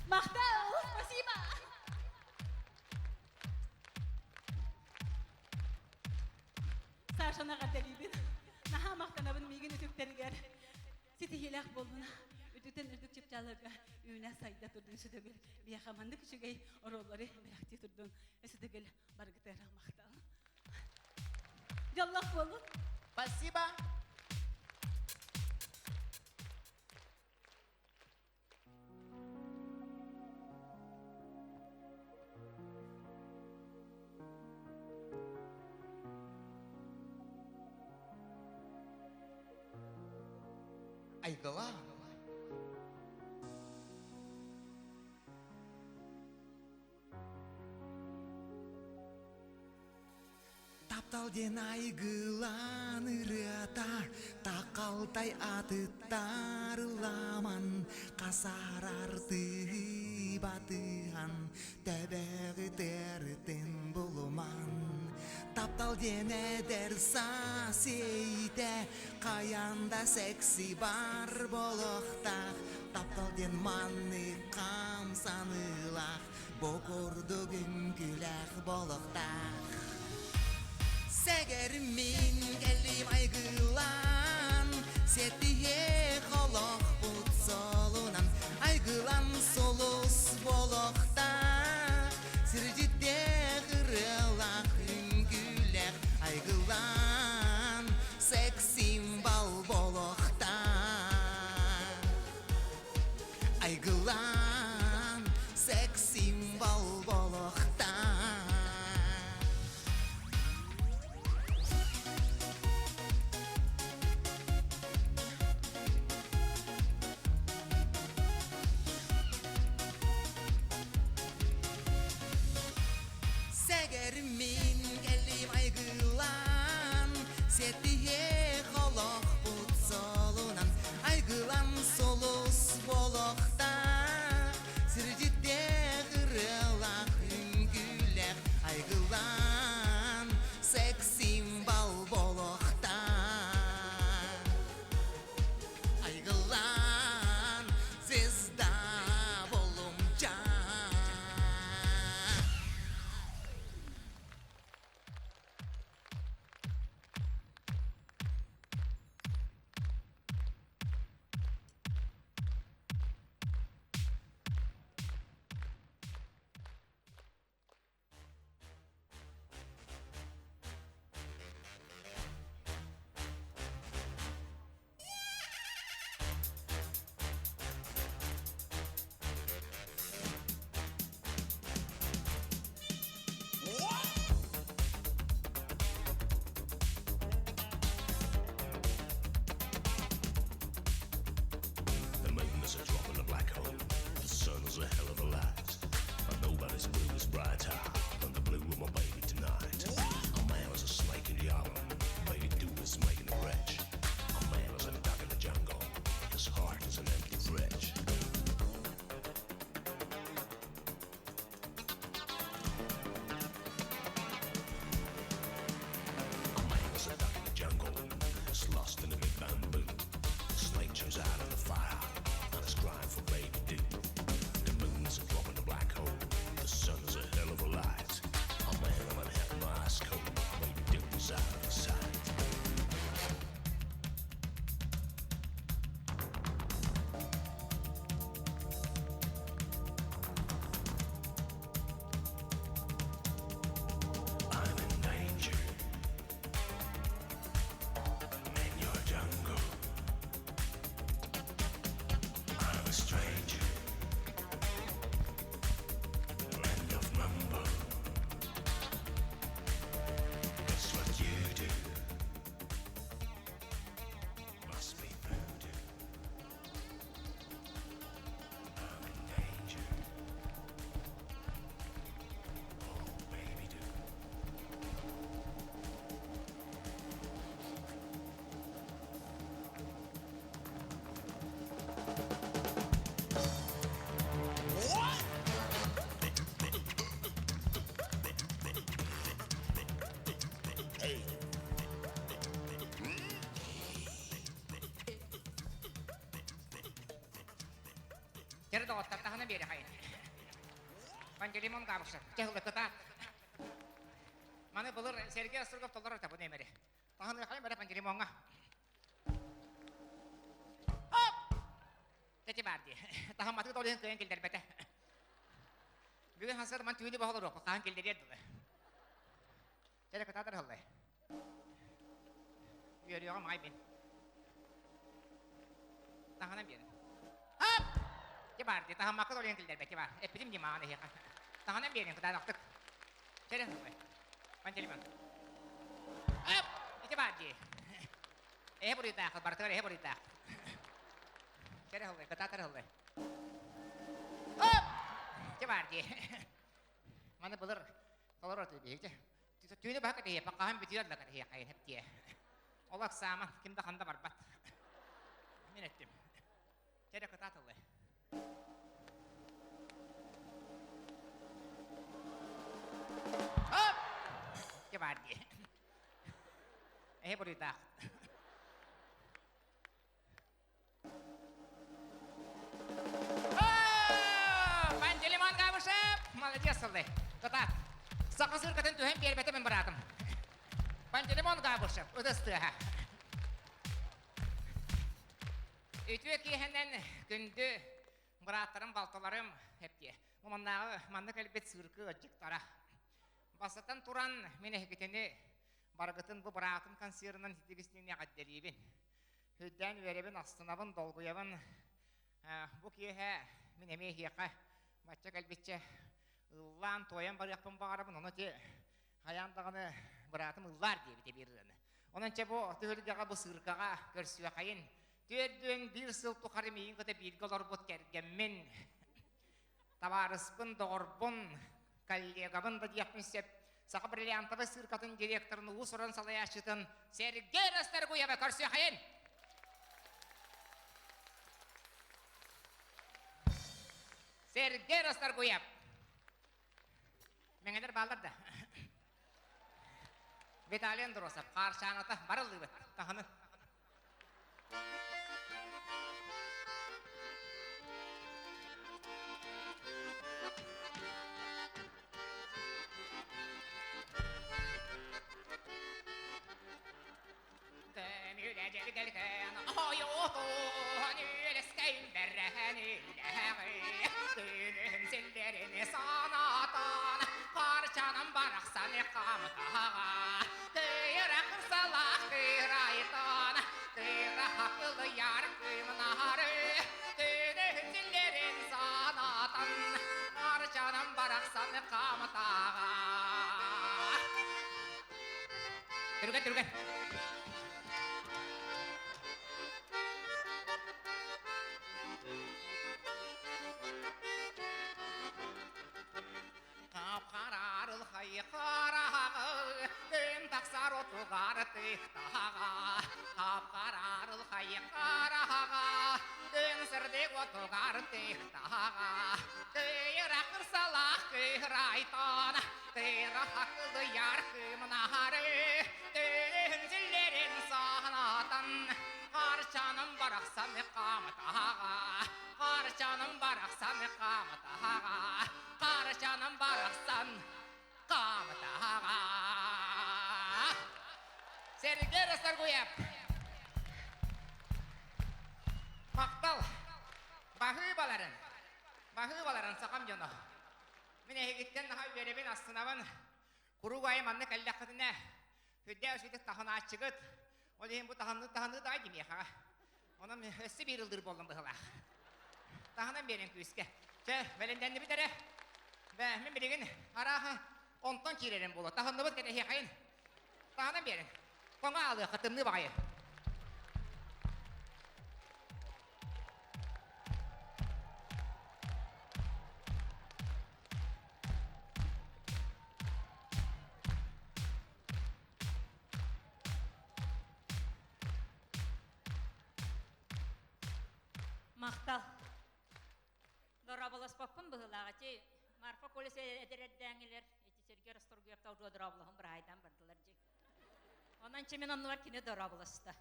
Махтал, спасибо. Сашаны эҕэрдэлиибин. Наһаа махтанабын миигин үтүктэригэр. Ситиһиилээх буоллун. Үрдүктэн үрдүк чыпчаалларга үүнэ сайда турдун өссө төгүл. Биһиэхэ маннык үчүгэй оруоллары бэлэхтии турдун. Өссө төгүл барыгытыгар махтал. Дьоллоох буолун. Спасибо. Айгыла. Таптал диэн айгылаан ырыата, Тақалтай атыттар ламан, Қасарар тыы батыһан, Төбөҕү тырытын булуман. Таптал диэн эдэр саас иэйиитэ, Хайан да секси бар болохтаах, Таптал диэн маннык хамсаныылаах, Бу курдук үҥкүүлээх болохтаах. Сэгэр мин кэллим айгылаан, Сэтиһиэх олохпут солунан, Айгылан сулус болохтаах, Сирдьиттээх ырыалаах үҥкүүлээх Айгылаан секс-символ болохтаах. Айгылаан секс-символ болохтаах. Сэгэр мин кэллим айгылаан, Сэтиһиэх олохпут солунан, Айгылан сулус болохтаах, Сирдьиттээх ырыалаах үҥкүүлээх Айгылаан секс-символ болохтаах. Айгылаан звезда болумчаан. The moon is a drop in a black hole. The sun is a hell of a light. But nobody's blue is brighter than the blue of my baby tonight. A man is a snake in the oven. Baby do is making a wretch. A man is a duck in the jungle. His heart is an empty fridge. A man is a duck in the jungle. Is lost in the big bamboo. Snake jumps out of the fire and is crying for baby do. The moon is a drop in the black hole. The sun is a hell of a light. A man on Manhattan ice cold. Baby do is out of sight. I'm in danger in your jungle. I'm a stranger, land of mumbo. It's what you do. Must be voodoo. I'm in danger. Oh, baby, do. Кэр доҕоттор таһына биэрэхэй. Пантелеймон Габышев, чаһылы кытаат. Маны былыр Сергей Острогов толорор табын эмэри. Таһыныахайым эрэ Пантелеймоҥҥа. Оп! Тэти баар дии. Таһымматыгы толуйан кыайан киллэрбэтэ. Бүгүн хасар ман түүнү баһылар хаһан киллэриэр дылы. Чэрэ кытаатар халлай. Үөрүөҕүм аҕай мин. Таһынан биэрин. Ап! Дьэ баар дии, таһыммакка да олуйан киллэрбэт, дьэ баар. Эппитим дии мааҕын эһиэхэ. Таһынан биэрин, кытаанахтык. Чэрэ, Пантелеймон. Ап! Ити баар дии. Эһэ буруйдаах, барытыгар эһэ буруйдаах. Чэрэ ыллай, кытаатар ыллай. Ап! Ити баар дии. Маны былыр толорор биһиги. Түүнү баһа кэтиһиэ, пакаһан бүтүөр да кэтиһиэ хайын хэптиэ. Ол аксааман ким да ханда барбат. Мин эттим. Чэрэ кытаат ыллай. Хоп! Ити баар дии. Эһэ буруйдаах. Пантелеймон Габышев! Молодец, ыллай. Кытаат. Саха сыркатын түһэн биэрбэтэ мин быраатым. Пантелеймон Габышев, ытыс тыаһа. Үтүө киэһэнэн күндү бырааттарым, балтыларым эптиэ. Маннааҕы манна кэлбит сыыркы ыалдьыттара. Бастатан туран мин эһигитини барыгытын бу быраатым концерынан итигиснине эҕэрдэлиибин. Үрдээн үөрэбин, астынабын, долгуйабын. Бу киэһэ мин эмиэ эһиэхэ бачча кэлбиччэ ыллаан, туойан барыахпын баҕарабын. Ону ити хайаан даҕаны быраатым ыллаар диэбитэ биир ырыаны. Онон чэ бу түһүлгэҕэ, бу сыыркаҕа көрсүөхэйин. Түөрдүөн биир сыл тухары миигин кытта бииргэ олорбут кэргэммин, табаарыспын, доҕорбун, коллегабын да диэхпин сөп, Саха бриллиантовай сыыркатын директорын уус-уран салайааччытын Сергей Расторгуева көрсүөхэйин! Сергей Расторгуев! Мэҥэлэр бааллар да. Виталий Андросов, Хаарчааната барыллыыбыт. Таһаны. Парчанам барахсан хамтаҕа Кыыра кырсалаах кыырайтан Кыыра хакылыйар кыымнары Күнүһүн санатан Парчанам барахсан хамтаҕа Түргэн, түргэн. Хап-хараарылхай хараҕы күн тахсар отугар тыктаҕа Хап-хараарылхай хараҕа күн сырдык отугар тыктаҕа Кыйра кырсалаах кыырайтан кыйра хакылыйар кымнары Күнүһүн силлэрин санатан Харчаным барахсан хаамытаҕа Харчаным барахсан хаамытаҕа Харчаным барахсан хаамытаҕа Сергей Расторгуев Махтал Баһыыбаларын Баһыыбаларын сахам дьоно Мин эһигиттэн наһаа үөрэбин астынабын Куруук айы манна кэллэххитинэ Сүрдээх үчүгэй таһынааччыгыт. Ол иһин бу таһыныы таһыныы да димиэхэҕэ. Онон өссө биир ылдыр буоллум быһылаах. Таһынан биэрэн күүскэ. Чэ, бэлэмнэннибит эрэ. Бэ, мин билигин арааһа онтон киирэрим буолуо. Таһынныбыт кэтэһиэхэйин. Таһынан биэрин. Тоҥо аалыахха тымныы баҕайы. Махтал. Дорооболоспоппун быһыылаах ити Марфа Колес эдэр эрдээҥилэр ити Сергей Расторгуевтал дуо дорооболоһун быраайдаан бардылар дии. Онон чимин оннугар кини дорооболосто.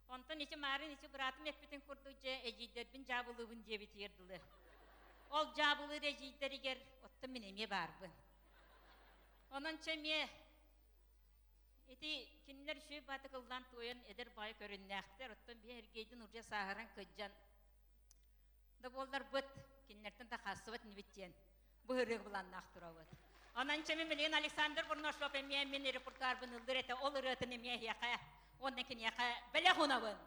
Онтон ити маарын ити быраатым эппитин курдук дьэ эдьиийдэрбин дьаабылыыбын диэбитигэр дылы. Ол дьаабылыыр эдьиийдэригэр оттон мин эмиэ баарбын. Онон чэ эмиэ ити кинилэр үчүгэй баатык ыллаан туойан эдэр баҕайы көрүннээхтэр, оттон биһи Сергейдин уже сааһыран кыдьан да буолларбыт, кинилэртэн да хаалсыбат инибит диэн бу ырыа былааннаах турабыт. Онон чэ мин билигин Александр Бурнашов эмиэ мин репертуарбын ыллыр этэ, ол ырыатын эмиэ эһиэхэ. Уонна киниэхэ бэлэх унабын.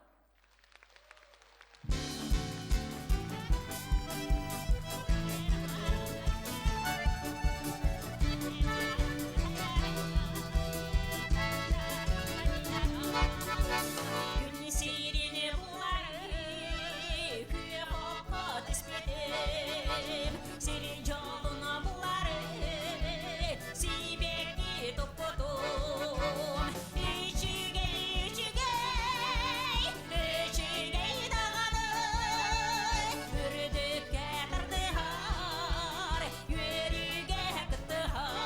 Күн сирини булары күөх окко түспүтүм, сири дьолуна булары сибэкки туппутум. Үчүгэй, үчүгэй, үчүгэй даҕаны үрдүккэ тардыһар, үөрүүгэ кыттыһар.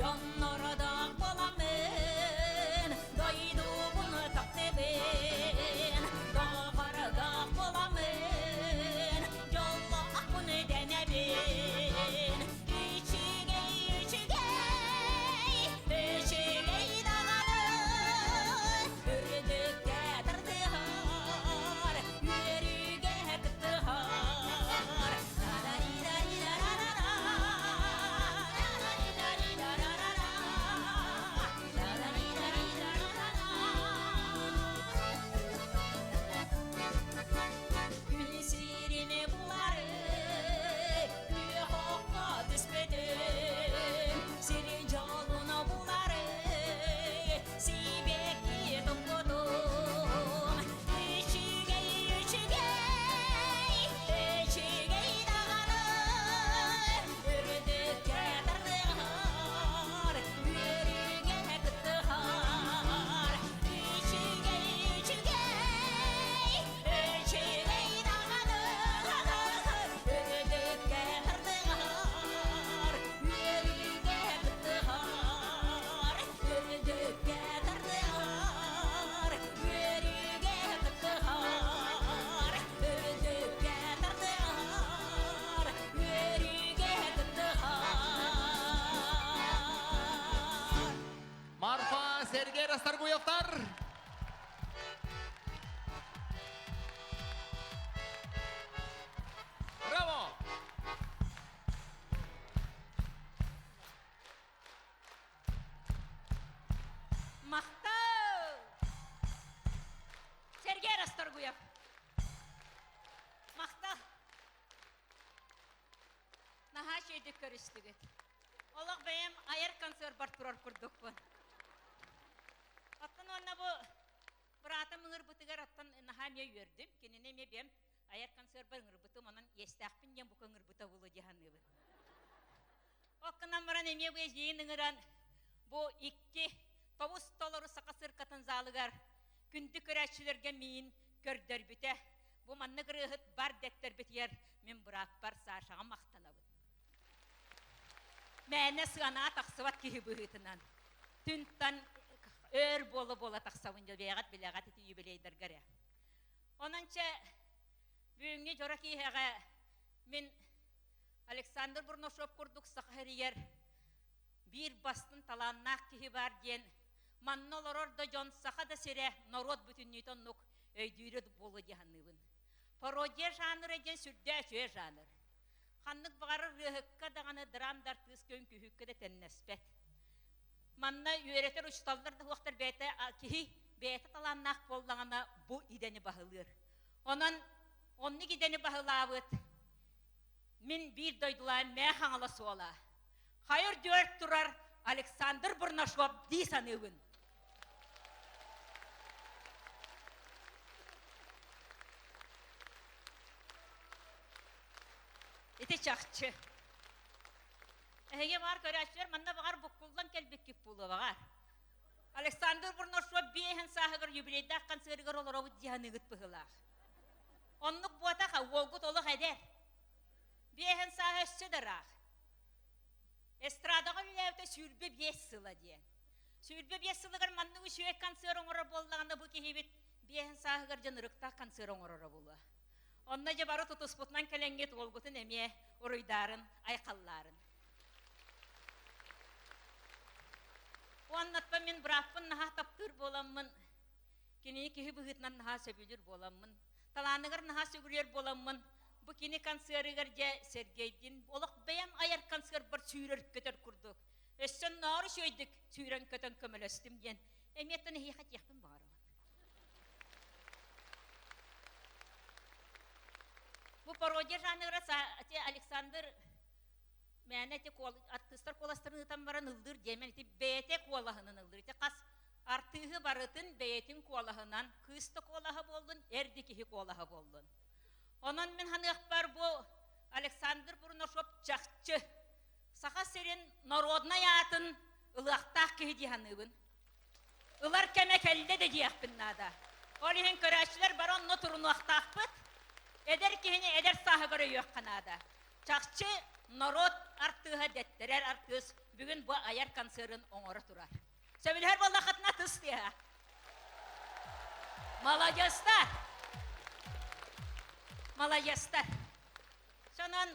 Дьоннордоох буоламмын, дойдубун таптыыбын, доҕордоох буоламмын, дьоллоохпун дэнэбин. Үчүгэй, үчүгэй, үчүгэй даҕаны, үрдүккэ тардыһар, үөрүүгэ кыттыһар. Күн сирини булары күөх окко түспүтүм, сири дьолуна булары сибэкки туппутум. Үчүгэй, үчүгэй, үчүгэй даҕаны үрдүккэ тардыһар, үөрүүгэ кыттыһар. Үчүгэй, үчүгэй, үчүгэй даҕаны үрдүккэ тардыһар, үөрүүгэ кыттыһар. Үрдүккэ тардыһар, үөрүүгэ кыттыһар. Үрдүккэ тардыһар, үөрүүгэ кыттыһар. Марфа, Сергей Расторгуевтар! Браво! Махтал! Сергей Расторгуев! Махтал! Наһаа үчүгэйдик көрүстүгүт. Олох бэйэм айар концерт турар курдукпун. Оттон уонна бу быраатым ыҥырбытыгар оттон наһаа эмиэ үөрдүм. Кинини эмиэ бэйэм айар концерпар ыҥырбытым, онон иэстээхпин диэн бука ыҥырбыта буолуо дии саныыбын. Ол гынан баран эмиэ бу эдьиийин ыҥыран бу икки тобус толору саха циркатын залыгар күндү көрөөччүлэргэ миин көрдөрбүтэ. Бу маннык ырыаһыт бар дэттэрбитигэр мин бырааппар Сашаҕа махтанабын. Мээнэ сыанаа тахсыбат киһи быһыытынан түнтан өр буола-буола тахсабын дьэ бэйэҕит билэҕит ити юбилейдарга эрэ. Онон чэ бүгүҥҥү дьоро киэһэҕэ мин Александр Бурнашов курдук саха сиригэр биир бастын талааннаах киһи баар диэн манна олорор да дьон саха да сирэ норуот бүтүннүүтэ оннук өйдүүрэ буолуо дии саныыбын. Пародия жанра диэн сүрдээх үчүгэй жанр. Ханнык баҕарар ырыаһыкка даҕаны драм да артыыска үҥкүүһүккэ да тэннэспэт. Манна үөрэтэр учууталлар да суохтар бэйэтэ киһи бэйэтэ талааннаах буоллаҕына бу идэни баһылыыр. Онон оннук идэни баһылаабыт Мин биир дойдулаан Мээ Хаҥалас уола, хайыр дүөр турар Александр Бурнашов дии саныыбын. Ити чахчы. Эһиги баҕар көрөөччүлэр манна баҕар буккуллан кэлбиккит буолуо баҕар. Александр Бурнашов биэһин сааһыгар юбилейдаах концерыгар олоробут дии саныыгыт быһыылаах. Оннук буотах, уолгут олох эдэр. Биэһин сааһа өссө да ыраах. Эстрадаҕа үлэлээбитэ 25 сыла диэн. 25 сылыгар маннык үчүгэй концерт оҥорор буоллаҕына бу киһибит биэһин сааһыгар дьон ырыктаах концерт оҥороро буолуо. Онно дьэ бары тутуспутунан кэлэҥҥит уолгутун эмиэ уруйдаарын, айхаллаарын. Уоннаттан мин бырааппын наһаа таптыыр буоламмын Кинини киһи быһыытынан наһаа сөбүлүүр буоламмын, талааныгар наһаа сүгүрүйэр буоламмын, бу Бу кини концерыгар дьэ Сергейдин олох бэйэм айар концерпар сүүрэр көтөр курдук. Өссө ноору үчүгэйдик сүүрэн көтөн көмөлөстүм диэн эмиэттэн эһиэхэ этиэхпин баҕарабын. Бу пародия жанрыгар Александр мээнэ ити артыыстар куоластарын ыытан баран ыллыыр диэмэн ити бэйэтэ куолаһынан ыллыыр. Ити хас артыыһы барытын бэйэтин куолаһынан, кыыс да куолаһа буоллун, эр да киһи куолаһа буоллун. Онон мин ханыахпар бу Александр Бурнашов чахчы Саха сирин народнай аатын ылыахтаах киһи дии саныыбын. Ылар кэмэ кэллэ да диэхпин наада. Ол иһин көрөөччүлэр бары онно турунуохтаахпыт. Эдэр киһини эдэр сааһыгар өйүөххэ наада. Чахчы норуот артыыһа дэттэрэр артыыс бүгүн бу айар концерын оҥоро турар. Сөбүлэһэр буоллаххытына тыс тыаһа. Молодецтар! Молодецтар! Сонон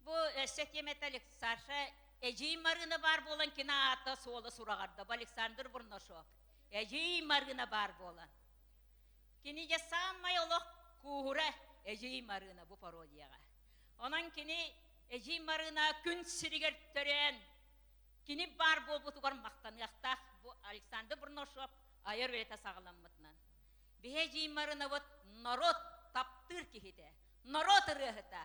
бу өссө тиэмэтэ Саша Эдьиий Марыына баар буолан кини аата суола сураҕарда. Бу Александр Бурнашов. Эдьиий Марыына баар буолан. Кини дьэ саамай олох кууһура Эдьиий Марыына бу пародияҕа. Онон кини Эдьиий Марыына күн сиригэр төрөөн кини баар буолбутугар махтаныахтаах бу Александр Бурнашов айар үлэтэ саҕаламмытынан. Биһи Эдьиий Марыынабыт норуот таптыыр киһитэ, норуот ырыаһыта.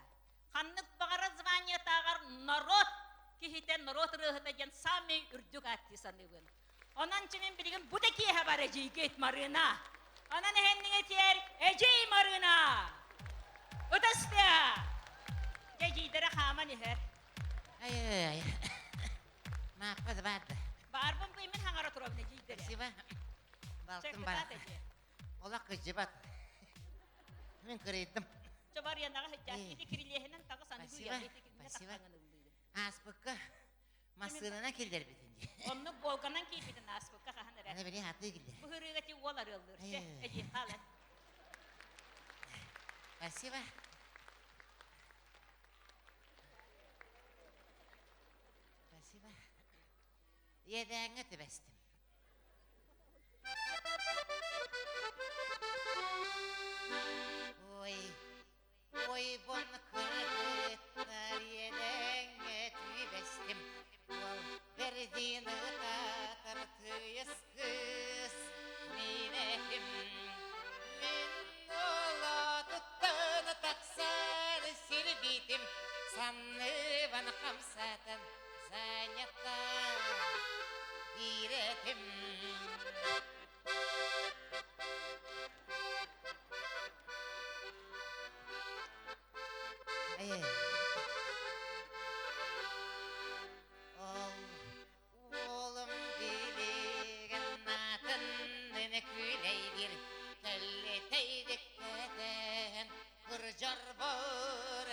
Ханнык баҕарар званиетааҕар норуот киһитэ, норуот ырыаһыта диэн саамай үрдүк ааттыы саныыбын. Онон чимин билигин бу да киэһэ бар эдьиийгит Марыына. Онон эһэнниҥ этиэр эдьиий Марыына! Ытыстыа! Дьэдьиийдэрэ хааман иһэр. Ай-ай-ай. Мааппа да баар да. Баарбын бу имин хаҥара турабын эдьиийдэрэ. Спасибо. Балтым бар. Олох кыдьыбат. Мин кырыйдым. Чабарыянаҕа сылдьар. Ити кирилиэһинэн таҕыс аныгы Спасибо. Спасибо. Ааспыкка массыынанан киллэрбитин дии. Оннук Волганан киирбитин ааспыкка хаһан эрэ. Аны били хатыы киллэр. Бу ырыыга ти уол арыаллыыр. Чэ, эдии хаалан. Спасибо. Спасибо. Иэдээҥҥэ түбэстим. Ой, ойбон кыргыттар иэдээҥҥэ түбэстим. Уол бэрдин ытатар тыйыс кыыс мин этим. Мин олотуттан тахсар сирбитим, санныбын хамсатан занята диир этим. Ол уолум билигин атын күлэйдир, кэллэтэйдик кэтээн кырдьарбар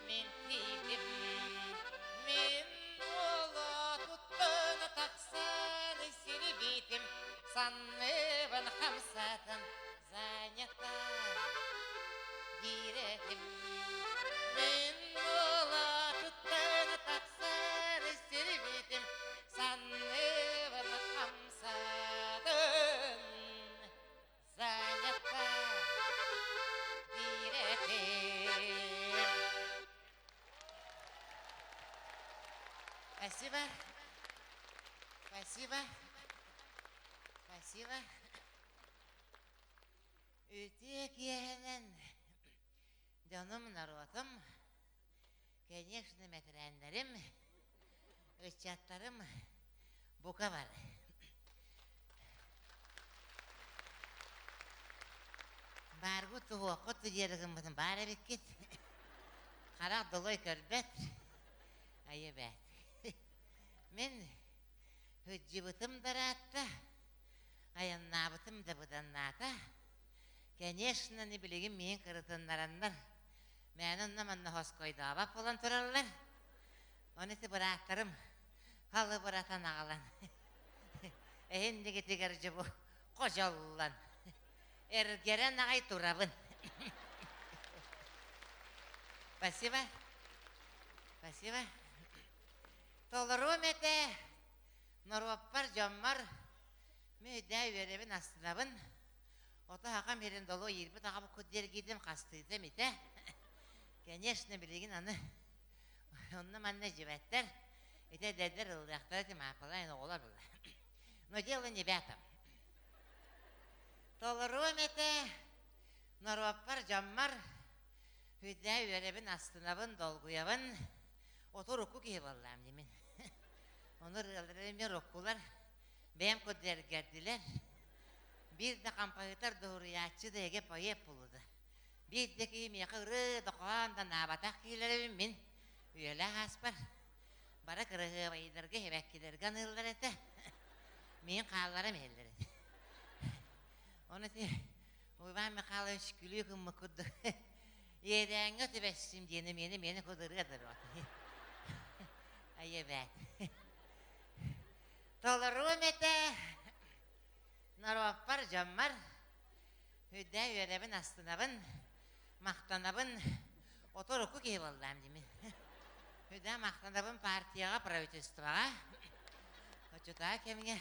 мин тиийдим. Мин уолатыттан тахсан сирбитим, санныбын хамсатан занята диир этим. Мин уолатыттан тахсан сирбитим, санныбын хамсатан занята диир этим. Спасибо. Спасибо. Спасибо. Үтүө киэһэнэн дьонум, норуотум, конечно, мэтэрээннэрим, ыччаттарым бука бары. Бааргыт туһуоххут диэри гыммытын баар эбиккит. Харах долой көрбөт. Айа бээт. Мин Сылдьыбытым да ыраатта, айаннаабытым да быданнаата. Конечно, билигин миин кырытыннараннар, мээнэ онно-манна хоскойдообот буолан тураллар. Ону ити бырааттарым халыбыратан аҕалан, эһиннигитигэр дьубу ходьоллон, эргэрэн аҕай турабын. Спасибо. Спасибо. Толоруом этэ, норуоппар, дьоммор мүөйдээ үөрэбин, астынабын. Ото хахам иһирин долу иирбит аҕам кут диэргиитим хастыытым итэ. Конечно, билигин аны онно-манна дьибэттэр, ити эдэрдэр ыллыахтара ити Мааппалаан оҕолор була. Но дело не в этом. Толоруом этэ норуоппар, дьоммор үрдээ үөрэбин, астынабын, долгуйабын. Оту урукку киһи буоллаам димин. Ону ырыалары эмиэ уруккулар бэйэм курдук эргэрдилэр. Биир да хампаһыытар дуһуруйааччы да эгэ поэт буолуда. Биир да киһи миэхэ ырыы дохоон да наабатах киһилэрэбин мин үйэлээх ааспар. Бары кыраһыабайдарга, эбэккилэргэ аныыллар этэ. Миин хаалларам иһэллэр этэ. Ону ити Иван Михайлович күлүү гыммыт курдук иэдээҥҥэ түбэстим диэни миэнэ миэнэ кудырыа да Айа эбээт. Толоруом этэ норуоппар, дьоммор үрдээ үөрэбин, астынабын, махтанабын. Оторукку киһи буоллаам димин. Үрдээ махтанабын партияҕа, правительствоҕа. Оччотооҕу кэмҥэ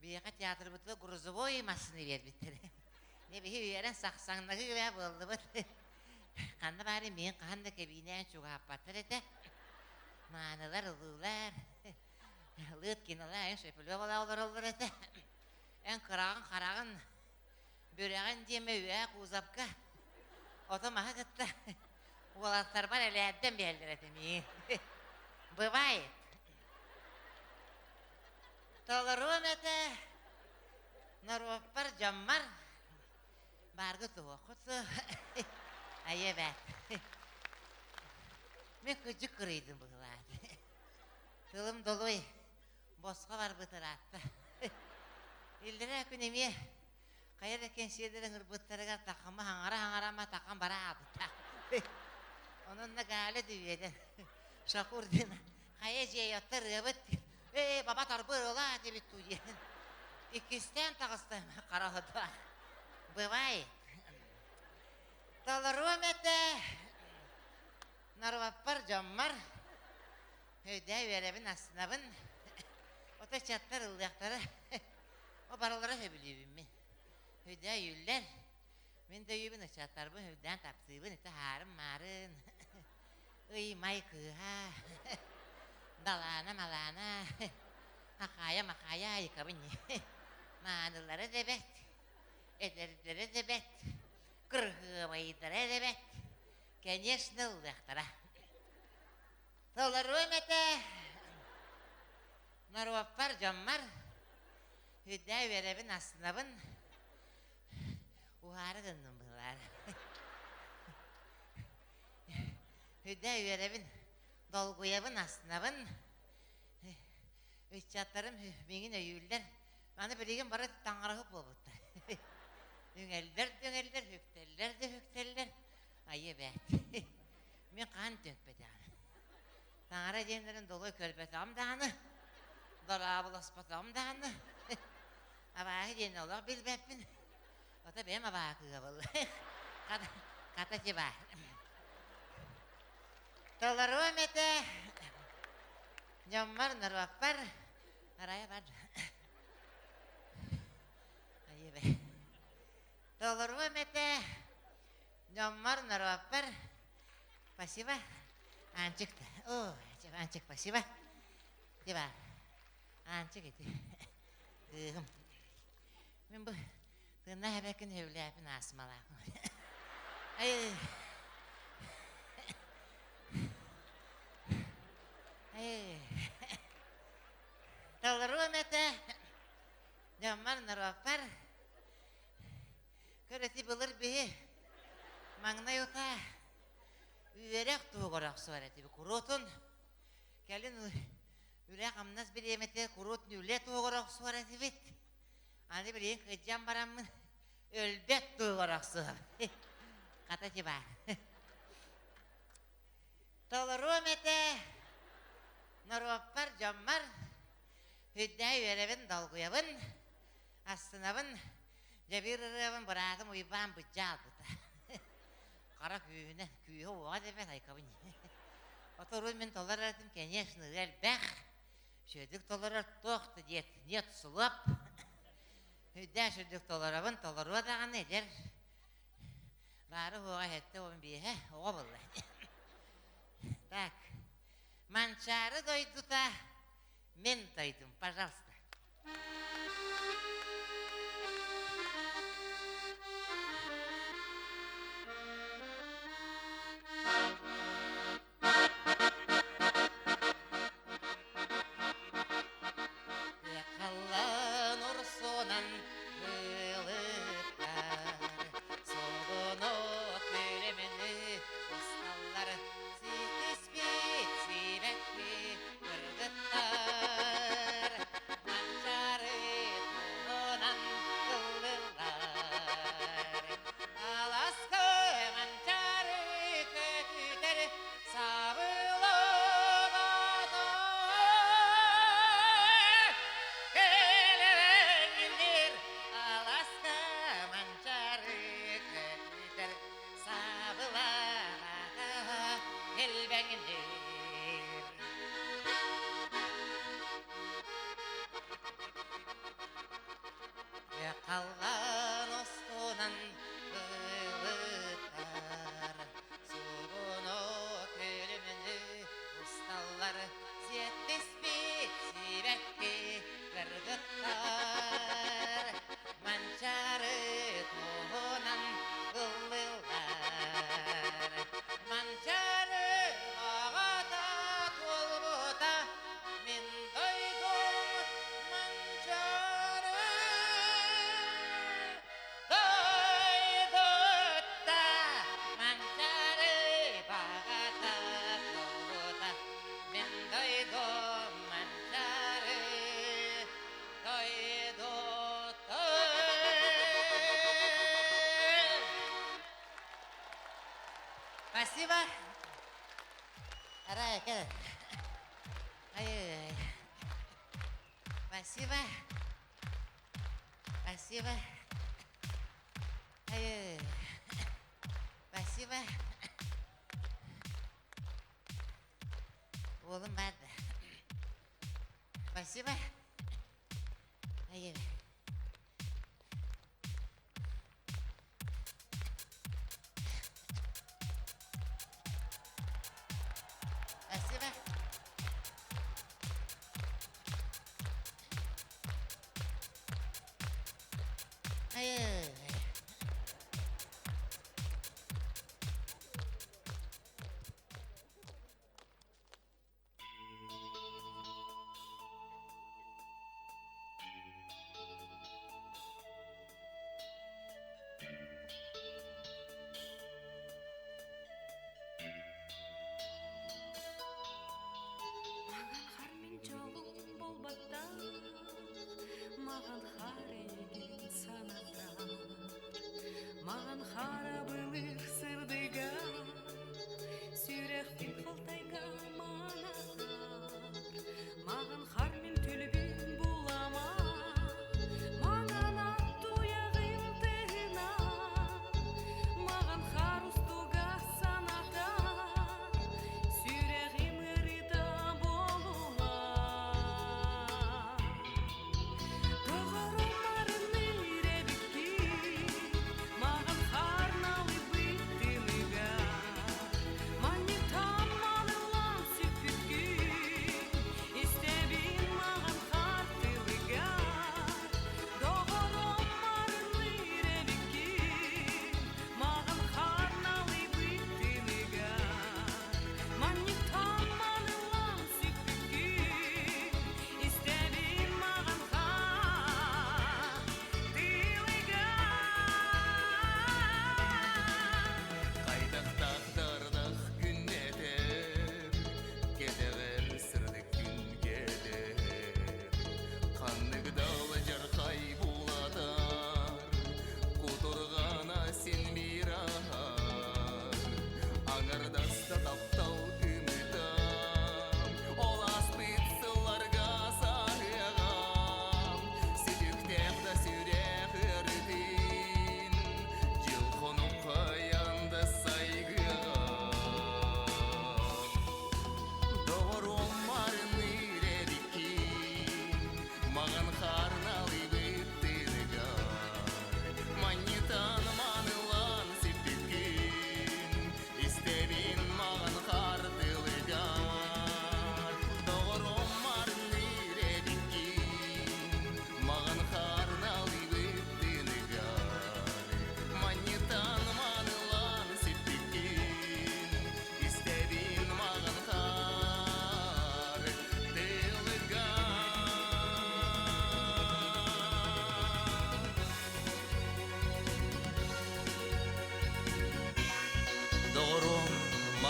биһиэхэ театрбытыгар грузовой массыына биэрбиттэрэ. Не биһи үөрэн сахсаҥнаһыы үбэ буоллубут. Ханна баары миин хаһан да кэбиинээн чугаһаппаттар этэ. Маанылар, ылыылар, Лыткиналар, эн Шепелевалар олороллор этэ. Эн кыраҕын хараҕын бүрэҕин диэмэ үөһэ кузовка ото маһы кытта уолаттарбар элээрдэн биһэллэр этэ миин. Бывает. Толоруом этэ норуоппар, дьоммор бааргы туһуоххут айа эбээт. Мин кыдьык кырыйдым быһылаан. Тылым долуй босхо барбыт ыраатта. Иллэрээ күн эмиэ хайа да кэнсиэрдэр ыҥырбыттарыгар тахама хаҥара-хаҥарама тахам бара аабыта. Онон да Галя дүүйэдэн Шакур диэн хайа дьиэйоттор ырыабыт ээ баба тарбы ырыалаа диэбит дуу диэн иккистээн таҕыста хара отуа. Бывает. Толоруом этэ норуоппар, дьоммор өйдөө үөрэбин, астынабын. Ото ыччаттар ыллыахтара. О барылара сөбүлүүбүн мин. Өйдөө өйүүллэр. Мин да өйүүбүн ыччаттарбын өйдөөн таптыыбын. Ити хаарын-маарын. Ый-май кыыһа. Далаана-малаана. Ахаайа-махаайа айыкабын. Маанылара да эбэт. Эдэрдэрэ да эбэт. Кырһыабайдара да эбэт. Конечно, ыллыахтара. Толоруом этэ норуоппар, дьоммор үрдээ үөрэбин, астынабын. Уһаары гынным быһылаан. Үрдээ үөрэбин, долгуйабын, астынабын. Ыччаттарым миигин өйүүллэр. Аны билигин бары таҥараһыт буолбуттар. Үҥэллэр да үҥэллэр, үктэллэр да үктэллэр. Айы эбээт. Мин хаан түмпэтэҕим. Таҥара диэннэрин долой көрбөтөҕүм даҕаны, дорооболоспотоҕум даҕаны. Абааһы диэни олох билбэппин. Ото бэйэм абааһы кыыһа буолла. Хата тиба. Толоруом этэ дьоммор, норуоппар арайа бар. Айы бэ. Толоруом этэ Дьоммор, норуоппар спасибо. Аанчык, о, Аанчык, спасибо. Ити баар. Аанчык ити. Кыыһым. Мин бу тыыннаах эбэккин сөбүлээппин астмалаах. Ай. Ай. Толоруом этэ. Дьоммор, норуоппар Көр ити былыр биһи маҥнай утаа үөрэх туһугар охсуор этибит куруутун кэлин үлэ-хамнас бириэмэтигэр куруутун үлэ туһугар охсуор этибит. Аны билигин кырдьан бараммын өлбөт туһугар охсуом. Хата ити баар. Толоруом этэ норуоппар, дьоммор үрдээ үөрэбин, долгуйабын. Астынабын, дьэбир ырыабын быраатым Уйбаан быдьа албыта. Хара күүһүнэн, күүһэ уоҕа диэбэт айкабын. Оторун мин толорор этим, конечно, ырыа элбэх. Сүөдүк толорор туох да диэт, нет слов. Үрдээх сүрдүк толоробун, толоруо даҕаны эдэр. Баары уоҕа 75 оҕо буолла. Так, Манчаары дойдута, мин дойдум, пожалуйста. Кыахаллан урсунан ылыттар, Солоно күлүмүнү усталлар, Ситиспит сибэкки кыргыттар, Манчаары туһунан ыллылар. Аласка манчаары көтүтэр Сабылабата аласка манчаары көтүтэр сабылабата элбэҥнир. Халлаан устунан ылытар, Сугуну күлүмүнү усталлар, Сиэттиспит сибэкки кыргыттар, Манчаары туһунан ыллыыллар. Манчаары баҕата туолбута, Мин дойдум Манчаары дойдута, Манчаары баҕата туолбута, Мин дойдум Манчаары дойдута. Спасибо. Арай, кэл. Ай-ай-ай. Спасибо. Спасибо. Ай-ай-ай. Спасибо. Уолум баар да. Спасибо. Ай-ай. Спасибо. Ай-ай-ай. Маған хар мин жолум болбатта, Маған хар еген саната.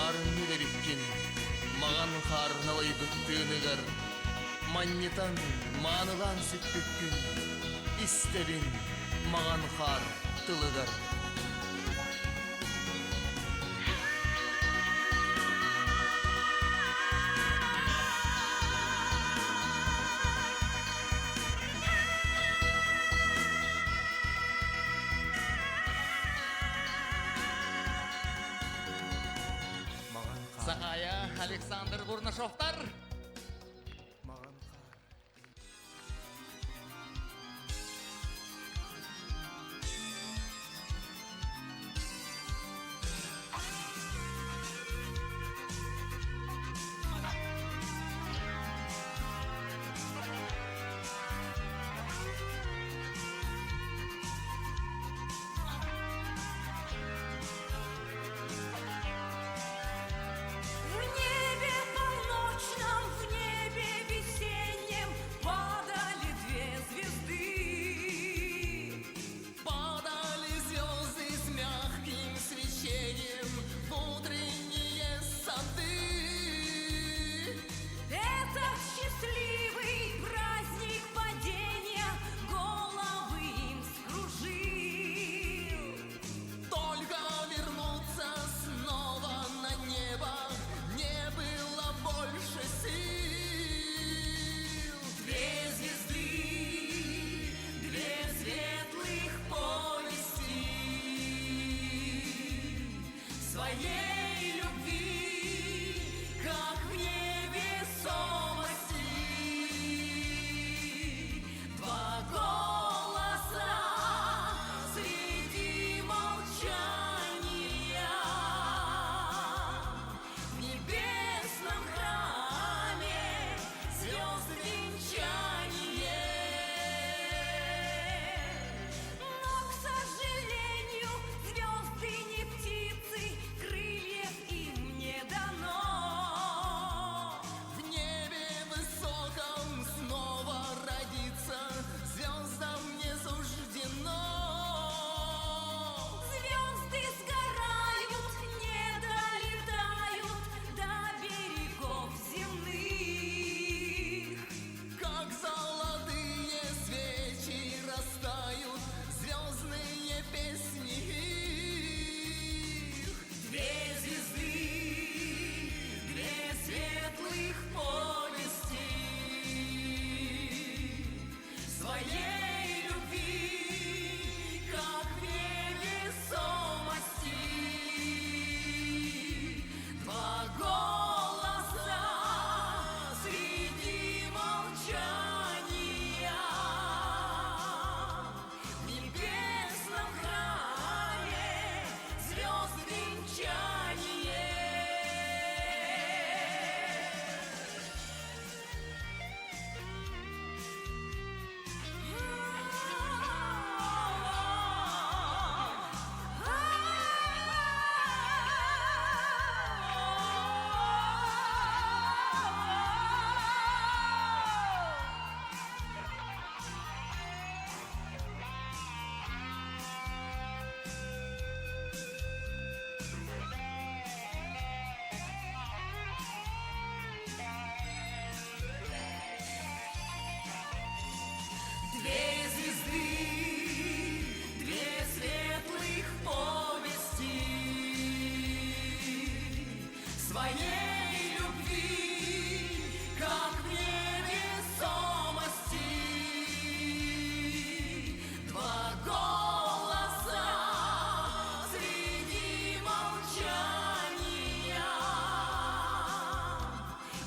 Маарыҥҥы да эбиккин, маҕан хаар налыйбыт тыыныгар манньытан, маанылаан сүппүккүн истэбин маҕан хаар тылыгар. Сахая Александр Бурнашовтар. В небе полночном, в небе весеннем падали две звезды. Падали звезды с мягким свечением в утренние сады. Этот счастливый праздник падения головы им скружил. Только вернуться снова на небо не было больше сил. Две звезды, две светлых повести своей любви, как в невесомости. Два голоса среди молчания в небесном храме звезд венчание. Но, к сожалению, звезды не птицы, крыльев им не дано. В небе высоком снова родиться звездам не суждено. Звезды сгорают, не долетают до берегов земных. Как золотые свечи растают звездные песни их. Две звезды, две светлых повести своей любви, как в невесомости. Два голоса среди молчания в небесном храме звезд венчание. Две звезды, две светлых повести своей любви, как в невесомости. Два голоса среди молчания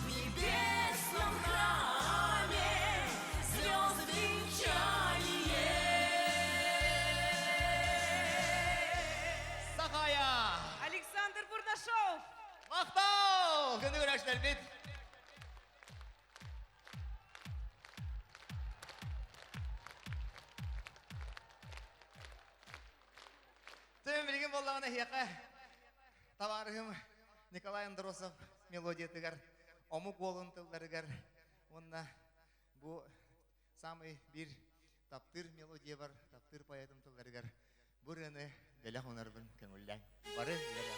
в небесном храме звезд венчание. Сахая! Александр Бурнашов! Махтал! Күндү көрөөччүлэрбит. Тым билигин буоллаҕына эһиэхэ табаарыһым Николай Андросов мелодиятыгар, омук уолун тылларыгар уонна бу самый биир таптыыр мелодиябар, таптыыр поэтым тылларыгар бу ырыаны бэлэх уунарбын көҥүллээҥ. Бары үөрэ.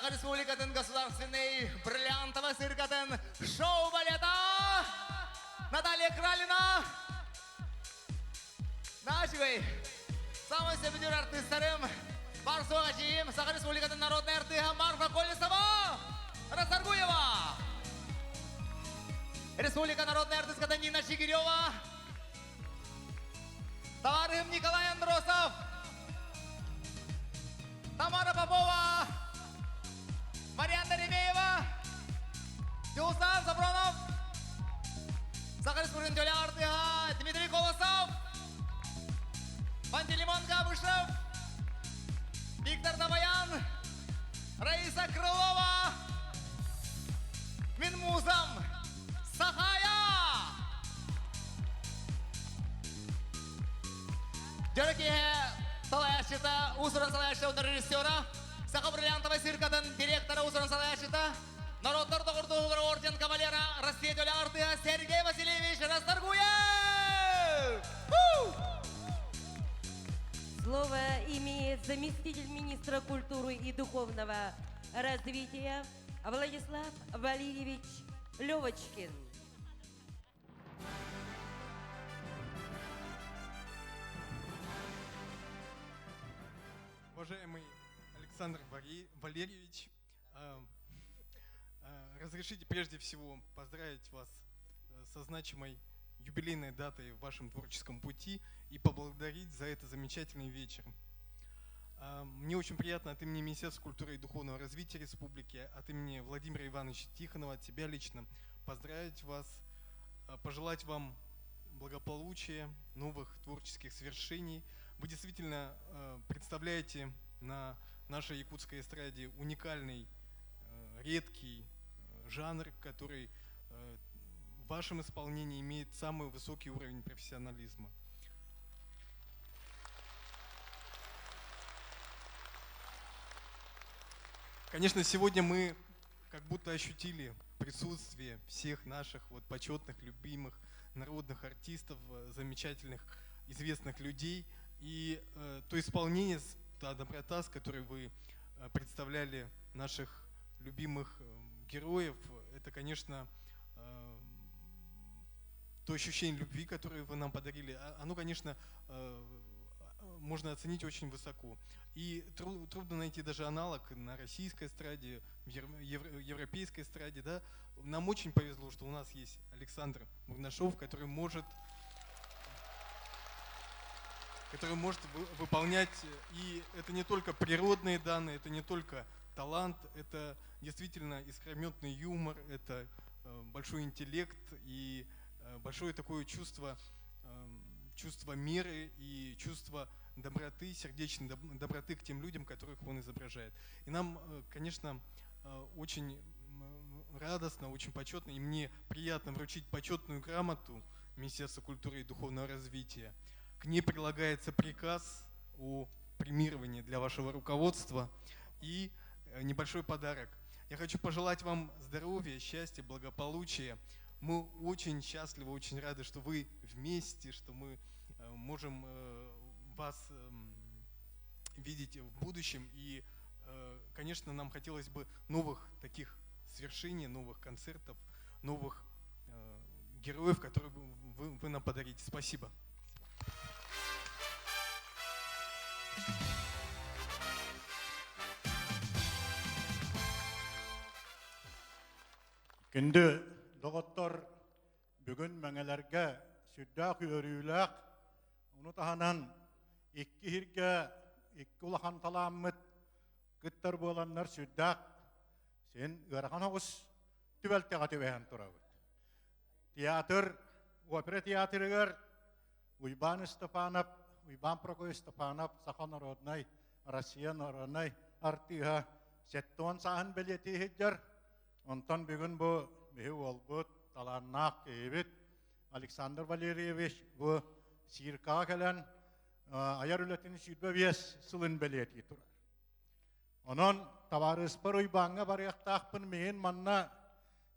Саха Республикатын государственный бриллиантовый циркатын шоу-балета Наталья Кралина. Нашивай. Самый сөбүлүүр артыыстарым Барсуға Ачиим, Саха Республикатын народный артыыһа Марфа Колесова, Расторгуева. Республика народная артистка Нина Чигирева. Товарым Николай Андросов. Тамара Попова. Марьяна Ремеева. Дюсан Сапронов. Саха Республикатын төле артыыһа Дмитрий Колосов. Пантелеймон Габышев. Виктор Даваян. Раиса Крылова. Мин музам Сахая! Дьоро киэһэ салайааччыта, уус-уран салайааччыта уонна режиссера, Саха бриллиантовай циркатын директора уус-уран салайааччыта, Народтар доҕордоһуулара орден кавалера Россия төлө артыыһа Сергей Васильевич Расторгуев! Слово имеет заместитель министра культуры и духовного развития Владислав Валерьевич Левочкин. Уважаемый Александр Валерьевич, разрешите прежде всего поздравить вас со значимой юбилейной датой в вашем творческом пути и поблагодарить за этот замечательный вечер. Мне очень приятно от имени Министерства культуры и духовного развития Республики, от имени Владимира Ивановича Тихонова, от себя лично поздравить вас, пожелать вам благополучия, новых творческих свершений. Вы действительно представляете на нашей якутской эстраде уникальный, редкий жанр, который в вашем исполнении имеет самый высокий уровень профессионализма. Конечно, сегодня мы как будто ощутили присутствие всех наших вот почетных, любимых народных артистов, замечательных, известных людей. И то исполнение, та доброта, с которой вы представляли наших любимых героев, это, конечно, то ощущение любви, которое вы нам подарили, оно, конечно, можно оценить очень высоко. И трудно найти даже аналог на российской эстраде, в европейской эстраде. Да? Нам очень повезло, что у нас есть Александр Бурнашов, который может выполнять, и это не только природные данные, это не только талант, это действительно искрометный юмор, это большой интеллект и большое такое чувство, чувство меры и чувство доброты, сердечной доброты к тем людям, которых он изображает. И нам, конечно, очень радостно, очень почетно, и мне приятно вручить почетную грамоту Министерства культуры и духовного развития. К ней прилагается приказ о премировании для вашего руководства и небольшой подарок. Я хочу пожелать вам здоровья, счастья, благополучия. Мы очень счастливы, очень рады, что вы вместе, что мы можем вас видеть в будущем. И, конечно, нам хотелось бы новых таких свершений, новых концертов, новых героев, которые вы нам подарите. Спасибо. Күндү доҕоттор бүгүн мэҥэлэргэ сүрдээх үөрүүлээх, ону таһынан икки иһиргэ икки улахан талааммыт кыттар буоланнар сүрдээх син ыарахан оҕус түбэлтэҕэ түбэһэн турабыт. Театр, опера театрыгар Уйбаан Степанов, Уйбаан Прокопьевич Степанов саха народнай, Россия народнай артыыһа 70 сааһын бэлиэтии сылдьар. Онтон бүгүн бу биһи уолбут, талааннаах киһибит Александр Валерьевич бу циркаҕа кэлэн айар үлэтин 25 сылын бэлиэтии турар. Онон табаарыспар Уйбааҥҥа барыахтаахпын миигин манна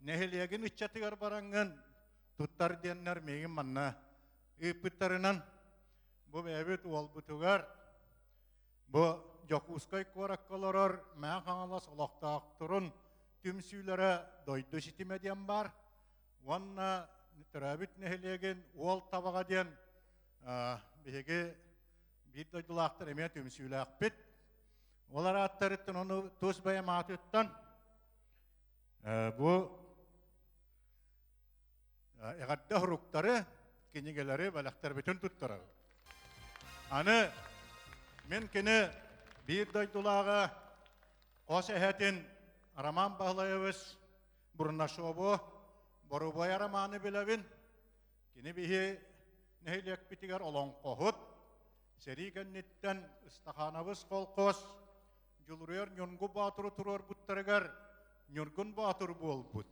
нэһилиэгин ыччатыгар бараҥҥын туттар диэннэр миигин манна ыыппыттарынан бу бэйэбит уолбутугар бу Дьокуускай куоракка олорор Мэҥэ Хаҥалас олохтоохторун түмсүүлэрэ дойду ситимэ диэн баар. Уонна төрөөбүт нэһилиэгин Уол Табаҕа диэн биһиги биир дойдулаахтар эмиэ түмсүүлээхпит. Олар ааттарыттан ону тус бэйэм аатыттан бу эҕэрдэ суруктары, кинигэлэри, бэлэхтэрбитин туттарабыт. Аны мин кини биир дойдулааҕа хос эһэтин Роман Баһылаевич Бурнашову Борубуой Романы билэбин. Кини биһи нэһилиэкпитигэр олоҥхоһут, сэрии кэнниттэн Ыстахаанабыс колхоз Дьулуруйар Ньургу Боотуру туруорбуттарыгар Ньургун Боотур буолбут.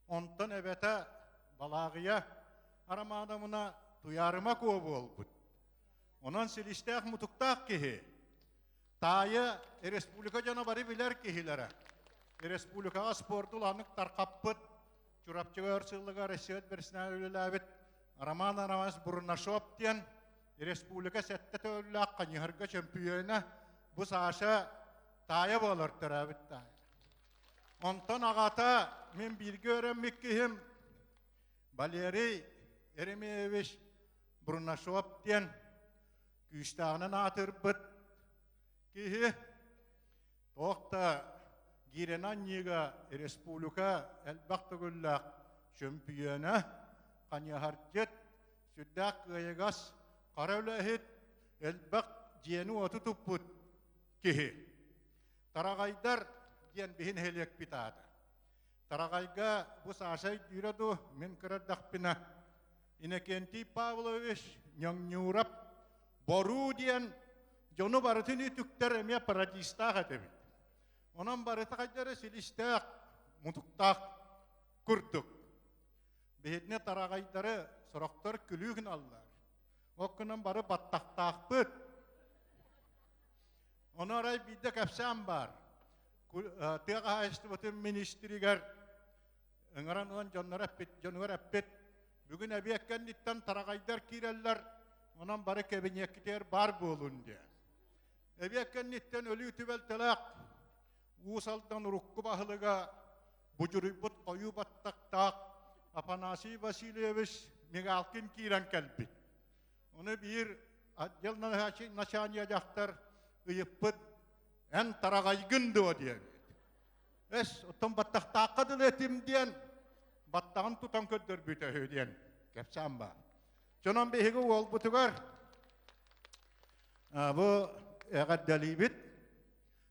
Онтон эбэтэ Балааҕыйа Арамаанабына Туйаарыма Куо буолбут. Онон силистээх мутуктаах киһи. Таайа республика дьоно бары билэр киһилэрэ. Республикаҕа спорду улаханнык тархаппыт, Чурапчыга өр сылларга Россия бэрсинээр үлэлээбит Роман Романович Бурнашов диэн республика сэттэ төгүллээх хайыһарга чөмпүйүөнэ бу Саша таайа буолар төрөөбүт таайа. Онтон аҕата мин бииргэ үөрэммит киһим Валерий Еремеевич Бурнашов диэн күүстээҕинэн аатырбыт киһи туох да гиирэни анньыыга республика элбэх төгүллээх чөмпүйүөнэ, хайыһардьыт, сүрдээх кыайыгас, хара үлэһит, элбэх дьиэни-уоту туппут киһи. Тараҕайдар диэн биһи нэһилиэкпит аата. Тараҕайга бу Саша өйдүүрэ дуу, мин кыра эрдэхпинэ Иннокентий Павлович Ньоҥньуурап Боруу диэн дьону барытын үтүктэр эмиэ парадистаах этибит. Онон барыта хайдары силистээх, мутуктаах курдук. Биһитини тараҕайдары сорохтор күлүү гыналлар. Ол гынан бары баттахтаахпыт. Ону арай биирдэ кэпсээн баар. Тыа хаһаайыстыбатын министригэр ыҥыран ылан дьоннор эппит, дьонугар эппит, бүгүн эбиэт кэнниттэн тараҕайдар киирэллэр, онон бары кэбиниэккитигэр баар буолун диэн. Эбиэт кэнниттэн өлүү түбэлтэлээх Уус Алдан урукку баһылыга будьуруйбут хойуу баттахтаах Афанасий Васильевич Мигалкин киирэн кэлбит. Ону биир отдел начальнига дьахтар ыйыппыт, эн тараҕайгын дуо диэбит. Эс, оттон баттахтаахха дылы этим диэн, баттаҕын тутан көрдөрбүтэ үһү диэн кэпсээн баар. Дьонон биһиги уолбутугар бу эҕэрдэлиибит,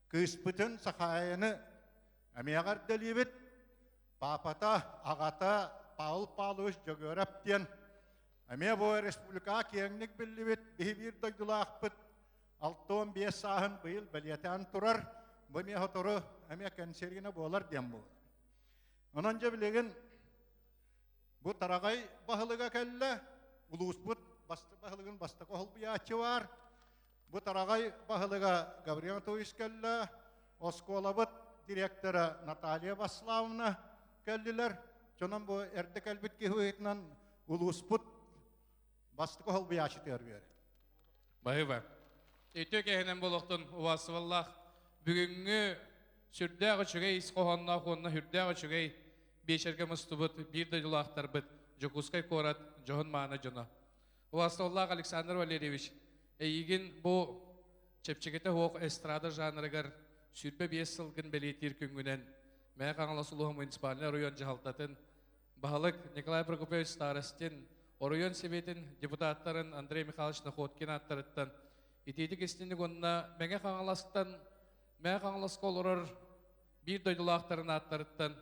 кыыспытын Сахаайаны эмиэ эҕэрдэлиибит, папата, аҕата Павел Павлович Дьөгүөрэп диэн эмиэ бу республикаҕа киэҥник биллибит биһи биир дойдулаахпыт 65 сааһын быйыл бэлиэтээн турар, бу эмиэ сотору эмиэ кэнсиэргинэ буолар диэн буолар. Онон дьэ билигин бу Тараҕай баһылыга кэллэ, улууспут баһылыгын бастакы холбуйааччы баар. Бу Тараҕай баһылыга Гаврил Анатольевич кэллэ, оскуолабыт директора Наталья Ваславовна кэллилэр. Дьонон бу эрдэ кэлбит киһи быһыытынан улууспут бастакы холбуйааччытыгар биэрэр. Баһыыба. Үтүө кэһинэн буолуохтун убаастабыллаах бүгүҥҥү сүрдээх үчүгэй ис хоһоонноох уонна сүрдээх үчүгэй биэчэргэ мустубут биир дойдулаахтарбыт Дьокуускай куорат дьоһун мааны дьоно. Убаастабыллаах Александр Валерьевич, эйигин бу чэпчэкитэ суох эстрада жанрыгар 25 сылгын бэлиэтиир күҥҥүнэн Мэҥэ Хаҥалас улууһун муниципальнай оройуон дьаһалтатын Баһылык Николай Прокопьевич Старостин, оройуон Сэбиэтин депутаттарын Андрей Михайлович Находкин ааттарыттан итиитик истинник уонна Мэҥэ Хаҥаластан Мэҥэ Хаҥаласка олорор биир дойдулаахтарын ааттарыттан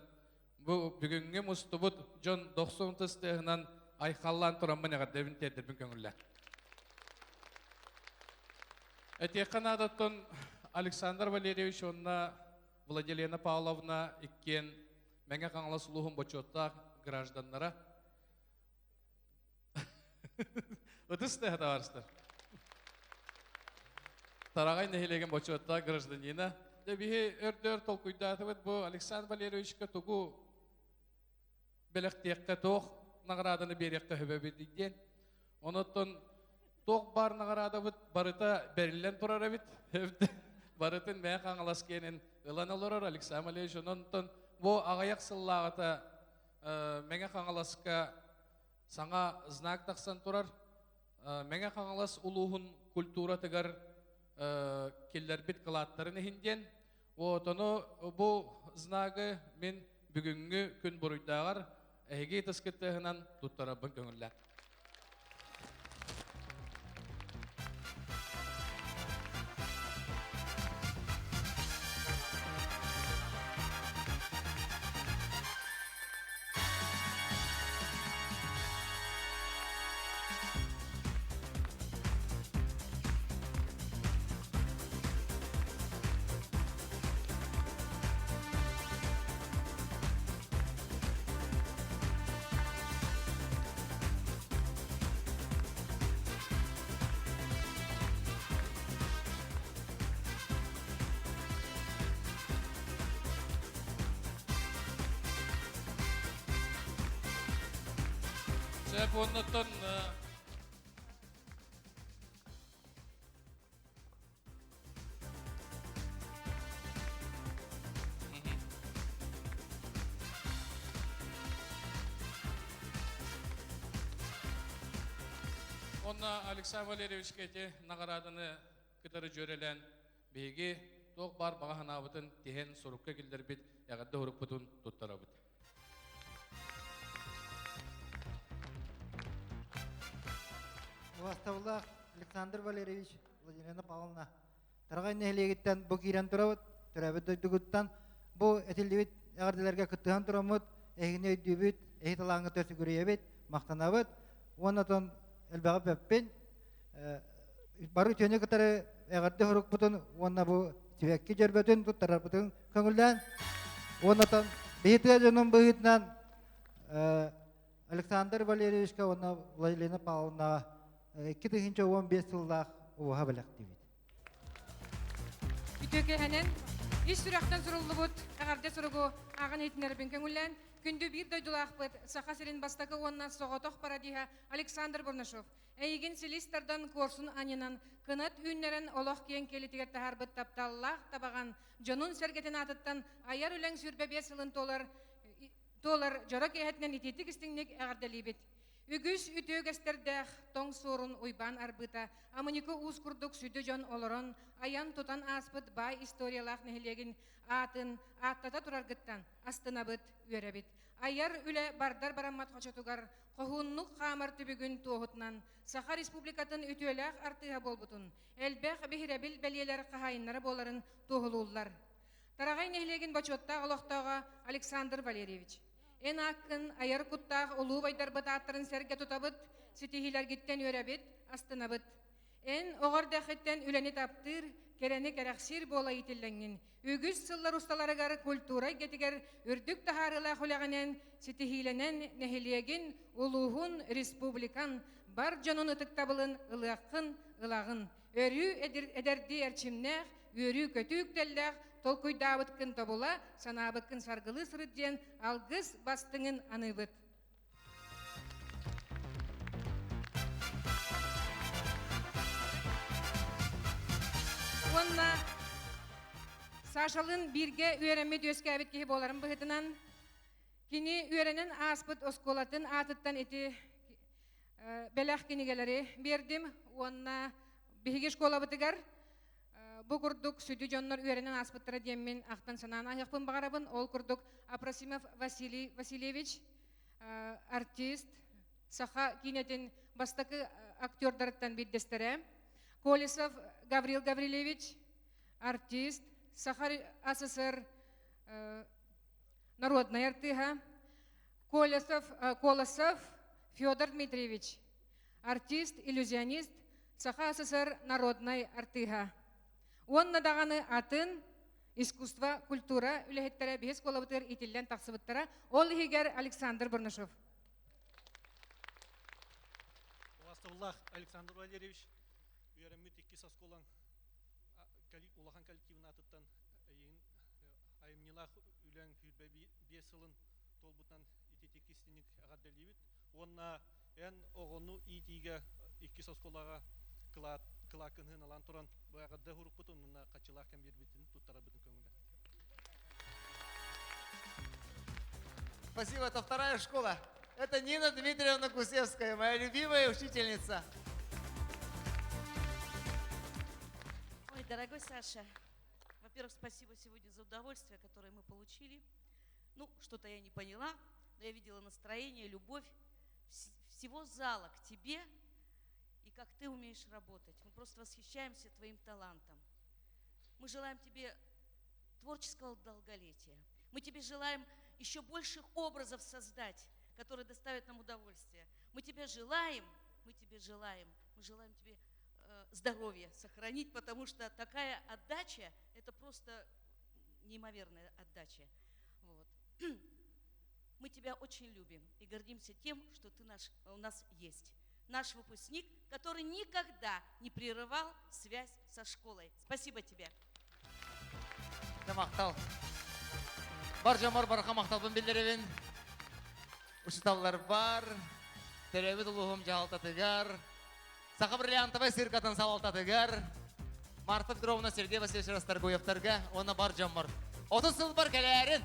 бу бүгүҥҥү мустубут дьон дохсун тыс тыаһынан айхаллаан тураммын эҕэрдэбин тиэрдэрбин көҥүллээ. Этиэххэ наадаттан Александр Валерьевич уонна Владилена Павловна иккиэн Мэҥэ Хаҥалас улууһун бочуоттаах гражданнара. Ытыс тыаһа табаарыстар. Тараҕай нэһилиэгин бочуоттаах гражданина. Дьэ биһи өрдөр толкуйдаатыбыт бу Александр Валерьевичка тугу бэлэхтиэххэ, туох наҕарааданы биэриэххэ сөбөбүт диэн. Онон туох баар наҕараадабыт барыта бэриллэн турар эбит. Барытын Мэҥэ Хаҥалас киэнин ылан олорор Александр Валерьевич. Онон бу аҕыйах сыллааҕыта Мэҥэ Хаҥаласка саҥа знак тахсан турар. Мэҥэ Хаҥалас улууһун культуратыгар киллэрбит кылааттарын иһин диэн. Вот ону бу знагы мин бүгүҥҥү күн буруйдааҕар эһиги ытыскыттыһынан туттарарбын көҥүллээн. Сөп оннуттан Онно Алексей Валерьевичка ити наҕарааданы кытары дьүөрэлээн биһиги туох баар баҕа санаабытын тиһэн сурукка киллэрбит эҕэрдэ урукпутун туттарабыт. Убастабыллаах Александр Валерьевич, Владимира Павловна, Тараҕай нэһилиэгиттэн бу киирэн турабыт, төрөөбүт дойдугуттан бу этиллибит эҕэрдэлэргэ кыттыһан тураммыт, эһигини өйдүүбүт, эһи талааҥҥытыгар сүгүрүйэбит, махтанабыт. Уонна отон элбэҕи бэппин, бары үтүөнү кытары эҕэрдэ сурукпутун уонна бу сибэкки дьөрбөтүн туттарарбытын көҥүллээн уонна отон биһи тыа дьонун быһыытынан Александр Валерьевичка уонна Владилена Павловнаҕа 2015 сыллаах уоһа бэлэхтиибит. Үтүөкэһэнэн ис сүрэхтэн суруллубут эҕэрдэ суругу ааҕан иһитиннэрбин көҥүллээн, күндү биир дойдулаахпыт Саха сирин бастакы уонна соҕотох пародиһа Александр Бурнашов Эйигин силис тардан куорсун анньынан, кынат үүннэрэн олох киэҥ киэлитигэр таһаарбыт тапталлаах табаҕан дьонун-сэргэтин аатыттан айар үлэҥ 25 сылын туолар туолар дьоро киэһэтинэн итиитик истиҥник эҕэрдэлиибит. Үгүс үтүө үгэстэрдээх тоҥ суорун Уйбаан Арбыта Амыньыкы уус курдук сүдү дьон олорон, айан-тутан ааспыт баай историялаах нэһилиэгин аатын ааттата тураргыттан астынабыт, үөрэбит. Айар үлэ бардар бараммат хочотугар хоһууннук хаамар түбүгүн туоһутунан Саха Республикатын үтүөлээх артыыһа буолбутун, элбэх биһирэбил бэлиэлэр хаһаайыннара буоларын туоһулууллар. Тараҕай нэһилиэгин бочуоттаах олохтооҕо Александр Валерьевич. Эн ааккын айар куттаах улуу убайдарбыт ааттарын сэргэ тутабыт, ситиһиилэргиттэн үөрэбит, астынабыт. Эн оҕо эрдэххиттэн үлэни таптыыр, кэрэни кэрэхсиир буола иитиллэҥҥин, үгүс сыллар усталарыгар культура эйгэтигэр үрдүк таһаарыылаах үлэҕинэн ситиһиилэнэн нэһилиэгин, улууһун, республикан бар дьонун ытыктабылын ылыаххын ылаҕын. Өрүү эдэрдии эрчимнээх, үөрүү-көтүү үктэллээх, толкуйдаабыткын тобула, санаабыккын саргылыы сырыт диэн алгыс бастыҥын аныыбыт. Уонна Сашалыын бииргэ үөрэммит үөскээбит киһи буоларын быһыытынан, кини үөрэнэн ааспыт оскуолатын аатыттан ити бэлэх кинигэлэри биэрдим уонна биһиги школабытыгар бу курдук сүдү дьоннор үөрэнэн ааспыттара диэммин ахтан санаан аһыахпын баҕарабын. Ол курдук Апросимов Василий Васильевич артист, саха киинэтин бастакы актердарыттан биирдэстэрэ. Колесов Гаврил Гаврильевич, артист, Саха СССР народнай артыыһа. Колесов, Колосов Федор Дмитриевич, артист, иллюзионист, Саха СССР народнай артыыһа. Уонна даҕаны атын искусство, культура үлэһиттэрэ биһи школабытыгар иитиллэн тахсыбыттара. Ол иһигэр Александр Бурнашов. Убастабыллаах Александр Валерьевич, үөрэммит иккис оскуолаҥ улахан коллективын аатыттан эйигин айымньылаах үлэҥ 25 сылын туолбутунан ититик истиҥник эҕэрдэлиибит. Уонна эн оҕону иитиигэ иккис оскуолаҕа кылаат кылааккын сыаналаан туран бу эҕэрдэ сурукпутун уонна хаччылаах кэмбиэрбитин туттарарбытын көҥүлэ. Спасибо, это вторая школа. Это Нина Дмитриевна Гусевская, моя любимая учительница. Ой, дорогой Саша, во-первых, спасибо сегодня за удовольствие, которое мы получили. Ну, что-то я не поняла, но я видела настроение, любовь всего зала к тебе и как ты умеешь работать. Мы просто восхищаемся твоим талантом. Мы желаем тебе творческого долголетия. Мы тебе желаем еще больших образов создать, которые доставят нам удовольствие. Мы тебе желаем, мы тебе желаем, мы желаем тебе здоровья сохранить, потому что такая отдача, это просто неимоверная отдача. Вот. Мы тебя очень любим и гордимся тем, что ты наш, у нас есть. Наш выпускник, который никогда не прерывал связь со школой. Спасибо тебе. Махтал. Бар дьоммор барҕа махталбын биллэрэбин. Учууталларбар, төрөөбүт улууһум дьаһалтатыгар, Саха бриллиантовай циркатын салалтатыгар, Марфа Петровна, Сергей Васильевич Расторгуевтарга, уонна бар дьоммор. 30 сыл бар кэлээрин!